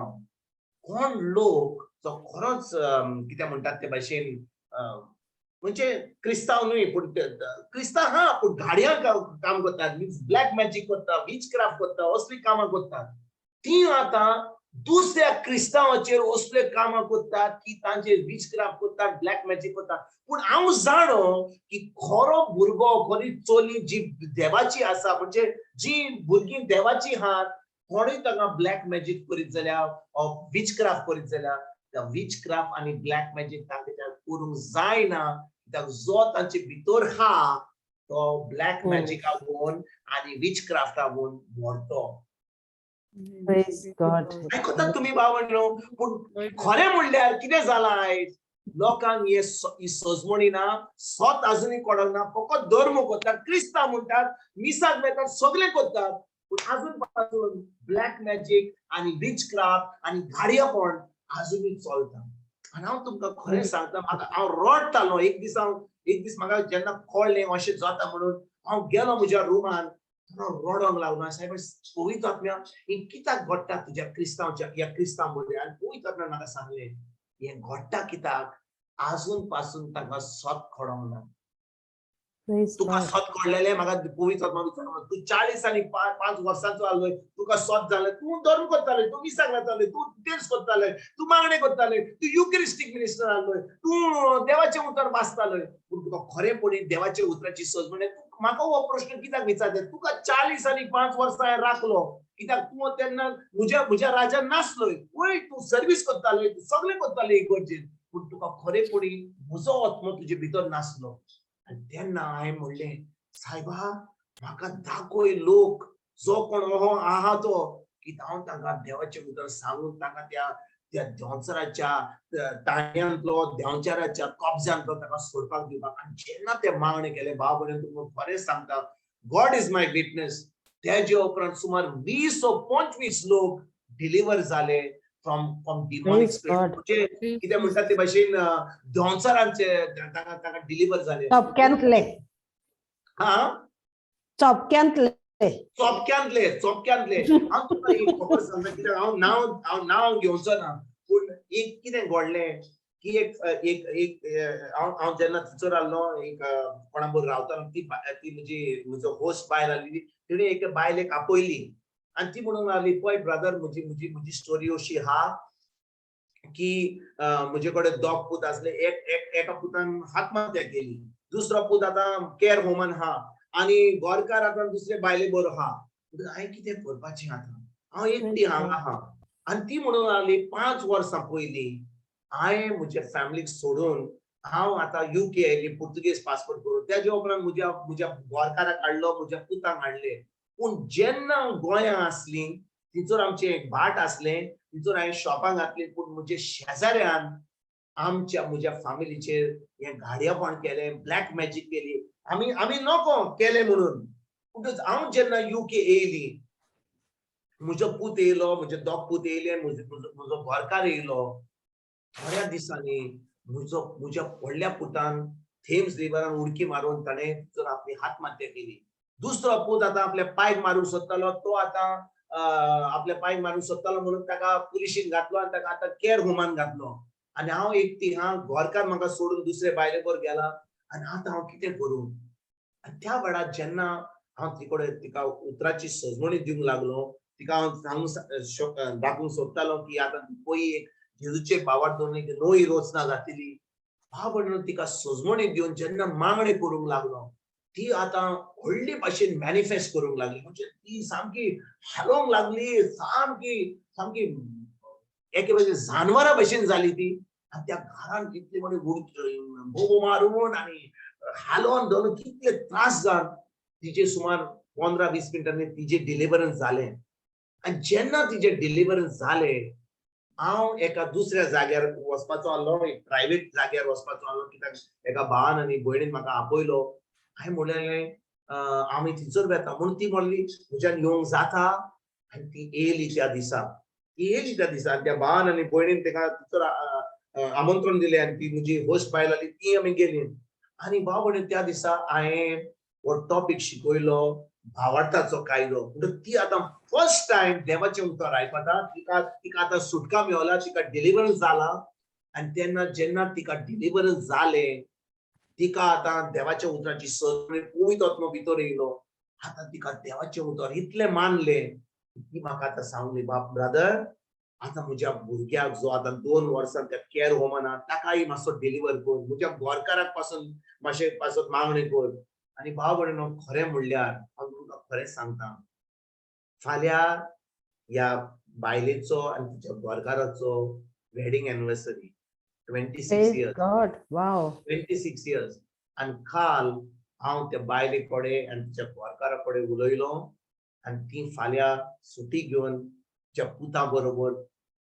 कोण लोक जो खरोच कितें म्हणटात ते भाशेन, म्हणजे क्रिस्तांव न्हय पूण क्रिस्तांव हा, पूण घाडयांक काम करतात, मिन्स ब्लॅक मॅजीक करता, which craft करता, असलीं कामां करतात, ती आतां दुसऱ्या क्रिस्तांवाचेर असले कामां करतात की तांचेर which craft करतात, ब्लॅक मॅजीक करतात. पूण हांव जाणो की खरो भुरगो, खरी चली जी देवाची आसा, म्हणजे जी भुरगीं देवाची आहात, कोणूय तांकां ब्लॅक मॅजीक करीत जाल्यार विचक्राफ्ट करीत जाल्यार त्या विचक्राफ्ट आनी ब्लॅक मॅजीक तांकां करूंक जायना, कित्याक जो तांचे भितर आहा तो ब्लॅक मॅजिकावून आनी विचक्राफ्टावून मरतो. Praise God. आयकतात तुमी भावंडो? पूण खरें म्हणल्यार कितें जालां आयज लोकांक हे ही सजमणी ना, सत अजुनूय कळोंक ना. फकत धर्म करतात, क्रिस्तांव म्हणटात, मिसाक वेतात, सगळें करतात, पूण अजून पासून ब्लॅक मॅजीक आनी विचक्राफ्ट आनी घाडयेपण अजुनूय चलता. आनी हांव तुमकां खरें सांगता, म्हाका हांव रडटालो. एक दीस हांव एक दीस म्हाका जेन्ना कळ्ळें अशें जाता म्हणून, हांव गेलो म्हज्या रुमान, हांव रडोंक लागलो. सायबा, पवित्र आत्म्या, हें कित्याक घडटा तुज्या क्रिस्तांवच्या ह्या क्रिस्तांव मदीं? आनी पवित्र आत्म्यान म्हाका सांगलें, हें घडटा कित्याक आजून पासून ताका सत कळोंक ना. Praise तुका God. सत कळ्ळेलें? म्हाका पवित्र आत्मा विचारलो, तूं 40 आनी 5 वर्सांचो आसलोय, तुका सत जालें? तूं धर्म करताले, तूं मिसाक वताले, तूं तेंच करताले, तूं मागणें करताले, तूं युकरिस्टीक मिनिस्टर आसलोय, तूं देवाचें उतर वाचतालोय, पूण तुका खरेपणी देवाच्या उतराची सज म्हणजे तूं म्हाका हो प्रश्न कित्याक विचारता? तुका 40 आनी 5 वर्सां हांवें राखलो कित्याक? तूं तेन्ना म्हज्या राजान नासलोय. वय, तूं सर्वीस करतालोय, तूं सगळें करताले इगर्जेन, पूण तुका खरेपणी म्हजो आत्मो तुजे भितर नासलो. आनी तेन्ना हांवें म्हणलें, सायबा, म्हाका दाखय लोक जो कोण अहो आहा तो, की हांव तांकां देवाचें उतर सांगून तांकां त्या त्या देंवचाराच्या ताळ्यांतलो, देंवचाराच्या कब्जांतलो ताका सोडपाक दिवपाक. आनी जेन्ना ते मागणें केलें, भाव भयण, तुमकां खरें सांगता, God is my witness, तेजे उपरांत सुमार 20 ओ 25 लोक डिलिव्हर जाले फ्रॉम डिमॉनिक Praise God. म्हणजे कितें म्हणटात ते भाशेन, देंवचारांचे तांकां तांकां डिलिव्हर जाले. चोपक्यांतले. हा. चोपक्यांतले. चोपक्यांतले, चोपक्यांतले. हांव तुका एक खबर सांगता, कित्याक हांव नांव घेवचो ना, पूण एक कितें घडलें की एक एक एक हांव हांव जेन्ना थंयसर आहलो, एक कोणा बरोबर रावतालो, ती म्हजो होस्ट बायल आहली, तिणें एके बायलेक आपयली आनी ती म्हणूंक लागली, पळय ब्रदर, म्हजी म्हजी म्हजी स्टोरी अशी आहा की म्हजे कडेन दोग पूत आसले. एक एक एका पुतान आत्महत्या केली, दुसरो पूत आतां केअर होमान आहा आनी गोरकार आतां दुसरे बायले बरो आहा. म्हणटकच हांवें कितें करपाचें आतां? हांव एकटी हांगा आहा. आनी ती म्हणूंक लागली, 5 वर्सां पयलीं हांवें म्हज्या फॅमिलीक सोडून हांव आतां युके आयली पुर्तुगेज पासपोर्ट करून. तेज्या उपरांत म्हज्या म्हज्या गोरकाराक हाडलो, म्हज्या पुतांक हाडले. पूण जेन्ना हांव गोंया आसली, थंयसर आमचें एक भाट आसलें, थंयसर हांवें शॉपां घातली. पूण म्हजे शेजाऱ्यान आमच्या म्हज्या फॅमिलीचेर हें घाडयेपण केलें, ब्लॅक मॅजीक केली. आमी नको केलें म्हणून. म्हणटकच हांव जेन्ना युके येयली, म्हजो पूत येयलो, म्हजे दोग पूत येयले, म्हजो घरकार येयलो. थोड्या दिसांनी म्हज्या व्हडल्या पुतान थेम्स रिवरान उडकी मारून ताणें जर आपली आत्महत्या केली. दुसरो पूत आतां आपल्या पायक मारूंक सोदतालो, तो आतां आपल्या पायक मारूंक सोदतालो म्हणून ताका पुलिशीन घातलो आनी ताका आतां केअर होमान घातलो. आनी हांव एकटी हा, घरकार म्हाका सोडून दुसरे बायले बरोबर गेला आनी आतां हांव कितें करूं? आनी त्या वेळार जेन्ना हांव तिकडे तिका उतराची सजवणी दिवंक लागलो, तिका हांव सांगूंक दाखोवंक सोदतालो की आतां पळय, एक जेजूचे भावार्थ दवरून एक नवी रचना जातली. भाव भयणीनो, तिका सजवणी दिवन जेन्ना मागणी करूंक लागलो, ती आतां व्हडले भाशेन मॅनिफेस्ट करूंक लागली. म्हणजे ती सामकी हालोवंक लागली, सामकी सामकी एके भशेन जानवरा भशेन जाली ती. आनी त्या घरान कितले म्हणजे बोबो मारून आनी हालोवन धरून कितले त्रास जावन तिचे सुमार 15-20 मिनटांनी तिजे डिलिव्हरन्स जालें. आनी जेन्ना तिजे डिलिव्हरन्स जालें, हांव एका दुसऱ्या जाग्यार वचपाचो आहलो, एक प्रायवेट जाग्यार वचपाचो आहलो, कित्याक एका भावान आनी भयणीन म्हाका आपयलो. हांवें म्हणलें, आमी थंयसर वेता म्हणून. ती म्हणली, म्हज्यान येवंक जाता? आनी ती येयली त्या दिसा. ती येयली त्या दिसा आनी त्या भावान आनी भयणीन ताका थंयसर आमंत्रण दिलें आनी ती म्हजी होस्ट बायल आसली, ती आमी गेली. आनी भाव भयणी, त्या दिसा हांवें हो टॉपीक शिकयलो, भावार्थाचो कायदो. म्हणटा ती आतां फर्स्ट टायम देवाचें उतर आयकता. तिका तिका आतां सुटका मेवला, तिका डिलिव्हरन्स जाला. आनी तेन्ना जेन्ना तिका डिलिव्हरन्स जालें, तिका आतां देवाच्या उतराची सजवणी, पवित्र आत्मो भितर येयलो. आतां तिका देवाचें उतर इतलें मानलें, ती म्हाका आतां सांगली, बाब ब्रदर, आतां म्हज्या भुरग्याक जो आतां 2 वर्सां त्या केअर होमान आहा, ताकाय मातसो डिलिव्हर कर. म्हज्या घरकाराक पासून मातशें पासत मागणें कर. आनी भाव भयणीनो, खरें म्हणल्यार हांव तुमकां खरें सांगता, फाल्यां ह्या बायलेचो आनी तिच्या घरकाराचो wedding anniversary, 26 Praise years. God, wow. 26 years. आनी काल हांव त्या बायले कडेन आनी तिच्या घरकारा कडेन उलयलो आनी ती फाल्यां सुटी घेवन तिच्या पुता बरोबर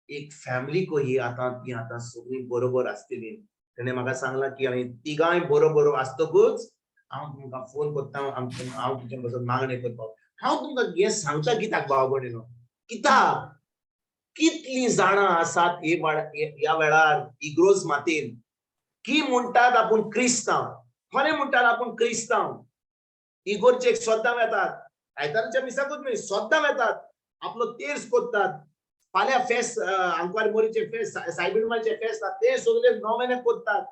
एक फॅमिली कही आतां ती आतां सगळीं बरोबर आसतली. तेणें म्हाका सांगलां की आमी तिगांय बरोबर आसतकूच हांव तुमकां फोन करता, हांव तुमच्या बरोबर मागणें करपाक. हांव तुमकां हें सांगता कित्याक भाव भयणीनो, कित्याक कितलीं जाणां आसात हे ह्या वेळार इग्रोज मातेन की म्हणटात आपूण क्रिस्तांव, खरें म्हणटात आपूण क्रिस्तांव, इगोर्जेक सद्दां वेतात, आयतारच्या मिसाकूच न्हय सद्दां वेतात, आपलो तेर्स करतात, फाल्यां फेस्त आंकवार मोरीचें फेस्त, सायबीणमाचें फेस्त आसा, ते सगळे नोवेने करतात,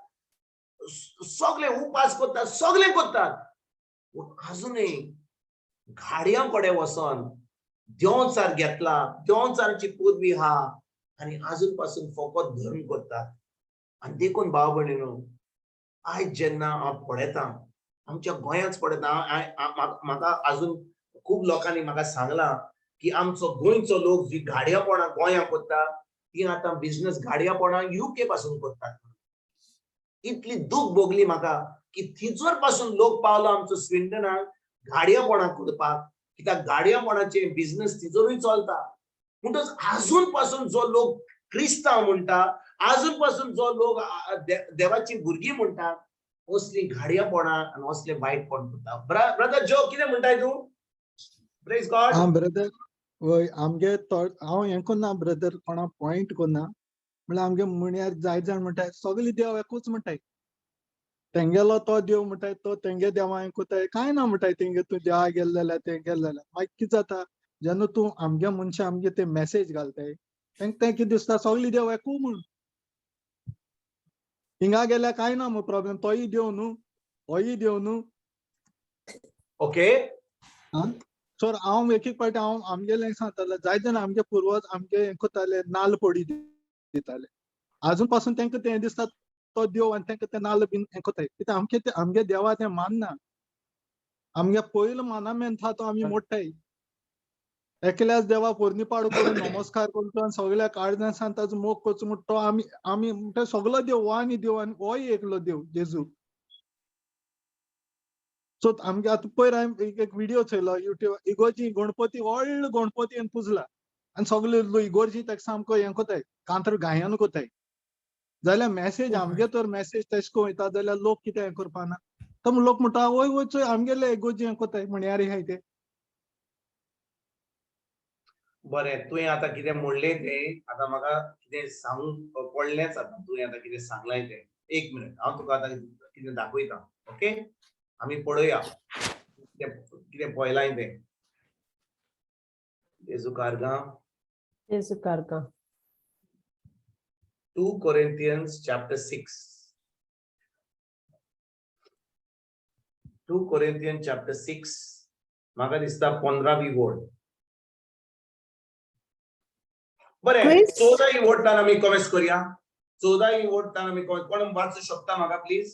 सगळे उपास करतात, सगळे करतात, पूण आजुनूय घाडयां कडेन वचोन देंवचार घेतला, देंवचारची पदवी आहा आनी आजून पासून फकत धर्म करतात. आनी देखून भाव भयणीनो, आयज जेन्ना हांव पळयतां आमच्या गोंयांत पळयता, म्हाका आजून खूब लोकांनी म्हाका सांगलां की आमचो गोंयचो लोक जी घाडयापणां गोंयांत करता ती आतां बिजनस घाडयापणां युके पासून करतात. इतली दूख भोगली म्हाका की थिंचर पासून लोक पावलो आमचो स्विंडनाक घाडयापणां करपाक, कित्याक घाडयापणाचे बिजनस थिंचरूय चलता. म्हणटच आजून पासून जो लोक क्रिस्तांव म्हणटा, आजून पासून जो लोक देवाची भुरगीं म्हणटा, असली घाडयापणां आनी असले वायटपण करता. ब्रदर जो कितें म्हणटाय तूं? Praise God. आं ब्रदर, वय आमगे हांव हें करना ब्रदर, कोणा पॉयंट करना, म्हणल्यार आमगे म्हणयार जायत जाण म्हणटाय सगळे देव एकूच म्हणटाय, तेंगेलो तो देव म्हणटाय, तो तेंगे देवा हें करताय, कांय ना म्हणटाय तेंगे, तूं देवा गेले जाल्यार तें गेले जाल्यार. मागीर कितें जाता जेन्ना तूं आमगे मनशां आमगे ते मॅसेज घालताय तेंका तें कितें दिसता सगळे देव एकू म्हूण, हिंगा गेल्यार कांय ना म्हूण प्रॉब्लेम, तोय देव न्हू, होय देव न्हू. ओके. सर हांव एक एक फावटी हांव आमगेलें सांगतालें, जायते जाण आमगे पुर्वज आमगे हें करताले, नाल्ल पडी दिताले, आजून पासून तांकां तें दिसता तो देव आनी तांकां ते नाल्ल बीन हें करताय, कित्याक आमगे ते आमगे देवा तें मानना, आमगे पयलो मानामेन था तो आमी मोडटाय, एकल्याच देवा पोरणी पाडू करून नमस्कार करचो आनी सगळ्या काळजान सान ताजो मोग करचो म्हण तो आमी आमी म्हणटा सगलो देव हो आनी देव आनी होय एकलो देव जेजू. सो आमगे आतां पयर हांवें एक व्हिडियो चोयलो युट्यूब, इगोर्जी गणपती व्हडलो गणपती पुजला आनी सगळे इगोर्जी ताका सामको हें करताय, कांतर गायन करताय, जाल्यार मॅसेज आमगे तर मॅसेज तशें करून वयता जाल्यार लोक कितें हें करपा ना, तो लोक म्हणटा वय वय चोय आमगेले इगोर्जी हें करताय म्हणयार आहाय ते. बरें, तुवें आतां कितें म्हणलें तें आतां म्हाका कितें सांगूंक पडलेंच, आतां तुवें आतां कितें सांगलां तें एक मिनट हांव तुका आतां कितें दाखयता. ओके, आमी पळोवया कितें पळयलां तें. जेजू कारगां, जेजू कारगां, 2 Corinthians chapter 6, 2 Corinthians chapter 6, म्हाका दिसता 15वी वोर्ड. बरें, 14 वोर्डान आमी कॉमेस करूया. 14 वोर्डान आमी कोण वाचू शकता म्हाका प्लीज?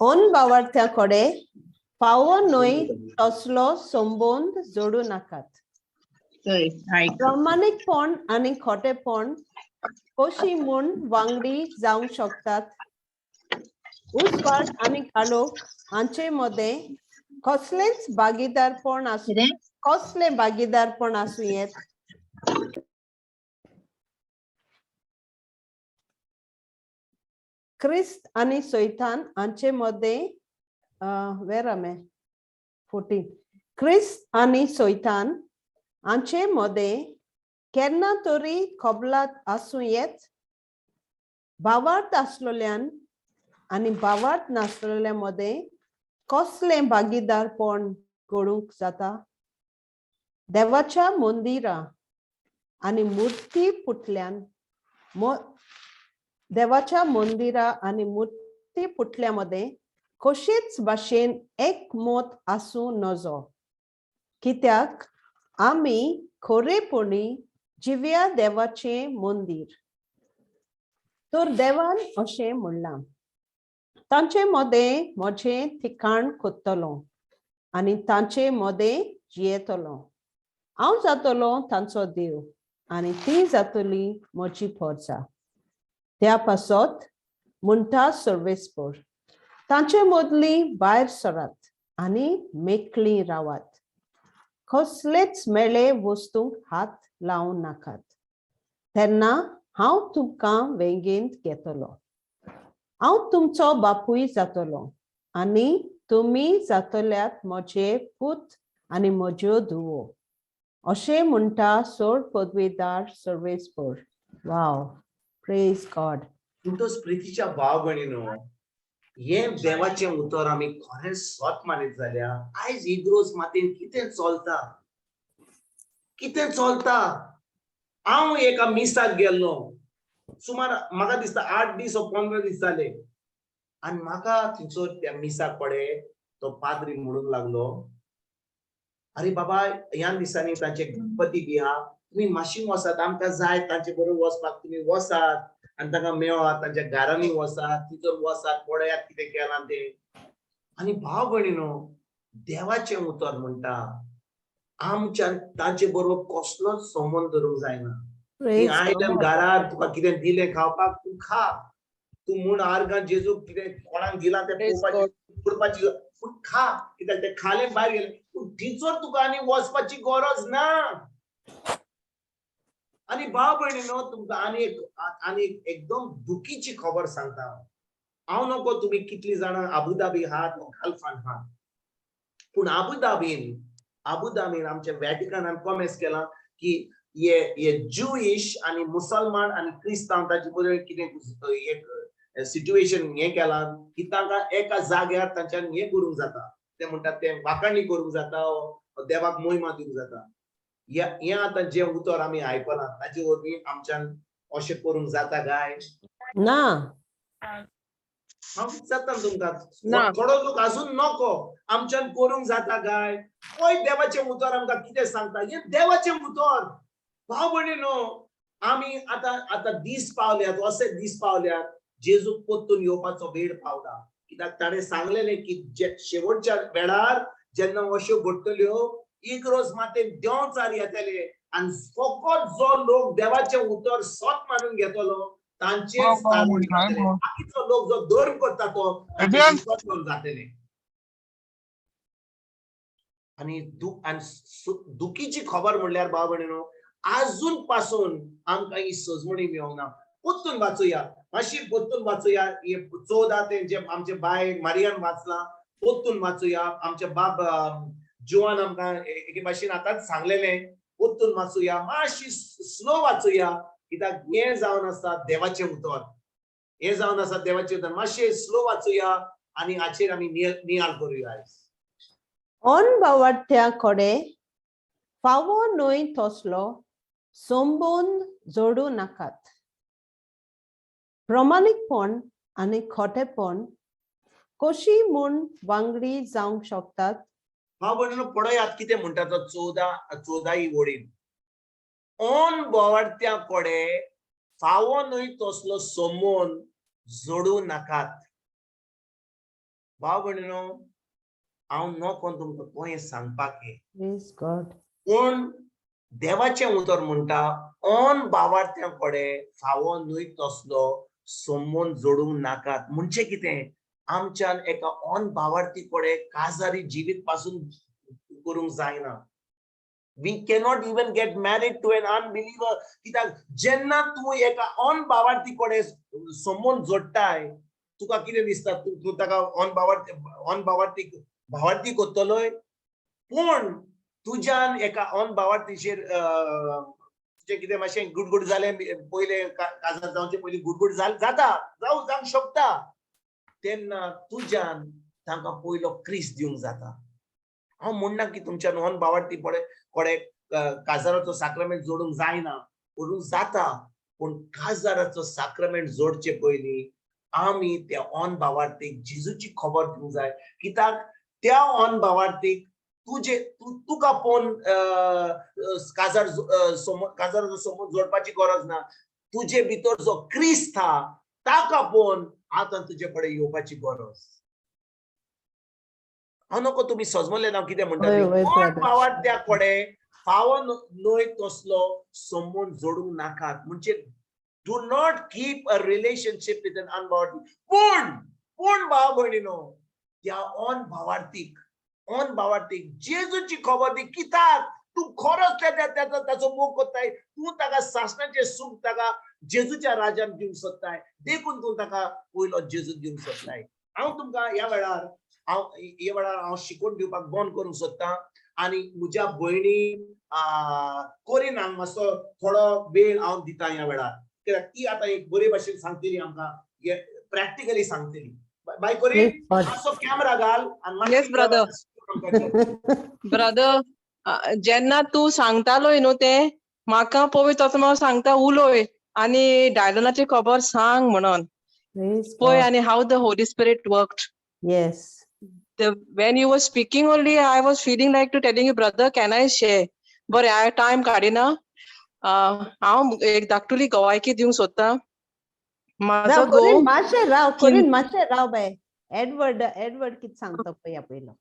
ओन बावार्थ्या कडे फावो न्हय तसलो संबंद जोडू नाकात. प्रामाणीकपण आनी खोटेपण कशी म्हूण वांगडी जावंक शकतात? उजवाड आनी काळोख हांचे मदें कसलेंच भागीदारपण आसूं, कसलें भागीदारपण आसूं येत? क्रिस्त आनी सैतान हांचे मदें वेर आमे 14, क्रिस्त आनी सैतान हांचे मदें केन्ना तरी कबलात आसूं येत? भावार्थ आसलेल्यान आनी भावार्थ नासलेल्या मदें कसलें भागीदारपण घडूंक जाता? देवाच्या मंदिरां आनी मुर्ती पुटल्यान देवाच्या मंदिरा आनी मुर्ती पुटल्या मदें कशेच भाशेन एकमत आसूं नजो, कित्याक आमी खरेपणी जिव्या देवाचें मंदीर. तर देवान अशें म्हणलां, तांचे मदें म्हजें ठिकाण कोत्तलो आनी तांचे मदें जियेतलो. हांव जातलो तांचो देव आनी ती जातली म्हजी पोरसा. त्या पासत म्हणटा सर्वेस्पोर, तांचे मदली भायर सरात आनी मेकळी रावात. कसलेच मेळे वस्तूंक हात लावं नाकात, तेन्ना हांव तुमकां वेंगेंत घेतलो. हांव तुमचो बापूय जातलो आनी तुमी जातल्यात म्हजे पूत आनी म्हज्यो धुवो, अशें म्हणटा सोड पदवीदार सर्वेस्पोर. वाव, प्रेज गॉड. म्हणटच प्रितीच्या भाव भयणीनो, हें देवाचें उतर आमी खरें सत मानीत जाल्यार आयज इग्रोज मातयेन कितें चलता, कितें चलता. हांव एका मिसाक गेल्लो, सुमार म्हाका दिसता 8 दीस वो 15 दीस जाले, आनी म्हाका थंयसर त्या मिसाक कडेन तो पाद्री म्हणूंक लागलो, अरे बाबा ह्या दिसांनी तांचे गणपती बी आहा, तुमी मातशी वसात, आमकां जाय तांचे बरोबर वचपाक, तुमी वसात आनी तांकां मेळात, तांच्या घरांनी वसात, तितर वसात, पळयात कितें केलां तें. आनी भाव भयणीनो, देवाचें उतर म्हणटा आमच्यान तांचे बरोबर कसलोच संबंद धरूंक जायना. ती आयल्या घरार तुका कितें दिलें खावपाक तूं खा, तूं म्हूण आर्गां जेजूक कितें कोणाक दिलां तें पळोवपाची करपाची, पूण खा, कित्याक तें खालें भायर गेलें, पूण थिंचर तुका आनी वचपाची गरज ना. आनी भाव भयणीनो, तुमकां आनी एक एकदम दुखीची खबर सांगता हांव. नको तुमी कितली जाणां आबुधाबी आहात वा गल्फान आहात, पूण आबुधाबीन आमच्या वॅटिकनान कॉमेस केलां की हे ज्युईश आनी मुसलमान आनी क्रिस्तांव ताचे बरोबर कितें एक सिट्युएशन हें केलां की तांकां एका जाग्यार तांच्यान हें करूंक जाता, ते म्हणटात तें वाखाणी करूंक जाता, देवाक मोहिमा दिवंक जाता. हें आतां जें उतर आमी आयकलां ताचे वरवीं आमच्यान अशें करूंक जाता काय ना? हांव विचारता तुमकां, थोडो लोक अजून नको आमच्यान करूंक जाता काय? पळय देवाचें उतर आमकां कितें सांगता, हें देवाचें उतर. भाव भयणीनो, आमी आतां आतां दीस पावल्यात, अशे दीस पावल्यात जेजूक परतून येवपाचो वेळ पावला. कित्याक ताणें सांगलेलें की शेवटच्या वेळार जेन्ना अश्यो घडटल्यो, इग्रोज मातेन देंवचार येतले आनी फकत जो लोक देवाचें उतर सत मानून घेतलो तांचे बाकीचो लोक जो धर्म करता तो जातले. आनी दुखीची खबर म्हणल्यार भाव भयणीनो, आजून पासून आमकां ही सजमणी मेळोंक ना. परतून वाचुया, मातशी परतून वाचुया. 14 ते जे आमचे बाय मारियान वाचलां, परतून वाचुया. आमचे बाब जुवान आमकां एके भाशेन आतांच सांगलेलें, परतून वाचुया, मातशी स्लो वाचुया, कित्याक हें जावन आसा देवाचें उतर, हें जावन आसा देवाचें उतर. मातशें स्लो वाचुया आनी हाचेर आमी नियाळ करुया आयज. अनभावार्थ्या कडेन फावो न्हय तसलो संबंद जोडूं नाकात. प्रमाणीकपण आनी खोटेपण कशी म्हूण वांगडी जावंक शकतात? भाव भयणीनो, पळयात कितें म्हणटा तो 14 ही वळीन, अनभावार्थ्या कडेन फावो न्हय तसलो संबंद जोडूं नाकात. भाव भयणीनो, हांव नको तुमकां कोणें सांगपाक हें, पूण देवाचें उतर म्हणटा अनभावार्थ्या कडेन फावो न्हय तसलो संबंद जोडूंक नाकात. म्हणजे कितें, आमच्यान एका अनभावार्थी कडेन काजारी जिवीत पासून करूंक जायना. We cannot even get married to an unbeliever. कित्याक जेन्ना तूं एका अनभावार्थी कडेन संबंद जोडटाय, तुका कितें दिसता, तूं ताका अनभावार्थी भावार्थी करतलोय, पूण तुज्यान एका अनभावार्थीचेर तुजें कितें मातशें गुडगुड जालें, पयलें काजार जावचे पयलीं गुडगुड जाता, जावंक शकता, तेन्ना तुज्यान तांकां पयलो क्रिस्त दिवंक जाता. हांव म्हणना की तुमच्यान अनभावार्थी कडेन काजाराचो साक्रामेंट जोडूंक जायना, करूंक जाता, पूण काजाराचो साक्रामेंट जोडचे पयलीं आमी त्या अनभावार्थीक जेजूची खबर दिवंक जाय. कित्याक त्या अनभावार्थीक तुजे तुका पळोवन काजाराचो समज जोडपाची गरज ना, तुजे भितर जो क्रिस्त आहा ताका पळोवन आतां तुजे कडेन येवपाची गरज. हांव नको तुमी सजमले ना कितें म्हणटा, अनभावार्थ्या कडेन फावो न्हय तसलो संबंद जोडूंक नाकात. म्हणजे do not keep a relationship with an अनभावार्थी. पूण भाव भयणीनो, त्या अनभावार्थीक जेजूची खबर दी. कित्याक तूं खरोच ताचो मोग करताय, तूं ताका सासणाचें सूख ताका जेजूच्या राज्यान दिवंक सोदताय, देखून तूं ताका पयलो जेजू दिवंक सोदताय. हांव तुमकां ह्या वेळार हांव शिकोवन दिवपाक बंद करूंक सोदतां आनी म्हज्या भयणी कोरिनाक मातसो थोडो वेळ हांव दिता ह्या वेळार, कित्याक ती आतां एक बरे भाशेन सांगतली आमकां, प्रॅक्टिकली सांगतली. बाय कोरीन, मातसो कॅमेरा घाल आनी Yes, brother. Brother, जेन्ना तूं सांगतालोय न्हू तें म्हाका पवित्र आत्मा सांगता, उलोय आनी डायलनाची खबर सांग म्हणून. पळय आनी how the Holy Spirit work. When you were speaking only, I was feeling like to telling you, "Brother, can I share?" बरें, हांवें टायम काडिना. हांव एक धाकटुली गवायकी दिवंक सोदता. म्हाजो राव कोरीन, घोव मातशें राव कोरीन, मातशें राव बाय. एडवर्ड, एडवर्ड कितें सांगता पळया पयलो.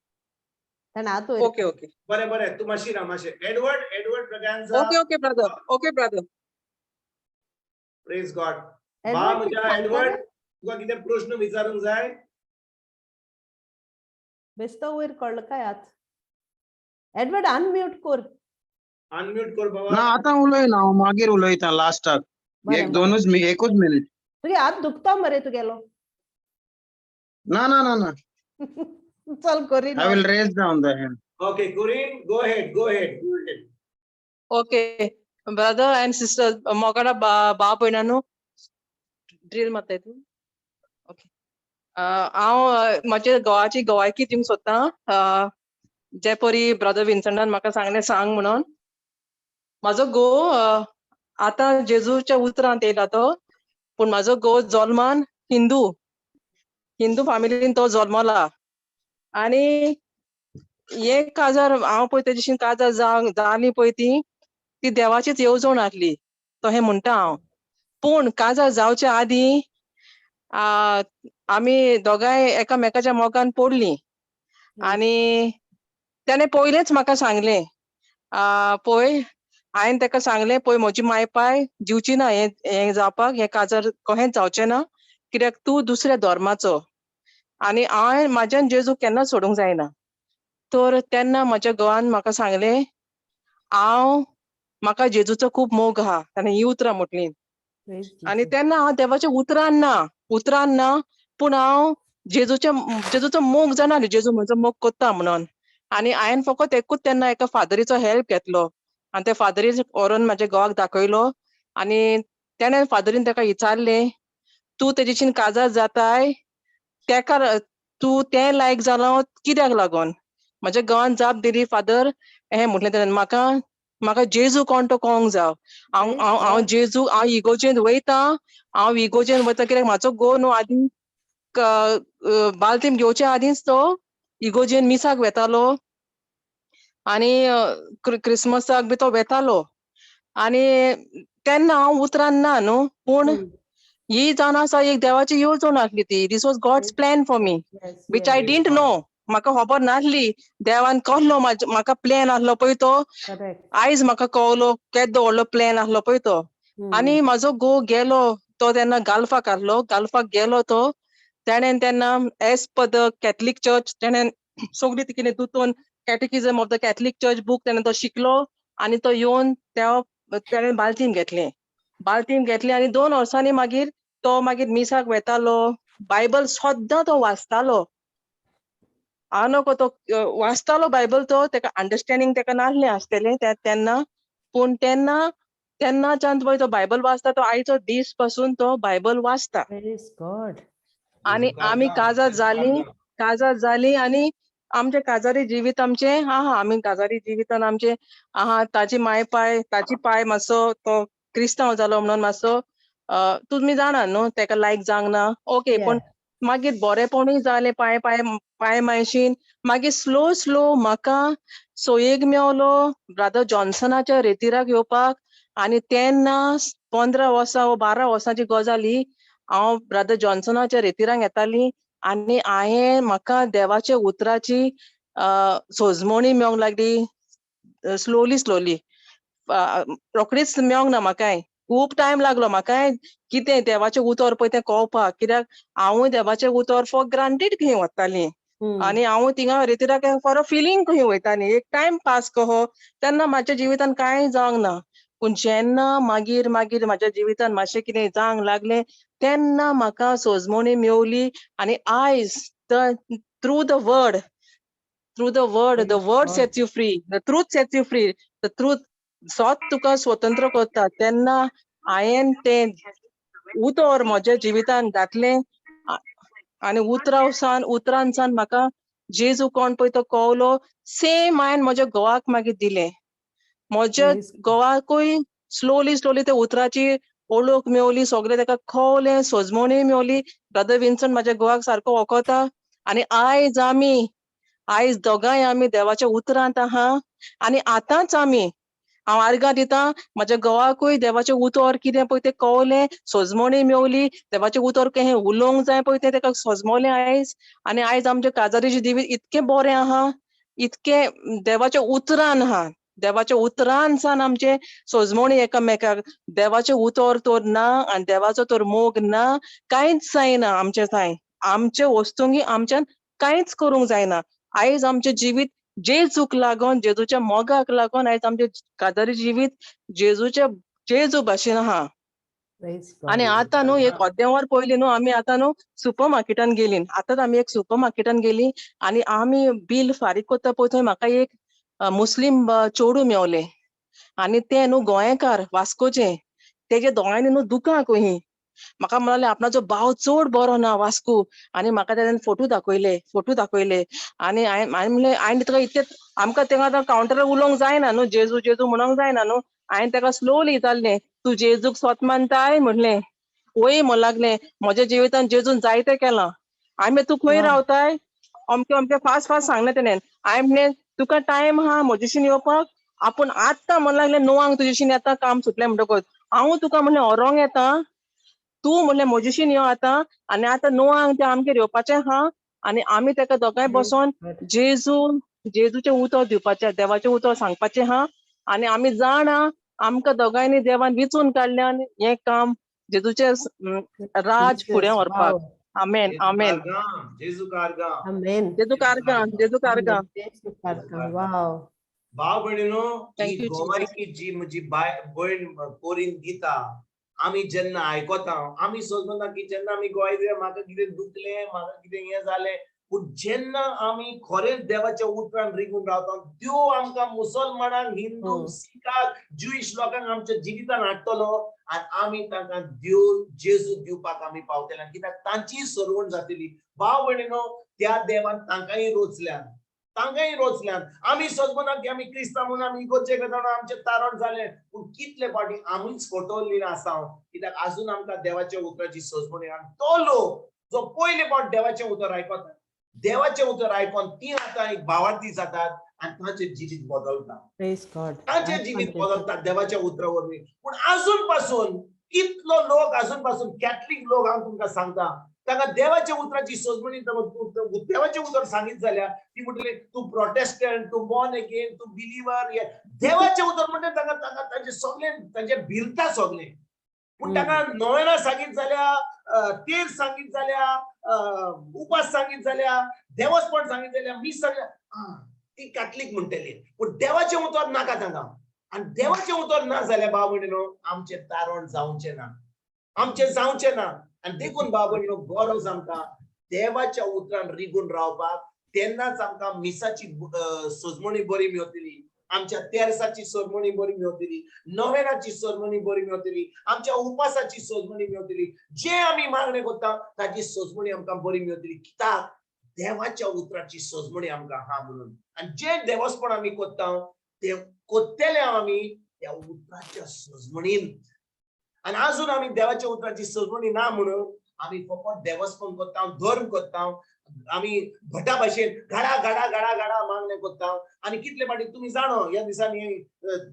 ताणें हात वयर. ओके ओके बरें बरें, तूं मातशी राव मातशें. Edward, Edward Braganza. Okay, brother, okay, brother. Praise God. बा एडवर्ड म्हज्या कितें सांगता एडवर्ड, रे? तुका कितें प्रश्न विचारूंक जाय? बेस्तो वयर कळ्ळो काय हात? एडवर्ड, अनम्यूट कर. अनम्यूट कर ना. बाबा. आतां उलयना हांव, मागीर उलयता लास्टाक. बरें, एक बरें. दोनूच एकूच मिनीट. तुगे हात दुखता मरे तुगेलो. ना ना ना ना. चल कोरीन. I will raise down the hand. Okay Corin, go ahead, go ahead, go ahead. Okay, brother and sister, मोगाडा बा भयणांनो, ड्रील मारताय तूं? ओके. हांव म्हज्या घोवाची गवायकी दिवंक सोदतां, जे परी ब्रदर विन्संटान म्हाका सांगलें सांग म्हणून. म्हाजो घोव आतां जेजूच्या उतरांत येयला तो, पूण म्हाजो घोव जल्मान हिंदू. हिंदू फामिलीन तो जल्मला आनी हे काजार हांव पळय तेजेशीन काजार जाली पळय, ती ती देवाचीच येवजण आसली तशें म्हणटा हांव. पूण काजार जावचे आदीं आमी दोगांय एकामेकाच्या मोगान पडलीं आनी तेणें पयलेंच म्हाका सांगलें, पळय, हांवें ताका सांगलें, पळय, म्हजी माय पाय दिवची ना हें हें जावपाक, हें काजार कहेंच जावचें ना, कित्याक तूं दुसऱ्या धर्माचो आनी हांवें म्हाज्यान जेजू केन्ना सोडूंक जायना. तर तेन्ना म्हज्या घोवान म्हाका सांगलें, हांव म्हाका जेजूचो खूब मोग आहा. ताणें ही उतरां म्हटलीं आनी तेन्ना हांव देवाच्या उतरान ना, पूण हांव जेजूचो मोग जाणा, जेजू म्हजो मोग कोत्ता म्हणून. आनी हांवें फकत एकूच तेन्ना एका फादरीचो हेल्प घेतलो आनी त्या फादरीन व्हरोन म्हाज्या घोवाक दाखयलो आनी तेणें फादरीन ताका विचारलें, तूं तेजेशीन काजार जाताय, तेका तूं तें लायक जालो कित्याक लागोन? म्हज्या घोवान जाप दिली, फादर, हें म्हटलें तेणें, म्हाका म्हाका जेजू कोण तो कोंक जाव. हांव हांव हांव जेजू, हांव इगोजेन वयता, हांव इगोजेन वयता, कित्याक म्हाजो घोव न्हू आदीं बालतीम घेवच्या आदींच तो इगोजेन मिसाक वेतालो आनी क्रिसमसाक बी तो वेतालो आनी तेन्ना हांव उतरान ना न्हू, पूण ही जावन आसा एक देवाची येवजण आसली ती. This was God's plan for me, which I didn't know. म्हाका खबर नासली देवान कसलो म्हाका प्लॅन आसलो पळय तो. आयज म्हाका कळलो केदो व्हडलो प्लॅन आसलो पळय तो. आनी म्हाजो घोव गेलो तो तेन्ना गाल्फाक आसलो. गाल्फाक गेलो तो, तेणेन तेन्ना as per the Catholic Church तेणेन सगळी ती कितें दुतोन Catechism of the Catholic Church book तेणें तो शिकलो आनी तो येवन त्या तेणें बालतीम घेतलें. बालतीम घेतलें आनी 2 वर्सांनी मागीर तो मागीर मिसाक वेतालो. बायबल सद्दां तो वाचतालो. हांव नको, तो वाचतालो बायबल. तो तेका अंडरस्टँडींग तेका नासलें आसतलें तेन्ना, पूण तेन्ना तेन्नाच्यान पळय तो बायबल वाचता. तो आयचो दीस पासून तो बायबल वाचता. Praise God. आनी आमी काजार जाली आनी आमचें काजारी जिवीत आमचें आहा. आमी काजारी जिवितान आमचें आहा. ताची माय पाय, ताची पाय मातसो तो क्रिस्तांव जालो म्हणून मातसो, तुमी जाणा न्हू, तेका लायक जावंक ना. ओके, पूण मागीर बरेपणूय जालें पांय पांय पांय मायशीन. मागीर स्लो स्लो म्हाका सोयेग मेवलो ब्रदर जॉन्सनाच्या रेतिराक येवपाक आनी तेन्ना 15 वर्सां वो 12 वर्सांची गजाल ही. हांव ब्रदर जॉन्सनाच्या रेतिराक येताली आनी हांवें म्हाका देवाच्या उतराची सोजमणी मेवंक लागली. स्लोली स्लोली रोखडीच मेवंक ना म्हाकाय, खूब टायम लागलो म्हाकाय कितें देवाचें उतर पळय तें कळपाक, कित्याक हांवूय देवाचें उतर फॉर ग्रांटेड खंय वतालीं आनी हांव थिंगा रेतिराक फॉर अ फिलींग खंय वयतालीं, एक टायम पास कहो. तेन्ना म्हाज्या जिवितान कांय जावंक ना, पूण जेन्ना मागीर मागीर म्हाज्या जिवितान मातशें कितें जावंक लागलें तेन्ना म्हाका सोजमणी मेवली. आनी आयज the through the word, through the word, the word sets you free, the truth sets you free, the truth सोत तुका स्वतंत्र करता. तेन्ना हांयेन तें उतर म्हज्या जिवितान घातलें आनी उतरां उतरांसान म्हाका जेजू कोण पळय तो कवलो. सेम हांयेन म्हज्या घोवाक मागीर दिलें, म्हज्या घोवाकूय स्लोली स्लोली त्या उतराची ओळख मेवली, सगळें ताका कवलें, सोजमणी मेवली. ब्रदर विन्सन म्हाज्या घोवाक सारको वळखता आनी आयज आमी, आयज दोगांय आमी देवाच्या उतरांत आहा. आनी आतांच आमी, हांव आर्गां दिता म्हाज्या घोवाकूय देवाचें उतर कितें पळय तें कवलें, सोजमणी मेवली, देवाचें उतर कहें उलोवंक जाय पळय तें ताका सोजमोलें आयज. आनी आयज आमचें काजारीचें जिवीत इतकें बरें आहा, इतकें देवाच्या उतरान आहा, देवाच्या उतरान सान आमचें सोजमणी एकामेकाक. देवाचें उतर तर ना आनी देवाचो तर मोग ना, कांयच जायना आमचें थंय, आमचे वस्तुंगी आमच्यान कांयच करूंक जायना. आयज आमचें जिवीत जेजूक लागोन, जेजूच्या मोगाक लागोन आयज आमचें काजारी जिवीत जेजूच्या जेजू भाशेन आहा. आनी आतां न्हू एक अर्दें वर पयलीं न्हू आमी आतां न्हू सुपर मार्केटान गेलीं, आतांच आमी एक सुपर मार्केटान गेलीं आनी आमी बील फारीक करता पळय थंय म्हाका एक मुस्लीम चेडूं मेवलें आनी तें न्हू गोंयकार वास्कोचें, तेजे दोळ्यांनी न्हू दुकां कहीं. म्हाका म्हणालें आपणाचो भाव चड बरो ना वास्को, आनी म्हाका तेणें फोटो दाखयले, फोटो दाखयले. आनी हांवें म्हणलें, हांवें तुका इतलें, आमकां तेंगा आतां कावंटरार उलोवंक जायना न्हू, जेजू जेजू म्हणोंक जायना न्हू. हांवें ताका स्लोली विचारलें, तूं जेजूक सोत मानताय म्हणलें. वय म्हण लागलें, म्हज्या जिवितान जेजून जायतें केलां. हांवें तूं खंय रावताय अमकें अमकें फास्ट फास्ट सांगलें तेणें. हांवें म्हणलें तुका टायम आहा म्हजेशीन येवपाक, आपूण आत्तां म्हण लागलें 9 तुजेशीन येता, काम सुटलें म्हणटकच हांव तुका म्हणलें व्हरोंक येता, तूं म्हणलें म्हजेशीन यो आतां. आनी आतां 9 तें आमगेर येवपाचें आहा आनी आमी तेका दोगांय बसोन जेजू जेजूचें उतर दिवपाचें, देवाचें उतर सांगपाचें आहा. आनी आमी जाणा आमकां दोगांयनी देवान विचून काडल्यान हें काम जेजूचें राज फुडें व्हरपाक. आमेन आमेन. जेजू कारगां, जेजू कारगां, जेजू कारगां. भाव भयणीनो, ही गोवायकी जी म्हजी भयण कोरीन दिता, आमी जेन्ना आयकता आमी समजना की जेन्ना आमी गोंय दिले म्हाका कितें दुखलें, म्हाका कितें हें जालें, पूण जेन्ना आमी खरेंच देवाच्या उतरान रिगून रावता, देव आमकां मुसलमानांक, हिंदू, सिखाक, ज्युईश लोकांक आमच्या जिवितान हाडटलो आनी आमी तांकां देव जेजू दिवपाक आमी पावतले, कित्याक तांचीय सरवण जातली. भाव भयणीनो, त्या देवान तांकांय रोचल्यान, तांकांय रोचल्यान. आमी समजना की आमी क्रिस्तांव म्हणून आमी इगोर्जे करता, आमचें तारण जालें, पूण कितले फावटी आमीच फटवल्ली आसा, कित्याक आजून आमकां देवाच्या उतराची सोजमणी. आनी तो लोक जो पयले फावट देवाचें उतर आयकता, देवाचें उतर आयकोन ती आतां एक भावार्थी जातात आनी तांचें जिवीत बदलता, तांचें जिवीत बदलता देवाच्या उतरा वरवीं. पूण आजून पासून कितलो लोक, आजून पासून कॅथलीक लोक, हांव तुमकां सांगता, ताका देवाच्या उतराची सोजमणी, देवाचें उतर सांगीत जाल्यार ती म्हणटली तूं प्रोटेस्टंट, तूं बॉर्न अगेन, तूं बिलीवर. देवाचें उतर म्हणटा ताका, ताका तांचे सगळें तांचे भिरता सगळें. पूण ताका नोवेना सांगीत जाल्यार, तेर सांगीत जाल्यार, उपास सांगीत जाल्यार, देवस्पण सांगीत जाल्यार, मीस सांगल्यार ती कॅथलीक म्हणटली. पूण देवाचें उतर नाका तांकां. आनी देवाचें उतर ना जाल्यार भाव भयणीनो आमचें तारण जावचें ना, आमचें जावचें ना. आनी देखून भाव भयणीनो गरज आमकां देवाच्या उतरान रिगून रावपाक, तेन्नाच आमकां मिसाची सोजमणी बरी मेवतली, आमच्या तेरसाची सोजमणी बरी मेवतली, नोवेनाची सोजमणी बरी मेवतली, आमच्या उपासाची सोजमणी मेवतली, जे आमी मागणें करता ताची सोजमणी आमकां बरी मेवतली, कित्याक देवाच्या उतराची सोजमणी आमकां आहा म्हणून. आनी जे देवस्पण आमी करता ते करतले आमी त्या उतराच्या सोजमणीन. आनी आजून आमी देवाच्या उतराची सोजमणी ना म्हणून आमी फकत देवस्पण करता, धर्म करता, आमी भटा भाशेन घाडा घाडा घाडा घाडा मागणें करता. आनी कितले फावटी तुमी जाणो ह्या दिसांनी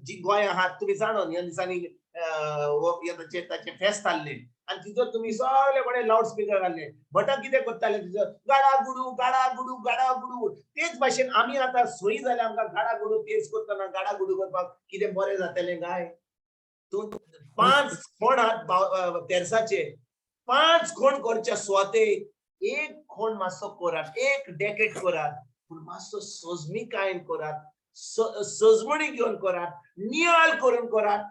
जी गोंय आहात तुमी जाणो ह्या दिसांनी ताचें ताचें फेस्त आहलें आनी तिचो तुमी सगळे कडेन लावड स्पिकर घाल्ले. भटा कितें करताले तिचो गाडा गुडू गाडा गुडू गाडा गुडू. तेच भाशेन आमी आतां सोयी जाल्या आमकां गाडा गुडू तेज करतना गाडा गुडू करपाक कितें बरें जातलें काय? तूं 5 खोण आहात तेर्साचे, 5 खोण करच्या सुवातेक एक खोण मातसो करात, एक डेकेट करात, पूण मातसो सोजमिकायेन करात, सजमणी घेवन करात, नियाळ करून करात.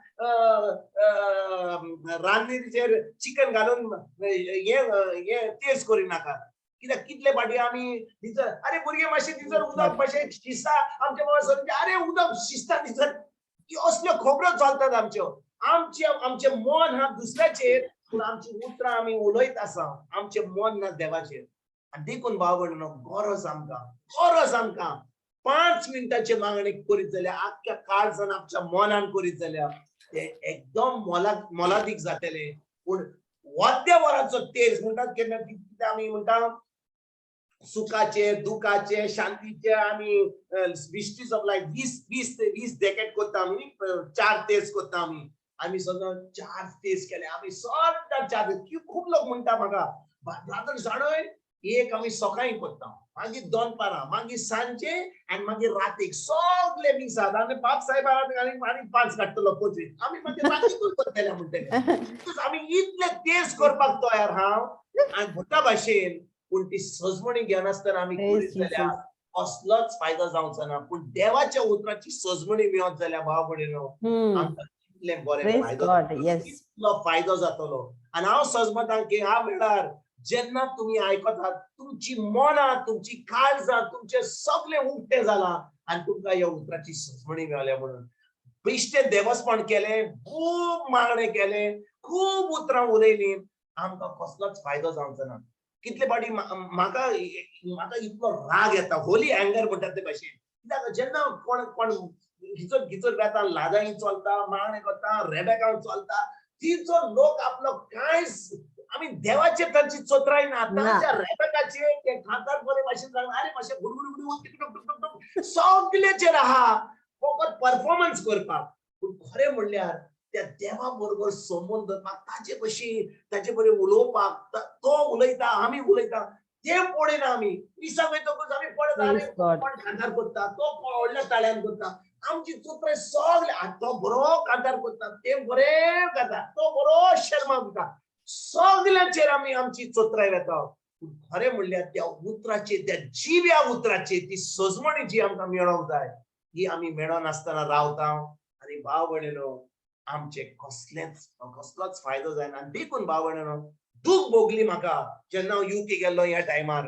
रांदनीचेर चिकन घालून हे हे तेज करिनाकात. कित्याक कितले फाटी आमी भितर अरे भुरगे मातशे भितर उदक मातशें शिजता आमच्या बाबा सर, अरे उदक शिजता भितर, असल्यो खबरो चलतात आमच्यो. आमचे आमचें मन हा दुसऱ्याचेर, पूण आमची उतरां आमी उलयत आसा, आमचें मन ना देवाचेर. आनी देखून भाव भयणीनो गरज आमकां, गरज आमकां 5 मिनटाचे मागणी करीत जाल्यार आख्ख्या काळजान आमच्या मनान करीत जाल्यार ते एकदम मोलादीक जातले. पूण वद्या वराचो तेज म्हणटात केन्ना कितें आमी म्हणटा सुखाचे दुखाचे शांतीचे आमी मिस्ट्रीज ऑफ लायफ 20 20 20 डेकेट करता आमी, 4 तेज करता आमी. आमी सदां 4 तेज केले, आमी सदां 4 तेज. खूब लोक म्हणटा म्हाका, ब्रादर जाणय एक आमी सकाळीं करता, मागीर दनपारां, मागीर सांजे आनी मागीर रातीक, सगळे मिसाद आनी बाप साहेब आनी 5 काडटलो 25 आमी मागीर रातीकूच करतले म्हणटले. आमी इतले तेज करपाक तयार हांव आनी भुता भाशेन, पूण ती सजमणी घेनासतना आमी करीत जाल्यार कसलोच फायदो जावचो ना. पूण देवाच्या उतराची सजमणी मेळत जाल्यार भाव भयणीनो आमकां कितलें बरें फायदो, कितलो फायदो जातलो. आनी हांव सजमतां की ह्या वेळार जेन्ना तुमी आयकतात तुमची मनां तुमची काळजां तुमचे सगळे उक्ते जालां आनी तुमकां ह्या उतराची सजमणी मेळ्ळ्या म्हणून. बेश्टें देवस्पण केलें, खूब मागणें केलें, खूब उतरां उलयलीं, आमकां कसलोच फायदो जावचो ना. कितले फावटी म्हाका म्हाका इतलो राग येता, होली अँगर म्हणटात ते भाशेन. कित्याक जेन्ना कोण कोण घिचत घिचत वेता, लादाई चलता, मागणें करता, रेबेकां चलता, तिचो लोक आपलो कांयच आमी देवाचे तांची चोत्राय ना. तांच्या रेबेकाचे ते खातात बरे भाशेन सांगता, अरे मातशें गुडगुडगुडू टुक सगळेचेर आहा फकत परफॉर्मन्स करपाक. पूण खरें म्हणल्यार त्या देवा बरोबर संबंद दवरपाक, ताचे भशेन ताचे बरोबर उलोवपाक, तो उलयता आमी उलयता ते पळयना आमी. मिसाक वयतकूच आमी पळयता कोण कांतार करता, तो व्हडल्या ताळ्यान करता, आमची चोत्राय सगळे तो बरो कांतार करता, ते बरें गाता, तो बरो शर्मा दिता, सगळ्यांचेर आमी आमची चोत्राय वेता. पूण खरें म्हणल्यार त्या उतराची, त्या जिव्या उतराची ती सजमणी जी आमकां मेळोंक जाय ही आमी मेळनासतना रावता. आनी भाव भयणीनो आमचे कसलेच कसलोच फायदो जायना. देखून भाव भयणीनो दूख भोगली म्हाका जेन्ना हांव युके गेल्लो ह्या टायमार,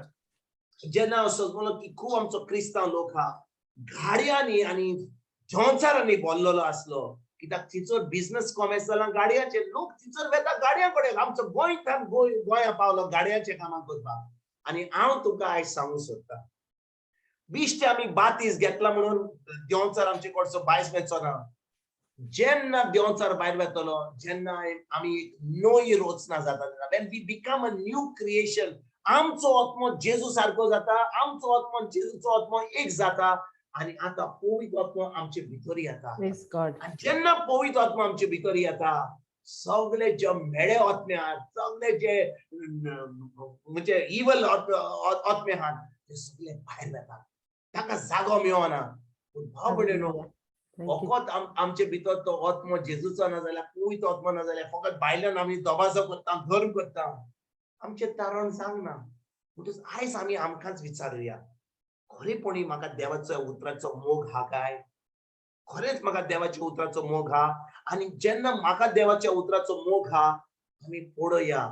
जेन्ना हांव सजमलो की खूब आमचो क्रिस्तांव लोक आहा गाडयांनी आनी जोंचारांनी भरलेलो आसलो. कित्याक थिंचर बिजनस कॉमर्स जाला गाडयांचेर, लोक थिंचर वेता गाडयां कडेन. आमचो गोंय गोंया पावलो गाडयांचे कामां करपाक. आनी हांव तुका आयज सांगूंक सोदता, बेश्टे आमी बातीस घेतला म्हणून देंवचार आमचे कडचो भायस वेचो ना. जेन्ना देंवचार भायर वेतलो, जेन्ना आमी एक नवी रचना जाता, when we become a new creation, आमचो आत्मो जेजू सारको जाता, आमचो आत्मो जेजूचो आत्मो एक जाता आनी आतां पवित्र आत्मो आमचे भितर येता. आनी जेन्ना पवित्र आत्मो आमचे भितर येता, सगळे जे म्हेळे आत्मे आहात, सगळे जे म्हणजे इवल आत्मे आहात, ते सगळे भायर वेतात, ताका जागो मेळना. पूण भाव भयणीनो फकत आमचे भितर तो आत्मो जेजूचो ना जाल्यार, पवित्र आत्मो ना जाल्यार, फकत भायल्यान आमी दबाजो करता, धर्म करता, आमचें तारण जावना. म्हणटच आयज आमी आमकांच विचारुया, खरेपणी म्हाका देवाचो उतराचो मोग हा काय? खरेंच म्हाका देवाच्या उतराचो मोग हा? आनी जेन्ना म्हाका देवाच्या उतराचो मोग हा, आमी पळोवया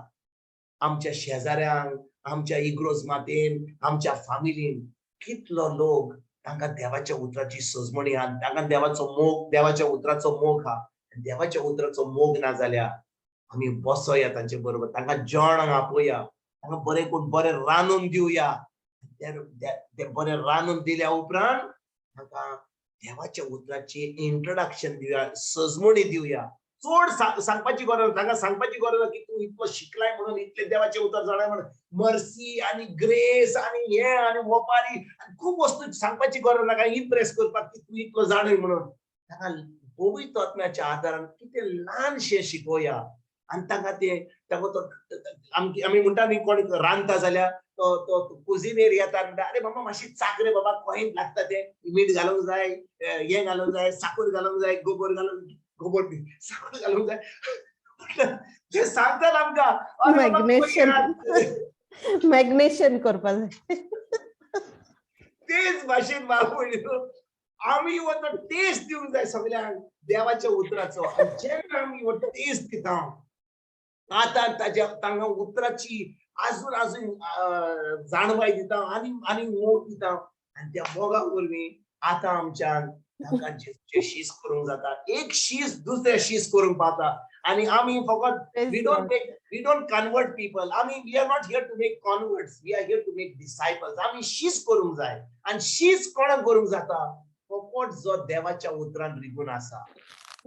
आमच्या शेजाऱ्यांक, आमच्या इग्रोज मातेन, आमच्या फामिलीन कितलो लोक तांकां देवाच्या उतराची सजमणी हा, तांकां देवाचो मोग, देवाच्या उतराचो मोग हा. देवाच्या उतराचो मोग ना जाल्यार आमी बसोया तांचे बरोबर, तांकां जेवणाक आपोवया, तांकां बरें करून बरें रांदून दिवया. ते बरें रांदून दिल्या उपरांत तांकां देवाच्या उतराची इंट्रोडक्शन दिवया, सजमणी दिवया. चड सांगपाची गरज, तांकां सांगपाची गरज ना की तूं इतलो शिकलाय म्हणून, इतले देवाचे उतर जाणाय म्हणून, मर्सी आनी ग्रेस आनी हे आनी वपारी आनी खूब वस्तू सांगपाची गरज ना, इम्प्रेस करपाक की तूं इतलो जाणय म्हणून. तांकां पवित्र आत्म्याच्या आदारान कितें ल्हानशें शिकोवया आनी तांकां तें तांकां तो आमी म्हणटा न्ही, कोण रांदता जाल्यार तो तो कुजिनेर येता, म्हणटा अरे बाबा मातशी चाक रे बाबा, कोयन लागता तें, मीठ घालूंक जाय, हें घालूंक जाय, साकर घालूंक जाय, गोबर घालूंक, गोबर न्ही, साकर घालूंक जाय. ते सांगतात आमकां, अरे बाबा, मॅग्नेशियम. पळयात. मॅग्नेशियम करपा जाय. तेच भाशेन बाबू, आमी हो तो टेस्ट दिवंक जाय सगल्यांक देवाच्या उतराचो. आनी जेन्ना आमी हो टेस्ट दिता, आतां ताज्या तांकां उतराची आजून आजून जाणवाय दिता आनी आनी मोग दिता आनी त्या मोगा वरवीं आतां आमच्यान तांकां जेजूचें शीस करूंक जाता. एक शीस दुसरें शीस करूंक पावता आनी आमी फकत Praise we don't God. make, we don't convert people. I mean, we are not here to make converts, we are here to make disciples. आमी शीस करूंक जाय आनी शीस कोणाक करूंक जाता? फकत जो देवाच्या उतरान रिगून आसा.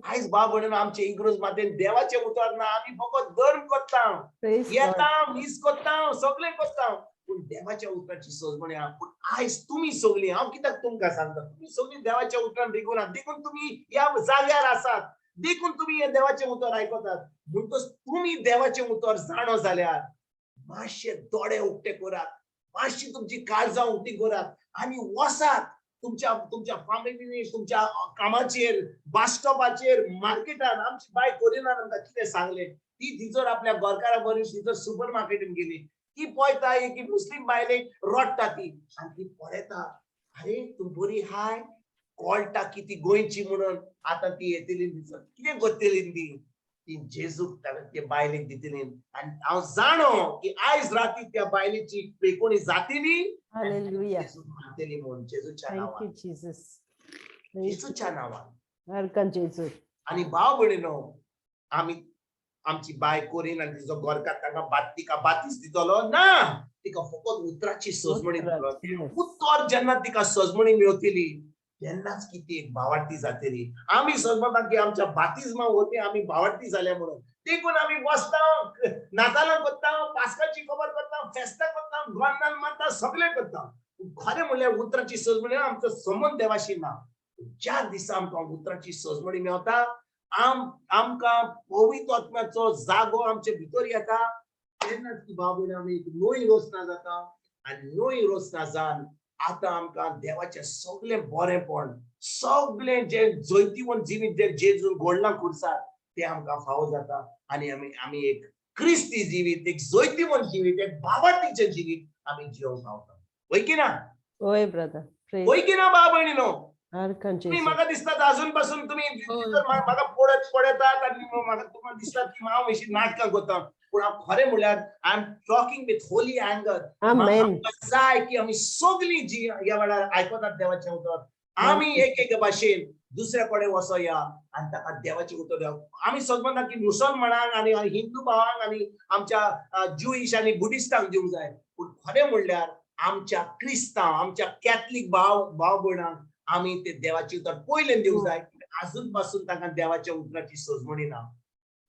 आयज बाब म्हणून आमचे इंग्रज मातेन देवाचें उतर ना, आमी फकत धर्म करता. Praise God. येता, मीस करता, सगळें करता, पूण देवाच्या उतराची सजमणी आहा. पूण आयज तुमी सगळीं, हांव कित्याक तुमकां सांगता, तुमी सगळीं देवाच्या उतरान रिगून आहा, देखून तुमी ह्या जाग्यार आसात, देखून तुमी हे देवाचें उतर आयकतात. म्हणटच तुमी देवाचें उतर जाणो जाल्यार मातशे दोळे उक्ते करात, मातशी तुमची काळजां उक्ती करात आनी वसात तुमच्या तुमच्या फामिलीनी, तुमच्या कामाचेर, बस स्टॉपाचेर, मार्केटान. आमची बाय कोरिनान आमकां कितें सांगलें? ती तिचोर आपल्या गोरकारा बरी तिचोर सुपर मार्केटीन गेली. ती पळयता एक मुस्लीम बायलेक रडटा ती आनी ती पळयता, अरे तूं बरी हाय, कळटा की ती गोंयची म्हणून. आतां ती येतली, तिचो कितें करतली ती? ती जेजूक ताका ते बायलेक दितली आनी हांव जाणो की आयज राती त्या बायलेची पेकोणी जातली. Hallelujah. जेजूक मानतली म्हणून जेजूच्या Thank नांवान. you, Jesus. Praise जेजूच्या नांवान. हरकन जेजू. आनी भाव भयणीनो, आमी आमची बाय कोरीन आनी तिचो गोरकार तांकां तिका बातीस दितलो ना, तिका फकत उतराची सजमणी दितलो. उतर जेन्ना तिका सजमणी मेळटली तेन्नाच की ती एक भावार्थी जातली. आमी समजता की आमच्या बातिज्मा वरवीं आमी भावार्थी जाल्या म्हणून, देखून आमी बसता, नातालां करता, पास्काची खबर करता, फेस्तां करता, गोंदान मारता, सगळें करता. खरें म्हणल्यार उतराची सजमणी आमचो संबंद देवाशी ना. ज्या दिसा आमकां उतराची सजमणी मेवता, आमकां पवित्र आत्म्याचो जागो आमचे भितर येता, तेन्नाच ती बाबून आमी एक नवी रचना जाता आनी नवी रचना जावन आतां आमकां देवाचें सगळें बरेंपण, सगळें जें जैतिवंत जिवीत जें जेजून घडलां खुर्सार, तें आमकां फावो जाता आनी आमी एक क्रिस्ती जिवीत, एक जैतिवंत जिवीत, एक भावार्थीचें जिवीत आमी जिवंक पावता. वय की ना? होय ब्रदर. वय की ना भाव भयणीनो? हरकन तुम्ही जेजू. म्हाका दिसतात अजून पासून तुम्ही भितर म्हाका पळयत पळयतात आनी म्हाका तुमकां दिसतात की हांव अशी नाटकां करता, पूण हांव खरें म्हणल्यार I am talking with holy anger. Amen. जाय की आमी सगळीं जी ह्या वेळार आयकतात देवाचें उतर, आमी एक एक भाशेन दुसऱ्या कडेन वचोया आनी ताका देवाचें उतर दिवप. आमी समजना की मुसलमानांक आनी हिंदू भावांक आनी आमच्या ज्युईश आनी बुडिस्टांक दिवंक जाय, पूण खरें म्हणल्यार आमच्या क्रिस्तांव, आमच्या कॅथलीक भाव भाव भयणांक आमी ते देवाचें उतर पयलें दिवंक जाय. आजून पासून तांकां देवाच्या उतराची सजमणी ना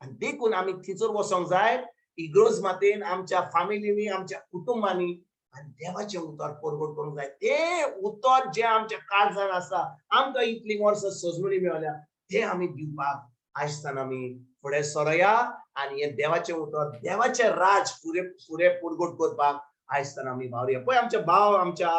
आनी देखून आमी थंयसर वचोंक जाय इग्रोज मातेन, आमच्या फामिलीनी, आमच्या कुटुंबांनी आनी देवाचें उतर परगट करूंक जाय. तें उतर जें आमच्या काळजान आसा, आमकां इतलीं वर्सां सजमणी मेळ्ळ्या, तें आमी दिवपाक आयजसान आमी फुडें सरोया आनी हें देवाचें उतर, देवाचें राज फुडें फुडें परगट करपाक आयजसान आमी वावरुया. पळय, आमच्या भाव, आमच्या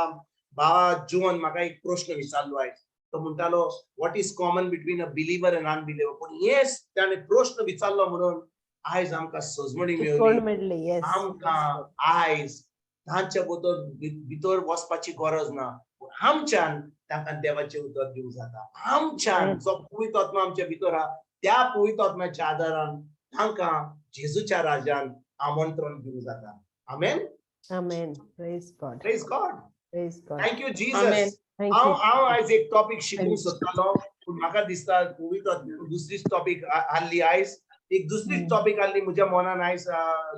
भावा जुवन म्हाका एक प्रश्न विचारलो आयज. तो म्हणटालो, "What is common between a believer and unbeliever?" पूण येस, ताणें प्रश्न विचारलो म्हणून आयज आमकां सजमणी शिकवण मेळ्ळी. मेळ्ळी, येस. आमकां आयज तांच्या भितर भितर वचपाची गरज ना, पूण आमच्यान तांकां देवाचें उतर दिवंक जाता. आमच्यान जो पवित्र आत्मा आमच्या भितर आहा, त्या पवित्र आत्म्याच्या आदारान तांकां जेजूच्या राजान आमंत्रण दिवंक जाता. आमेन. Amen. Praise God. Praise God. Praise God. Thank you Amen. Jesus. Thank हांव you. हांव आयज एक टॉपीक शिकूंक सोदतालो, पूण म्हाका दिसता पवित्र आत्म्यान दुसरीच टॉपीक आहली आयज, एक दुसरीच टॉपीक आहली म्हज्या मनान आयज.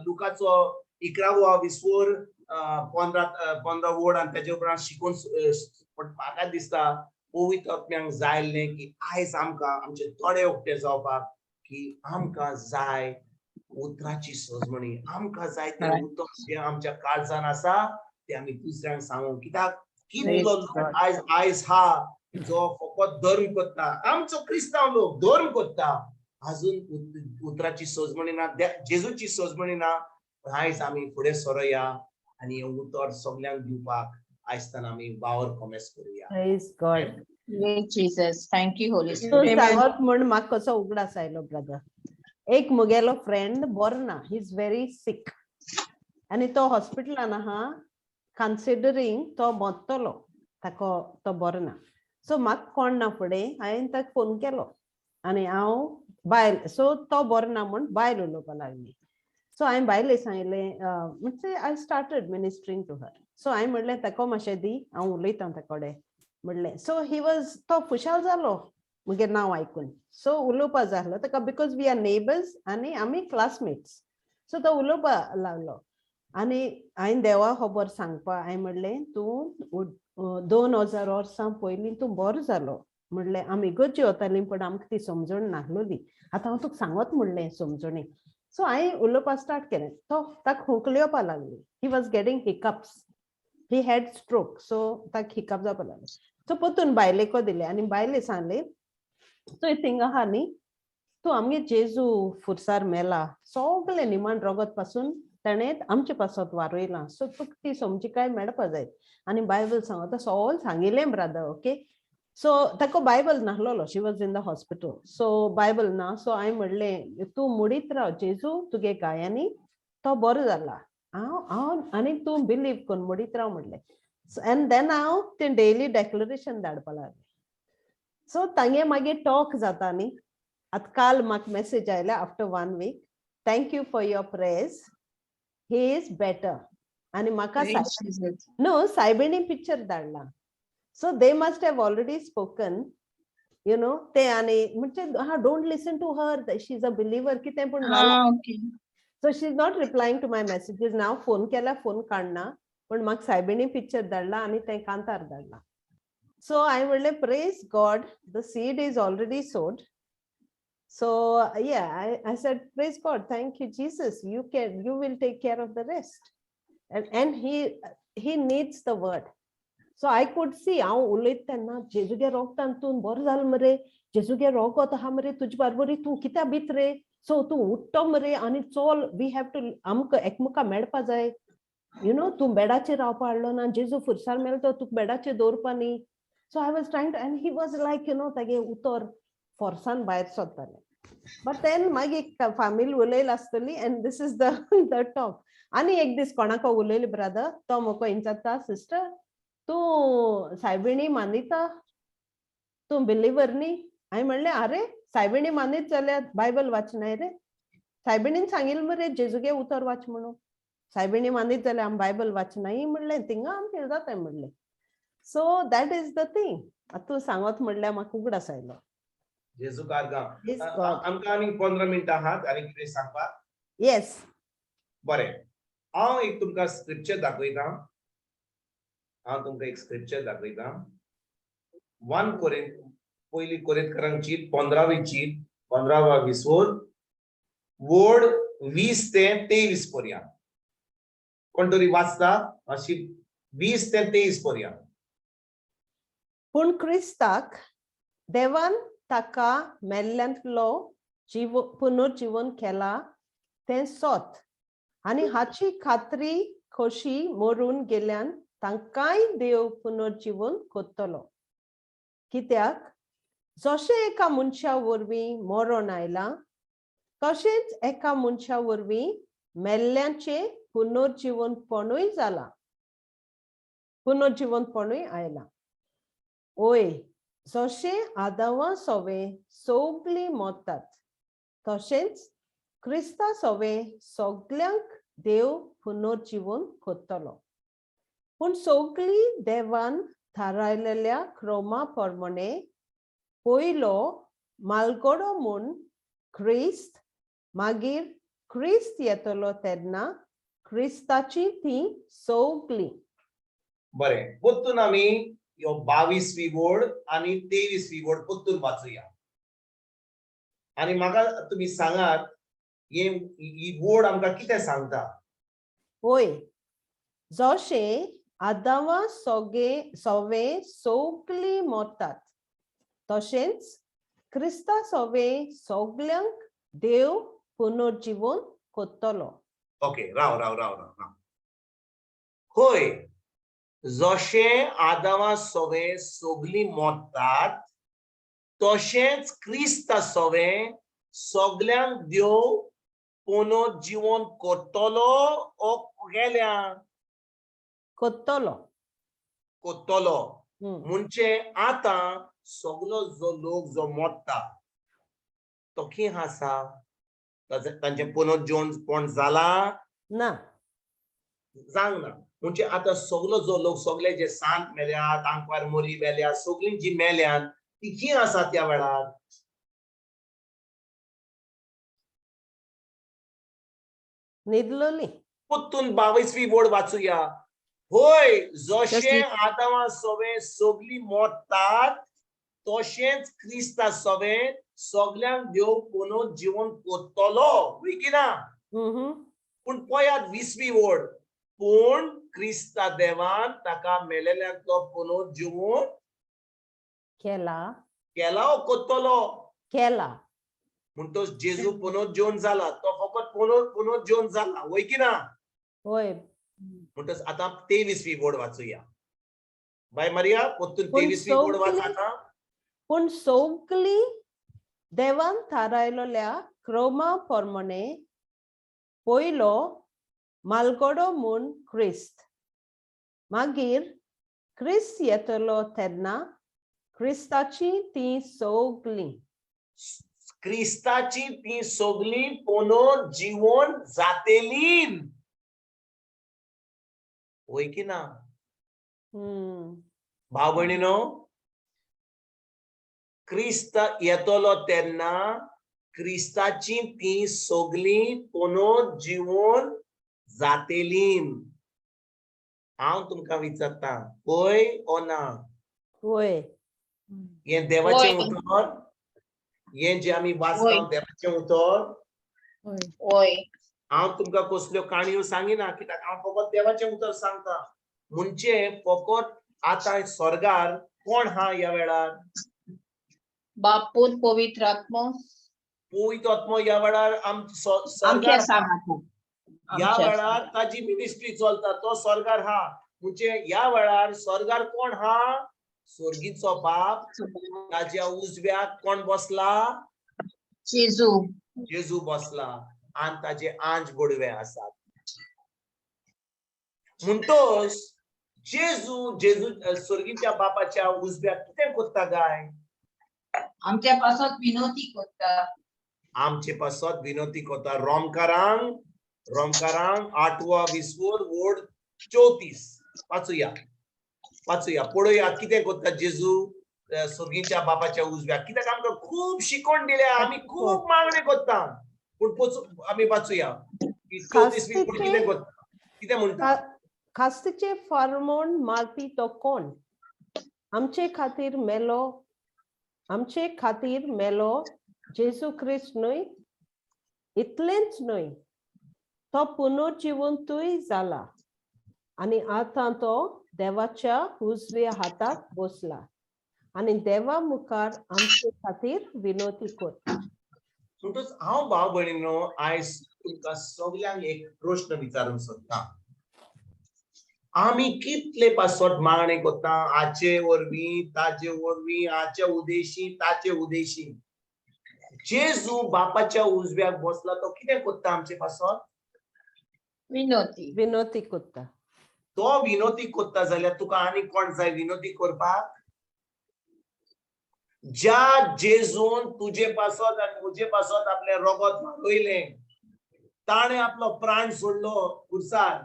लुकाचो 11वो विसवोर 15 वड आनी तेजे उपरांत शिकून, पूण म्हाका दिसता पवित्र आत्म्यांक जाय आसलें की आयज आमकां आमचे दोळे उक्ते जावपाक की आमकां जाय उतराची सजमणी, आमकां जाय तें उतर जें आमच्या काळजान आसा तें आमी दुसऱ्यांक सांगूंक. कित्याक कितलो Praise लोक God. आयज आयज हा. जो फकत धर्म करता, आमचो क्रिस्तांव लोक धर्म करता, अजून उतराची सोजमणी ना, जेजूची सोजमणी ना. पण आयज आमी फुडें सरोया आनी हें उतर सगल्यांक दिवपाक आयजताना आमी वावर कोमेस करुया. Praise God. Praise Jesus. Thank you, Holy तूं Spirit. Amen. सांगत म्हण म्हाका कसो उगडास आयलो ब्रदर. एक मुगेलो फ्रेंड बरो ना, he is very sick आनी तो हॉस्पिटलान आहा, कन्सिडरींग तो मरतलो, ताका तो बरो ना. सो म्हाका कोण ना फुडें हांवें ताका फोन केलो आनी हांव बायल, सो तो बरो ना म्हूण बायल उलोवपा लागली. सो हांवें बायले सांगलें, म्हणजे I started ministering to her. So हांवें म्हणलें, ताका मातशें दी, हांव उलयतां ताका कडेन म्हणलें. सो he was, तो खुशाल जालो मुगे नांव आयकून. सो उलोवपा जालो ताका, because we are neighbours आनी आमी क्लासमेट्स. सो तो उलोवपा लागलो आनी हांवें देवा खबर सांगपा हांवें म्हणलें, तूं 2000 वर्सां पयलीं तूं बरो जालो म्हणलें. आमी इगर्जी वतालीं पण आमकां ती समजण नासलोली, आतां हांव तुका सांगत म्हणलें समजणी. सो हांवें उलोवपा स्टार्ट केलें, तो ताका खोंकली येवपा लागली. He was getting hiccups, he had stroke, so ताका हिकअप जावपा लागले. सो परतून बायलेको दिले आनी बायले सांगले, तुवें थिंगा आहा न्ही, तूं आमगे जेजू फुरसार मेला, सगळें निमाण रगत पासून ताणें आमचे पासत वारयलां, सो तुका ती समजिकाय मेळपा जाय आनी बायबल सांगता सगळें सांगिल्लें ब्रदर. ओके, सो ताका बायबल नासलोलो, she was in the hospital, so Bible ना. सो हांवें म्हणलें, तूं मुडीत राव, जेजू तुगे गायांनी तो बरो जाला, हांव हांव आनी तूं बिलीव करून मुडीत राव म्हणलें. एंड then हांव तें डेली डेक्लरेशन धाडपा लागलें. सो तांगे मागीर टॉक जाता न्ही. आतां काल म्हाका मॅसेज आयल्या after one week, "Thank you for your prayers, he is better." आनी म्हाका Praise Jesus. No, सायबिणी पिक्चर धाडला. So they must have already spoken ते आनी म्हणजे हा, "Don't listen to her, she is a believer," कितें पूण हा, okay. So she is not replying to my messages now. Phone केला, फोन काडना, पण म्हाका सायबिणी पिक्चर धाडला आनी तें कांतार धाडला. सो हांवें म्हणलें, "Praise God, the seed is already sowed." So yeah, I said, "Praise God, thank you, Jesus. You will take care of the rest." And he needs the word. So I could see, हांव उलयत तेन्ना, जेजूगे रोगतान तूं बरो जालो मरे, जेजूगे रोगत आहा मरे तुजे बारबरी, तूं कित्याक भीत रे? सो तूं उठ्ठो मरे आनी चोल, we have to, आमकां एकमेका मेळपा जाय. You know तूं बेडाचेर रावपा हाडलो ना, जेजू फुरसार मेलो तो तुका बेडाचेर दवरपा न्ही. So I was trying to, and he was like, तागे उतर फोर्सान भायर सरतालें. बट then मागीर फामील उलयला आसतली and this is the talk. आनी एक दीस कोणाको उलयली ब्रदर, तो म्हाका विचारता, "सिस्टर, तूं सायबिणी मानिता? तूं बिलीवर न्ही?" हांवें म्हणलें, "आरे, सायबिणी मानीत जाल्यार बायबल वाचनाय रे? सायबिणीन सांगिल्लें मरे जेजूगे उतर वाच म्हणून. सायबिणी मानीत जाल्यार आमी बायबल वाचनाय," म्हणलें, "थिंगा आमचें जाता," म्हणलें. So that is the thing. आतां तूं सांगत म्हणल्यार म्हाका उगडास आयलो. जेजू कारगांव. Praise God. आमकां आनीक 15 मिनटां आहात, आनी कितें सांगपाक? येस. बरें, हांव एक तुमकां स्क्रिप्चर दाखयता. हांव तुमकां एक स्क्रिप्चर दाखयता. वन कोरिंत, पयली कोरिंतकारांक चीट, 15वी चीट, 15वा विसोर, वोड 20 ते 23 पर्यंत. कोण तरी वाचता अशी, 20 ते 23 पर्यंत? पूण क्रिस्ताक देवान ताका मेल्ल्यांतलो जीव पुनर्जीवन केला तें सोत आनी हाची खात्री खोशी मरून गेल्यान तांकांय देव पुनर्जीवन करतलो. कित्याक जशें एका मनशा वरवीं मरण आयलां, तशेंच एका मनशा वरवीं मेल्ल्याचें पुनर्जीवनपणूय जालां, पुनर्जीवनपणूय आयलां. ओय, जशें आदावा सोवे सगळीं मरतात, तशेंच क्रिस्ता सोवे सगल्यांक देव पुनर्जीवन करतलो. पूण सगळीं देवान थारायलेल्या क्रमा प्रमाणे, पयलो मालगडो म्हूण क्रिस्त, मागीर क्रिस्त येतलो तेन्ना क्रिस्ताची ती सगळीं. बरें, परतून आमी ह्यो 22वी वोड आनी 23वी वोड परतून वाचुया आनी म्हाका तुमी सांगात, हे ही वोड आमकां कितें सांगता? होय, जशें आदांवा सोगे सोवे सोगलीं मोरतात तशेंच क्रिस्ता सोवे सोगल्यांक देव पुनर्जिवन कोत्तलो. ओके, राव राव राव राव राव. होय, जशें आदावा सोवे सगलीं मोत्तात तशेंच क्रिस्ता सोवे सगल्यांक देव पुनर्जिवन करतलो ओ गेल्या? कोत्तलो. करतलो. म्हणजे आतां सगलो जो लोक जो मोडटा तो कितें आसा, तांचें पुनर्जिवनपण जाला? ना. जावंक ना. म्हणजे आतां सगलो जो लोक, सगले जे सांत मेल्यात, आंकवार मोरी मेल्या, सगळीं जी मेल्यात ती कितें आसा त्या वेळार? न्हिदलोली. परतून 22वी वड वाचुया. होय, जशें आदावा सोवे सगलीं मोडटात तशेंच क्रिस्ता सोवे सगल्यांक देव पुनर्जिवन करतलो, वय की ना? पूण पळयात 20वी वड, पूण क्रिस्ता देवान ताका मेलेल्यांतलो पुनर्जिवन केला. केला ओ करतलो? केला. म्हणटोच जेजू पुनर्जिवन जाला, तो फकत पुनर्जिवन जाला, वय की ना? होय. म्हणटच आतां 23वी वड वाचुया. बाय मारिया, परतून पूण 23वी वड वाच सगलीं आतां. पूण सोगलीं देवान थारायलोल्या क्रोमा प्रमाणे पयलो मालगडो म्हूण क्रिस्त, मागीर क्रिस्त येतलो तेन्ना क्रिस्ताची तीं सोगलीं. क्रिस्ताची ती सगलीं पुनर्जिवन जातेली, वय की ना? भाव भयणीनो, क्रिस्त येतलो तेन्ना क्रिस्ताची ती सगलीं पुनर्जिवन जातेली. हांव तुमकां विचारता, होय ओ ना? होय. हें देवाचें होय. उतर, हें जें आमी वाचता होय. देवाचें उतर. होय. हांव तुमकां कसल्यो काणयो सांगिना, कित्याक हांव फकत देवाचें उतर सांगता. म्हणजे फकत आतां स्वर्गार कोण हा ह्या वेळार? बापूत पवित्र आत्मो. पवित्र आत्मो ह्या वेळार आमच्या स्वर्गार सांगाता. ह्या आमच्या वेळार ताजी मिनिस्ट्री चलता, तो स्वर्गार हा. म्हणजे ह्या वेळार स्वर्गार कोण हा? स्वर्गीचो बाप. ताज्या उजव्याक कोण बसला? जेजू. जेजू बसला आनी ताजे आंज बडवे आसात. म्हणटोच जेजू जेजू स्वर्गीच्या बापाच्या उजव्याक कितें करता काय? आमच्या पासत विनोती करता. आमचे पासत विनोती करता. रोमकारांक 8वो विसवोर वोड 34 वाचुया, वाचुया, पळोवया कितें करता जेजू स्वर्गीच्या बापाच्या उजव्याक. कित्याक आमकां खूब शिकवण दिल्या, आमी खूब मागणें करता, पूण आमी वाचुया की 34वी वोड कितें करता, कितें म्हणटा? खास्तीचे फारमोण मारपी तो कोण? आमचे खातीर मेलो, आमचे खातीर मेलो जेजू क्रिस्त न्हय? इतलेंच न्हय, तो पुनर्जिवंतूय जाला आनी आतां तो देवाच्या उजव्या हाताक बसला आनी देवा मुखार आमचे खातीर विनोती करता. म्हणटच हांव भाव भयणीनो आयज तुमकां सगल्यांक एक प्रश्न विचारूंक सोदता. आमी कितले पासत मागणें करता हाचे वरवीं, ताचे वरवीं, हाचे उदेशी, ताचे उदेशी. जेजू बापाच्या उजव्याक बसला, तो कितें करता आमचे पासत? विनोती. विनोती करता. तो विनोती करता जाल्यार तुका आनी कोण जाय विनोती करपाक? ज्या जेजून तुजे पासत आनी म्हजे पासत आपलें रगत मारयलें, ताणें आपलो प्राण सोडलो खुर्सार,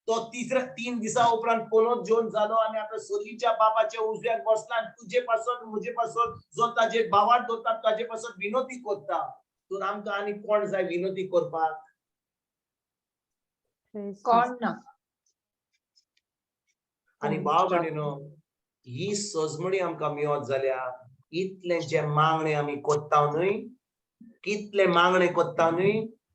तो 3 दिसा उपरांत पुनर्जीवन जालो आनी आपल्या स्वर्गीच्या बापाच्या उजव्याक बसला आनी तुजे पासत म्हजे पासत जो ताजे भावार्थ दवरता ताजे पासत विनोती करता. तूं आमकां आनी कोण जाय विनोती करपाक? कोण ना. आनी भाव भयणीनो, ही सजमणी आमकां मेळत जाल्यार इतलें जे मागणें आमी करता न्हय, कितले मागणें करता न्हय,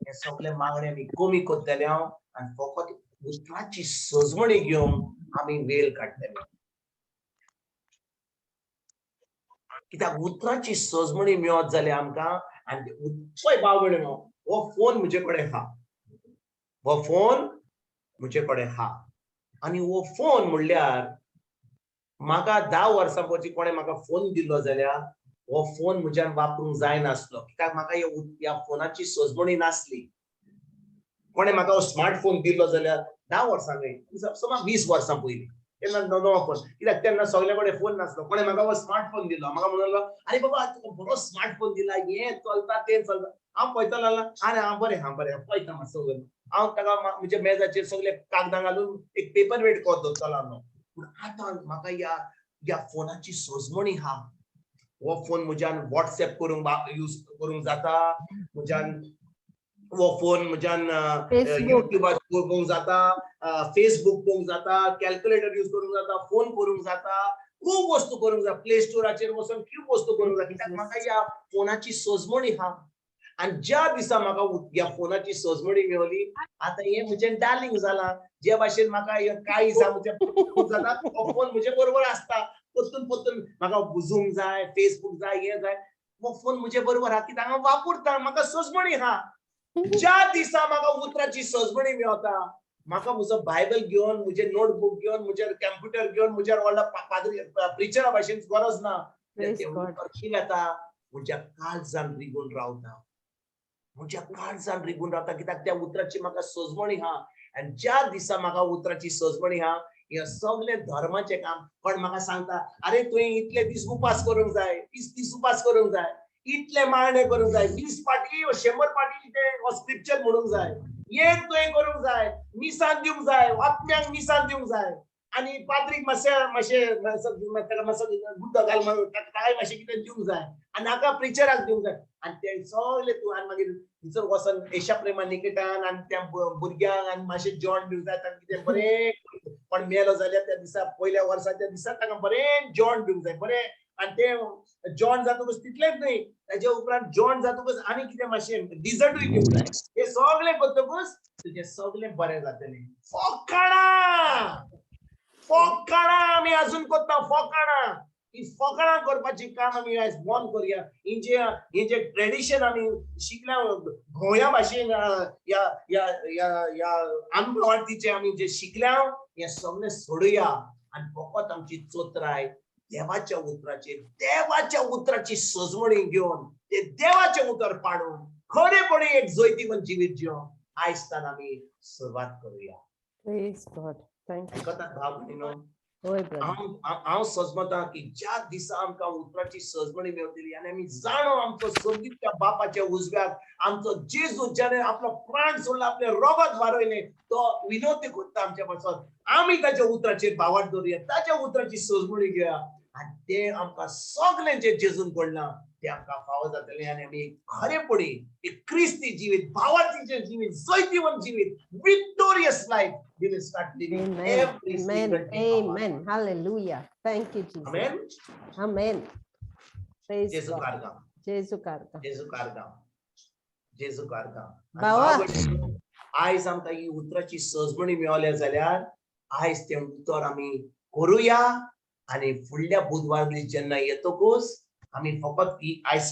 हे सगळे मागणें आमी कमी करतले हांव आनी फकत उतराची सजमणी घेवन आमी वेळ काडटले. कित्याक उतराची सजमणी मेळत जाल्यार आमकां. आनी पळय भाव भयणीनो, हो फोन म्हजे कडेन आहा, हो फोन म्हजे कडेन आहा आनी हो फोन म्हणल्यार म्हाका 10 वर्सां पयलीं कोणें म्हाका फोन दिल्लो जाल्यार हो फोन म्हज्यान वापरूंक जायनासलो, कित्याक म्हाका ह्या फोनाची सजमणी नासली. कोणें म्हाका हो स्मार्टफोन दिल्लो जाल्यार 10 वर्सां न्हय, समज 20 वर्सां पयलीं, तेन्ना नवो फोन, कित्याक तेन्ना सगळे कडेन फोन नासलो. कोणें म्हाका हो स्मार्टफोन दिलो, म्हाका म्हणलो आरे बाबा तुका बरो स्मार्टफोन दिला, हें चलता तें चलता. हांव पळयतालो, आरे हांव बरें, हांव बरें पळयता मातसो. हांव ताका म्हज्या मेजाचेर सगळे कागदां घालून एक पेपर वेट करत दवरतालो न्हू. पूण आतां म्हाका ह्या फोनाची सजमणी आहा. हो फोन म्हज्यान वॉट्सएप करूंक यूज करूंक जाता, म्हज्यान हो फोन म्हज्यान युट्यूबार पळोवंक जाता, फेसबूक पळोवंक जाता, कॅल्क्युलेटर यूज करूंक जाता, फोन करूंक जाता, खूब वस्तू करूंक जाता, प्ले स्टोराचेर वचून खूब वस्तू करूंक जाता, कित्याक म्हाका ह्या फोनाची सजमणी आहा. आनी ज्या दिसा म्हाका ह्या फोनाची सजमणी मेवली, आतां हें म्हजें डार्लिंग जालां. जे भाशेन म्हाका कांय दिसा म्हजें जाता, हो फोन म्हजे बरोबर आसता. परतून परतून म्हाका झूम जाय, फेसबूक जाय, हें जाय, हो फोन म्हजे बरोबर आहा, कित्याक हांव वापरता, म्हाका सजमणी आहा. ज्या दिसा म्हाका उतराची सजमणी मेवता, म्हाका म्हजो बायबल घेवन, म्हजें नोटबूक घेवन, म्हजें कम्प्युटर घेवन, म्हज्या व्हडल्या पाद्री प्रिचरा भाशेन गरज ना. येता म्हज्या काळजान रिगून रावता, म्हज्या काळजान रिगून रावता, कित्याक त्या उतराची म्हाका सजमणी आहा. आनी ज्या दिसा म्हाका उतराची सजमणी आहा, हें सगळें धर्माचें काम. कोण म्हाका सांगता अरे तुवें इतले दीस उपास करूंक जाय, 20 दीस उपास करूंक जाय, इतले माळणे करूंक जाय, 20 पाटी 100 पाटी ते स्क्रिप्चर म्हणूंक जाय, एक तुवें करूंक जाय, मिसान दिवंक जाय, आत्म्यांक मिसान दिवंक जाय, आनी पाद्रीक मातशें मातशें ताका मातसो गुड्डो घाल, ताकाय मातशें कितें दिवंक जाय, आनी हाका प्रिचराक दिवंक जाय. आनी ते सगळे तूं आनी मागीर थंयसर वचोन येशा प्रेमा निकेतान आनी त्या भुरग्यांक आनी मातशें जेवण दिवंक जाय, तांकां कितें बरें कोण मेलो जाल्यार त्या दिसा पयल्या वर्सा त्या दिसा तांकां बरें जेवण दिवंक जाय, बरें. आनी तें जेवण जातकच तितलेंच न्हय, ताजे उपरांत जेवण जातकच आनी कितें मातशें डिजर्टूय दिवंक जाय. हें सगळें करतकच तुजें सगळें बरें जातलें. फकाणां फकाणां आमी अजून करता, फकाणां. ही फकाणां करपाची काम आमी आयज बंद करुया. ही जे ट्रेडिशन आमी शिकल्या गोंया भाशेन, ह्या ह्या ह्या ह्या अनुभवार्थीचे आमी जे शिकल्या हें सगळें सोडुया आनी फकत आमची चोत्राय देवाच्या उतराचेर, देवाच्या उतराची सजमणी घेवन ते देवाचें उतर पाडून खरेपणी एक जैतिवंत जिवीत जिवन आयज आमी सुरवात करुया. आयकतात भाव भयणीनो? हांव सजमता की ज्या दिसा आमकां उतराची सजमणी मेवतली आनी आमी जाणो आमचो सोर्गीच्या बापाच्या उजव्याक आमचो जेजू ज्याने आपलो प्राण सोडला, आपलें रगत वारयलें, तो विनोती करता आमच्या पासून. आमी ताच्या उतराचेर भावार्थ दवरुया, ताच्या उतराची सजमणी घेया आनी तें आमकां सगळें जें जेजून पडलां तें आमकां फावो जातलें. आनी आमी खरेपणी एक क्रिस्ती जिवीत, भावार्थीचें जिवीत, जैतिवंत जिवीत, Victorious life we will start living. Amen. Every Amen. single day. Amen. Hallelujah. Thank you, Jesus. Amen. Amen. Praise Jesu God. Kargam. Jesu Kargam. Jesu Kargam. Jesu Kargam. बाबा. आयज आमकां ही उतराची सजमणी मेवल्या जाल्यार आयज तें उतर आमी करुया आनी फुडल्या बुधवार दीस जेन्ना येतकूच आमी फकत ही आयज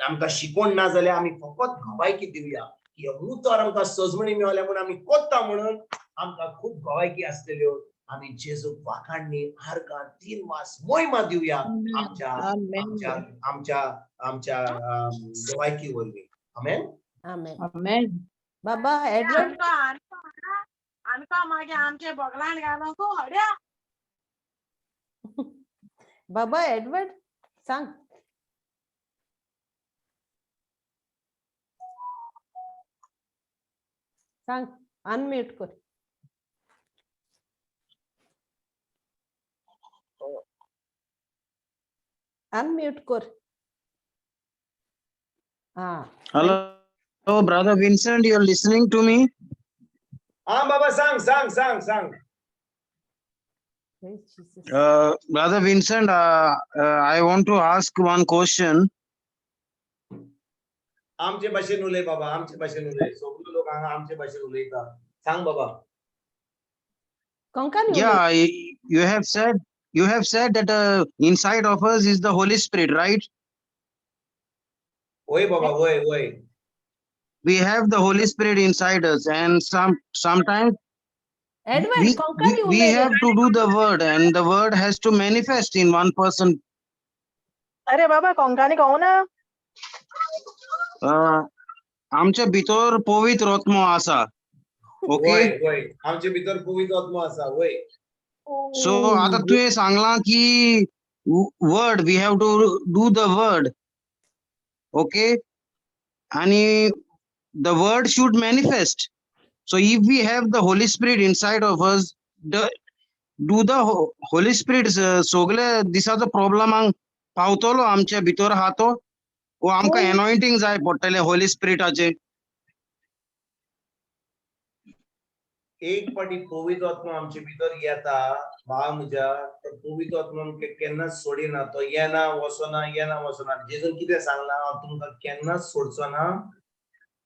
आमकां शिकोवण ना जाल्यार आमी फकत गवायकी दिवया की उतर आमकां सजमणी मेवल्या म्हणून आमी कोत्ता, म्हणून आमकां खूब गवायकी आसलेल्यो. आमी जेजूक वाखाणणी, आर्गां, 3 मास मोहिमा दिवया आमच्या आमच्या आमच्या आमच्या गवायकी वरवीं. आमेन. आमेन. आमेन. बाबा एडवर्ड आमकां मागीर आमचे बगलान घालूंक हड्या. बाबा एडवर्ड सांग. सांग, अनम्यूट कर. अनम्यूट कर. हा. Hello brother Vincent, you are listening to me? हा बाबा सांग सांग सांग सांग. Brother Vincent, I want to ask one question. आमचे भाशेन उलय बाबा, आमचे भाशेन उलय. सगळे लोक हांगा आमचे भाशेन उलयता. सांग बाबा. Konkani. Yeah, You have said you have said that inside of us is the Holy Spirit, right? वय बाबा, वय वय. We have the Holy Spirit inside us, and sometimes Edward, we, Konkani we उलय रे. have to do the word, and the word has to manifest in one person. अरे बाबा, कोंकानी कोण ना? आमच्या भितर पवित्र आत्मो आसा, ओके? वय वय, आमचे भितर पवित्र आत्मो आसा, वय. सो आता तुवें सांगलां की word, we have to do the word, okay? आणि the word should manifest. So if we have the Holy Spirit inside of us, the do the Holy Spirit सगळे दिसाचो प्रॉब्लमांक पावतलो आमच्या भितर आहा तो, वो आमकां एनॉयंटींग जाय पडटलें होली स्पिरिटाचें? एक पाटी पवित्र आत्मो आमचे भितर येता भाव म्हज्या, तो पवित्र आत्मो आमकां केन्नाच सोडिना. तो येना वचना, येना वचना. जेजून कितें सांगलां? हांव तुमकां केन्नाच सोडचो ना.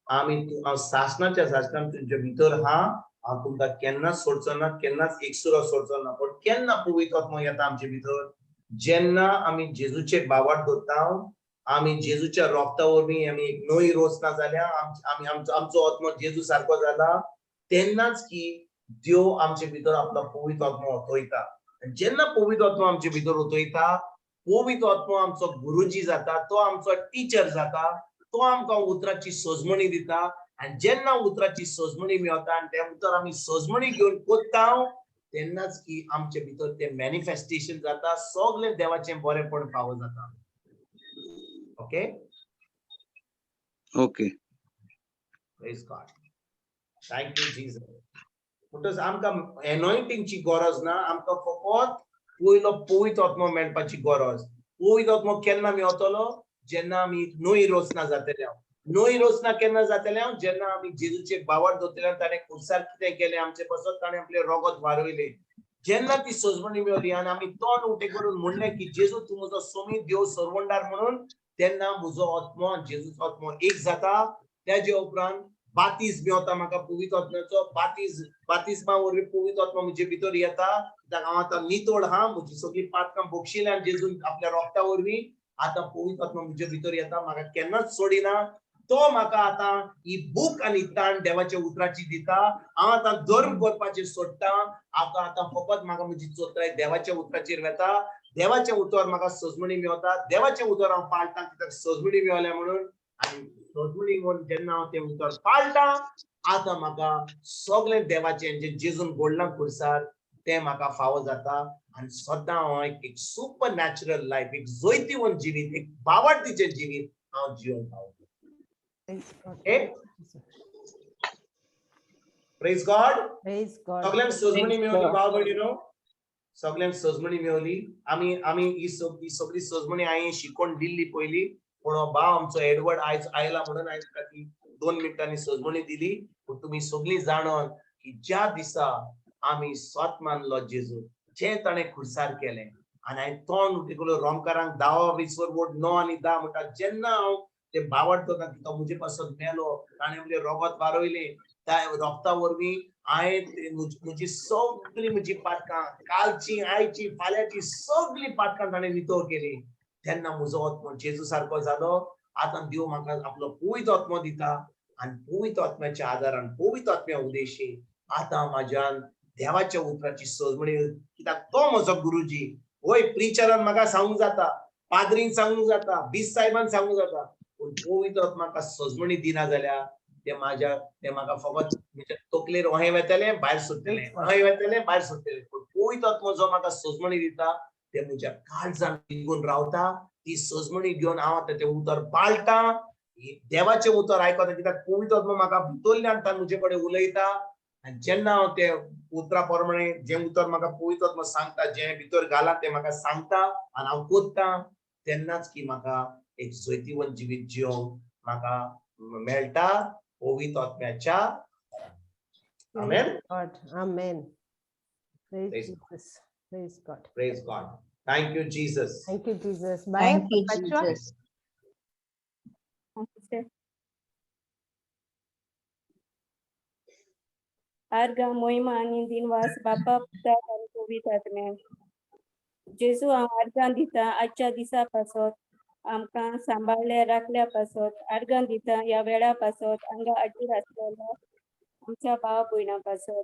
आमी हांव सासणाच्या सासणाक तुमच्या भितर हा, हांव तुमकां केन्नाच सोडचो ना, केन्नाच एकसुरो सोडचो ना. पूण केन्ना पवित्र आत्मो येता आमचे भितर? जेन्ना आमी जेजूचे बावाट दवरता, आमी जेजूच्या रोगता वरवीं आमी एक नवी रचना जाल्या, आमी आमचो आत्मो जेजू सारको जाला, तेन्नाच की देव आमचे भितर आपलो पवित्र आत्मो ओतयता. आनी जेन्ना पवित्र आत्मो आमचे भितर ओतयता, पवित्र आत्मो आमचो गुरुजी जाता, तो आमचो टिचर जाता, तो आमकां उतराची सजमणी दिता. आनी जेन्ना उतराची सजमणी मेळता आनी तें उतर आमी सजमणी घेवन कोत्ता, तेन्नाच की आमचे भितर तें मॅनिफेस्टेशन जाता, सगळें देवाचें बरेंपण फावो जाता. Okay? Okay. Praise God. Thank you Jesus. म्हणटच आमकां एनॉयंटींगची गरज ना, आमकां फकत पयलो पवित्र आत्मो मेळपाची गरज. पवित्र आत्मो केन्ना मेळतलो? जेन्ना आमी नवी रचना जातले. नवी रचना केन्ना जातले? जेन्ना आमी जेजूचे बावार दवरतले, ताणें खुर्सार कितें केलें आमचे पासत, ताणें आपलें रगत वारयलें. जेन्ना ती सजमणी मेवली आनी आमी तोंड उटे करून म्हणलें की जेजू तूं म्हजो सोमी देव सरवंडार म्हणून, तेन्ना म्हजो आत्मो आनी जेजूचो आत्मो एक जाता. तेजे उपरांत बातीज मेवता म्हाका पवित्र आत्म्याचो. बातीज, बातिज्मा वरवीं पवित्र आत्मो म्हजे भितर येता, कित्याक हांव आतां नितळ हा, म्हजी सगळीं पातकां बक्षिल्यान जेजून आपल्या रोगता वरवीं. आतां पवित्र आत्मो म्हजे भितर येता, म्हाका केन्नाच सोडिना. तो म्हाका आतां ही बूक आनी ताण देवाच्या उतराची दिता. हांव आतां धर्म करपाचेर सोडटा. आतां आतां फकत म्हाका म्हजी चोत्राय देवाच्या उतराचेर वेता. देवाचें उतर म्हाका सजमणी मेवता, देवाचें उतर हांव पाळटा, कित्याक सजमणी मेवल्या म्हणून. आनी सजमणी म्हणून जेन्ना हांव तें उतर पाळटा, आतां म्हाका सगळें देवाचें जें जेजून घडलां खुर्सार तें म्हाका फावो जाता. आनी सदां हांव एक सुपर नॅचरल लायफ, एक जैतिवंत जिवीत, एक बावडतीचें जिवीत हांव जियोंक पावता. Okay? Praise God. Praise God. सगळ्यांक सजमणी मेवली भाव भयणीनो? सगळ्यांक सजमणी मेवली? आमी आमी ही ही सगळी सजमणी हांवें शिकोवन दिल्ली पयली, पूण हो भाव आमचो एडवर्ड आयज आयला म्हणून हांवें ताका ती 2 मिनटांनी सजमणी दिली. पूण तुमी सगळीं जाणोन की ज्या दिसा आमी स्वत मानलो जेजू जें ताणें खुर्सार केलें आनी हांवें तोंड उटे करून रोमकारांक 10 वीसवर वोट 9 आनी 10 म्हणटा, जेन्ना हांव ते बावडतो की तो म्हजे पासत मेलो, ताणें आपलें रोगत वारयलें, त्या रोगता वरवीं हांवें म्हजी सगळीं म्हजी पातकां, कालची आयची फाल्यांची सगळीं पातकां ताणें नितळ केली, तेन्ना म्हजो आत्मो जेजू सारको जालो. आतां देव म्हाका आपलो पवित्र आत्मो दिता आनी पवित्र आत्म्याच्या आदारान, पवित्र आत्म्या उदेशी आतां म्हाज्यान देवाच्या उतराची सजमणी, कित्याक तो म्हजो गुरुजी. वय प्रिचरान म्हाका सांगूंक जाता, पाद्रीन सांगूंक जाता, बीस साहेबान सांगूंक जाता, पूण पवित्र आत्मा म्हाका सजमणी दिना जाल्यार ते म्हाज्या ते म्हाका फकत म्हज्या तकलेर अहें वेतलें भायर सोडटलें, अहें वेतलें भायर सोडटलें. पूण पवित्र आत्मो जो म्हाका सजमणी दिता ते म्हज्या काळजान तिगून रावता. ती सजमणी घेवन हांव आतां तें उतर पाळटा, देवाचें उतर आयकता, कित्याक पवित्र आत्मो म्हाका भितरल्यान ताण म्हजे कडेन उलयता. आनी जेन्ना हांव ते उतरा प्रमाणे जें उतर म्हाका पवित्र आत्मो सांगता, जें भितर घाला तें म्हाका सांगता आनी हांव कोत्ता, तेन्नाच की म्हाका एक जैतिवंत जिवीत जियोंक म्हाका मेळटा पवित्र आत्म्याच्या. आमेन. God. Amen. Praise Praise Jesus. Praise God. Praise God. Thank you Jesus. Thank you, Jesus. Bye. Thank you, Perpetua. Jesus. Sister. आर्गां मोहिमा आनी दिनवास बापा पुताक आनी पवित्र आत्म्याक. जेजू, हांव आर्गां दिता आजच्या दिसा पासत, आमकां सांबाळ्ळे राखल्या पासत. आर्गां दिता ह्या वेळा पासत, हांगा हाजीर आसलेल्या आमच्या भाव भयणां पासत.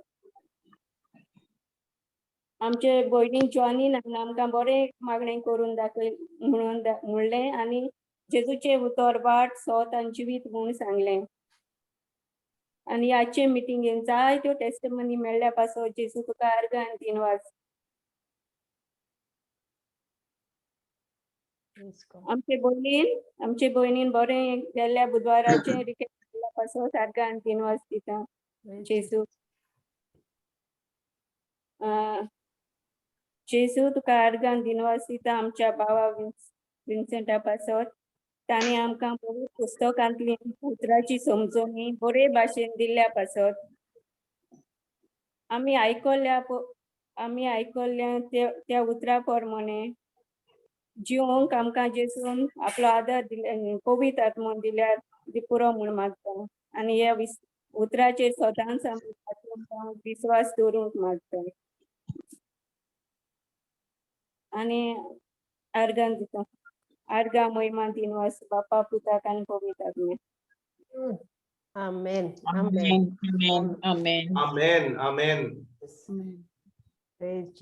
आमचे भयणीक जॉनीन हांगा आमकां बरें मागणें करून दाखय म्हणून म्हणलें आनी जेजूचें उतर वाट, सोत आनी जिवीत म्हूण सांगलें. आनी आजचे मिटिंगेन जायत्यो टेस्टमनी मेळ्ळ्या पासत जेजू तुका आर्गां आनी दिनवास. Praise God. आमचे भयणीन बरें गेल्ल्या बुधवाराचें रिकेप केल्ल्या पासत आर्गां आनी दिनवास दिता Praise जेजू. जेजू, तुका आर्गां दिनवास दिता आमच्या भावा विन्सेंटा पासत. ताणें आमकां बरी पुस्तकांतली उतराची समजणी बरे भाशेन दिल्ल्या पासत. आमी आयकल्ल्या त्या त्या उतरा प्रमाणे जिवंक आमकां जेजून आपलो आदार दिले, पवित्र आत्मो दिल्यार पुरो म्हूण मागता आनी ह्या उतराचेर सदांच आमी विस्वास दवरूंक मागता आनी आर्गां दिता. आर्गां, मोहिमा, दिनवास बापा, पुताक आनी पवित्र आत्म्याक. Amen. Amen. Amen. Amen. Amen. Amen. Praise.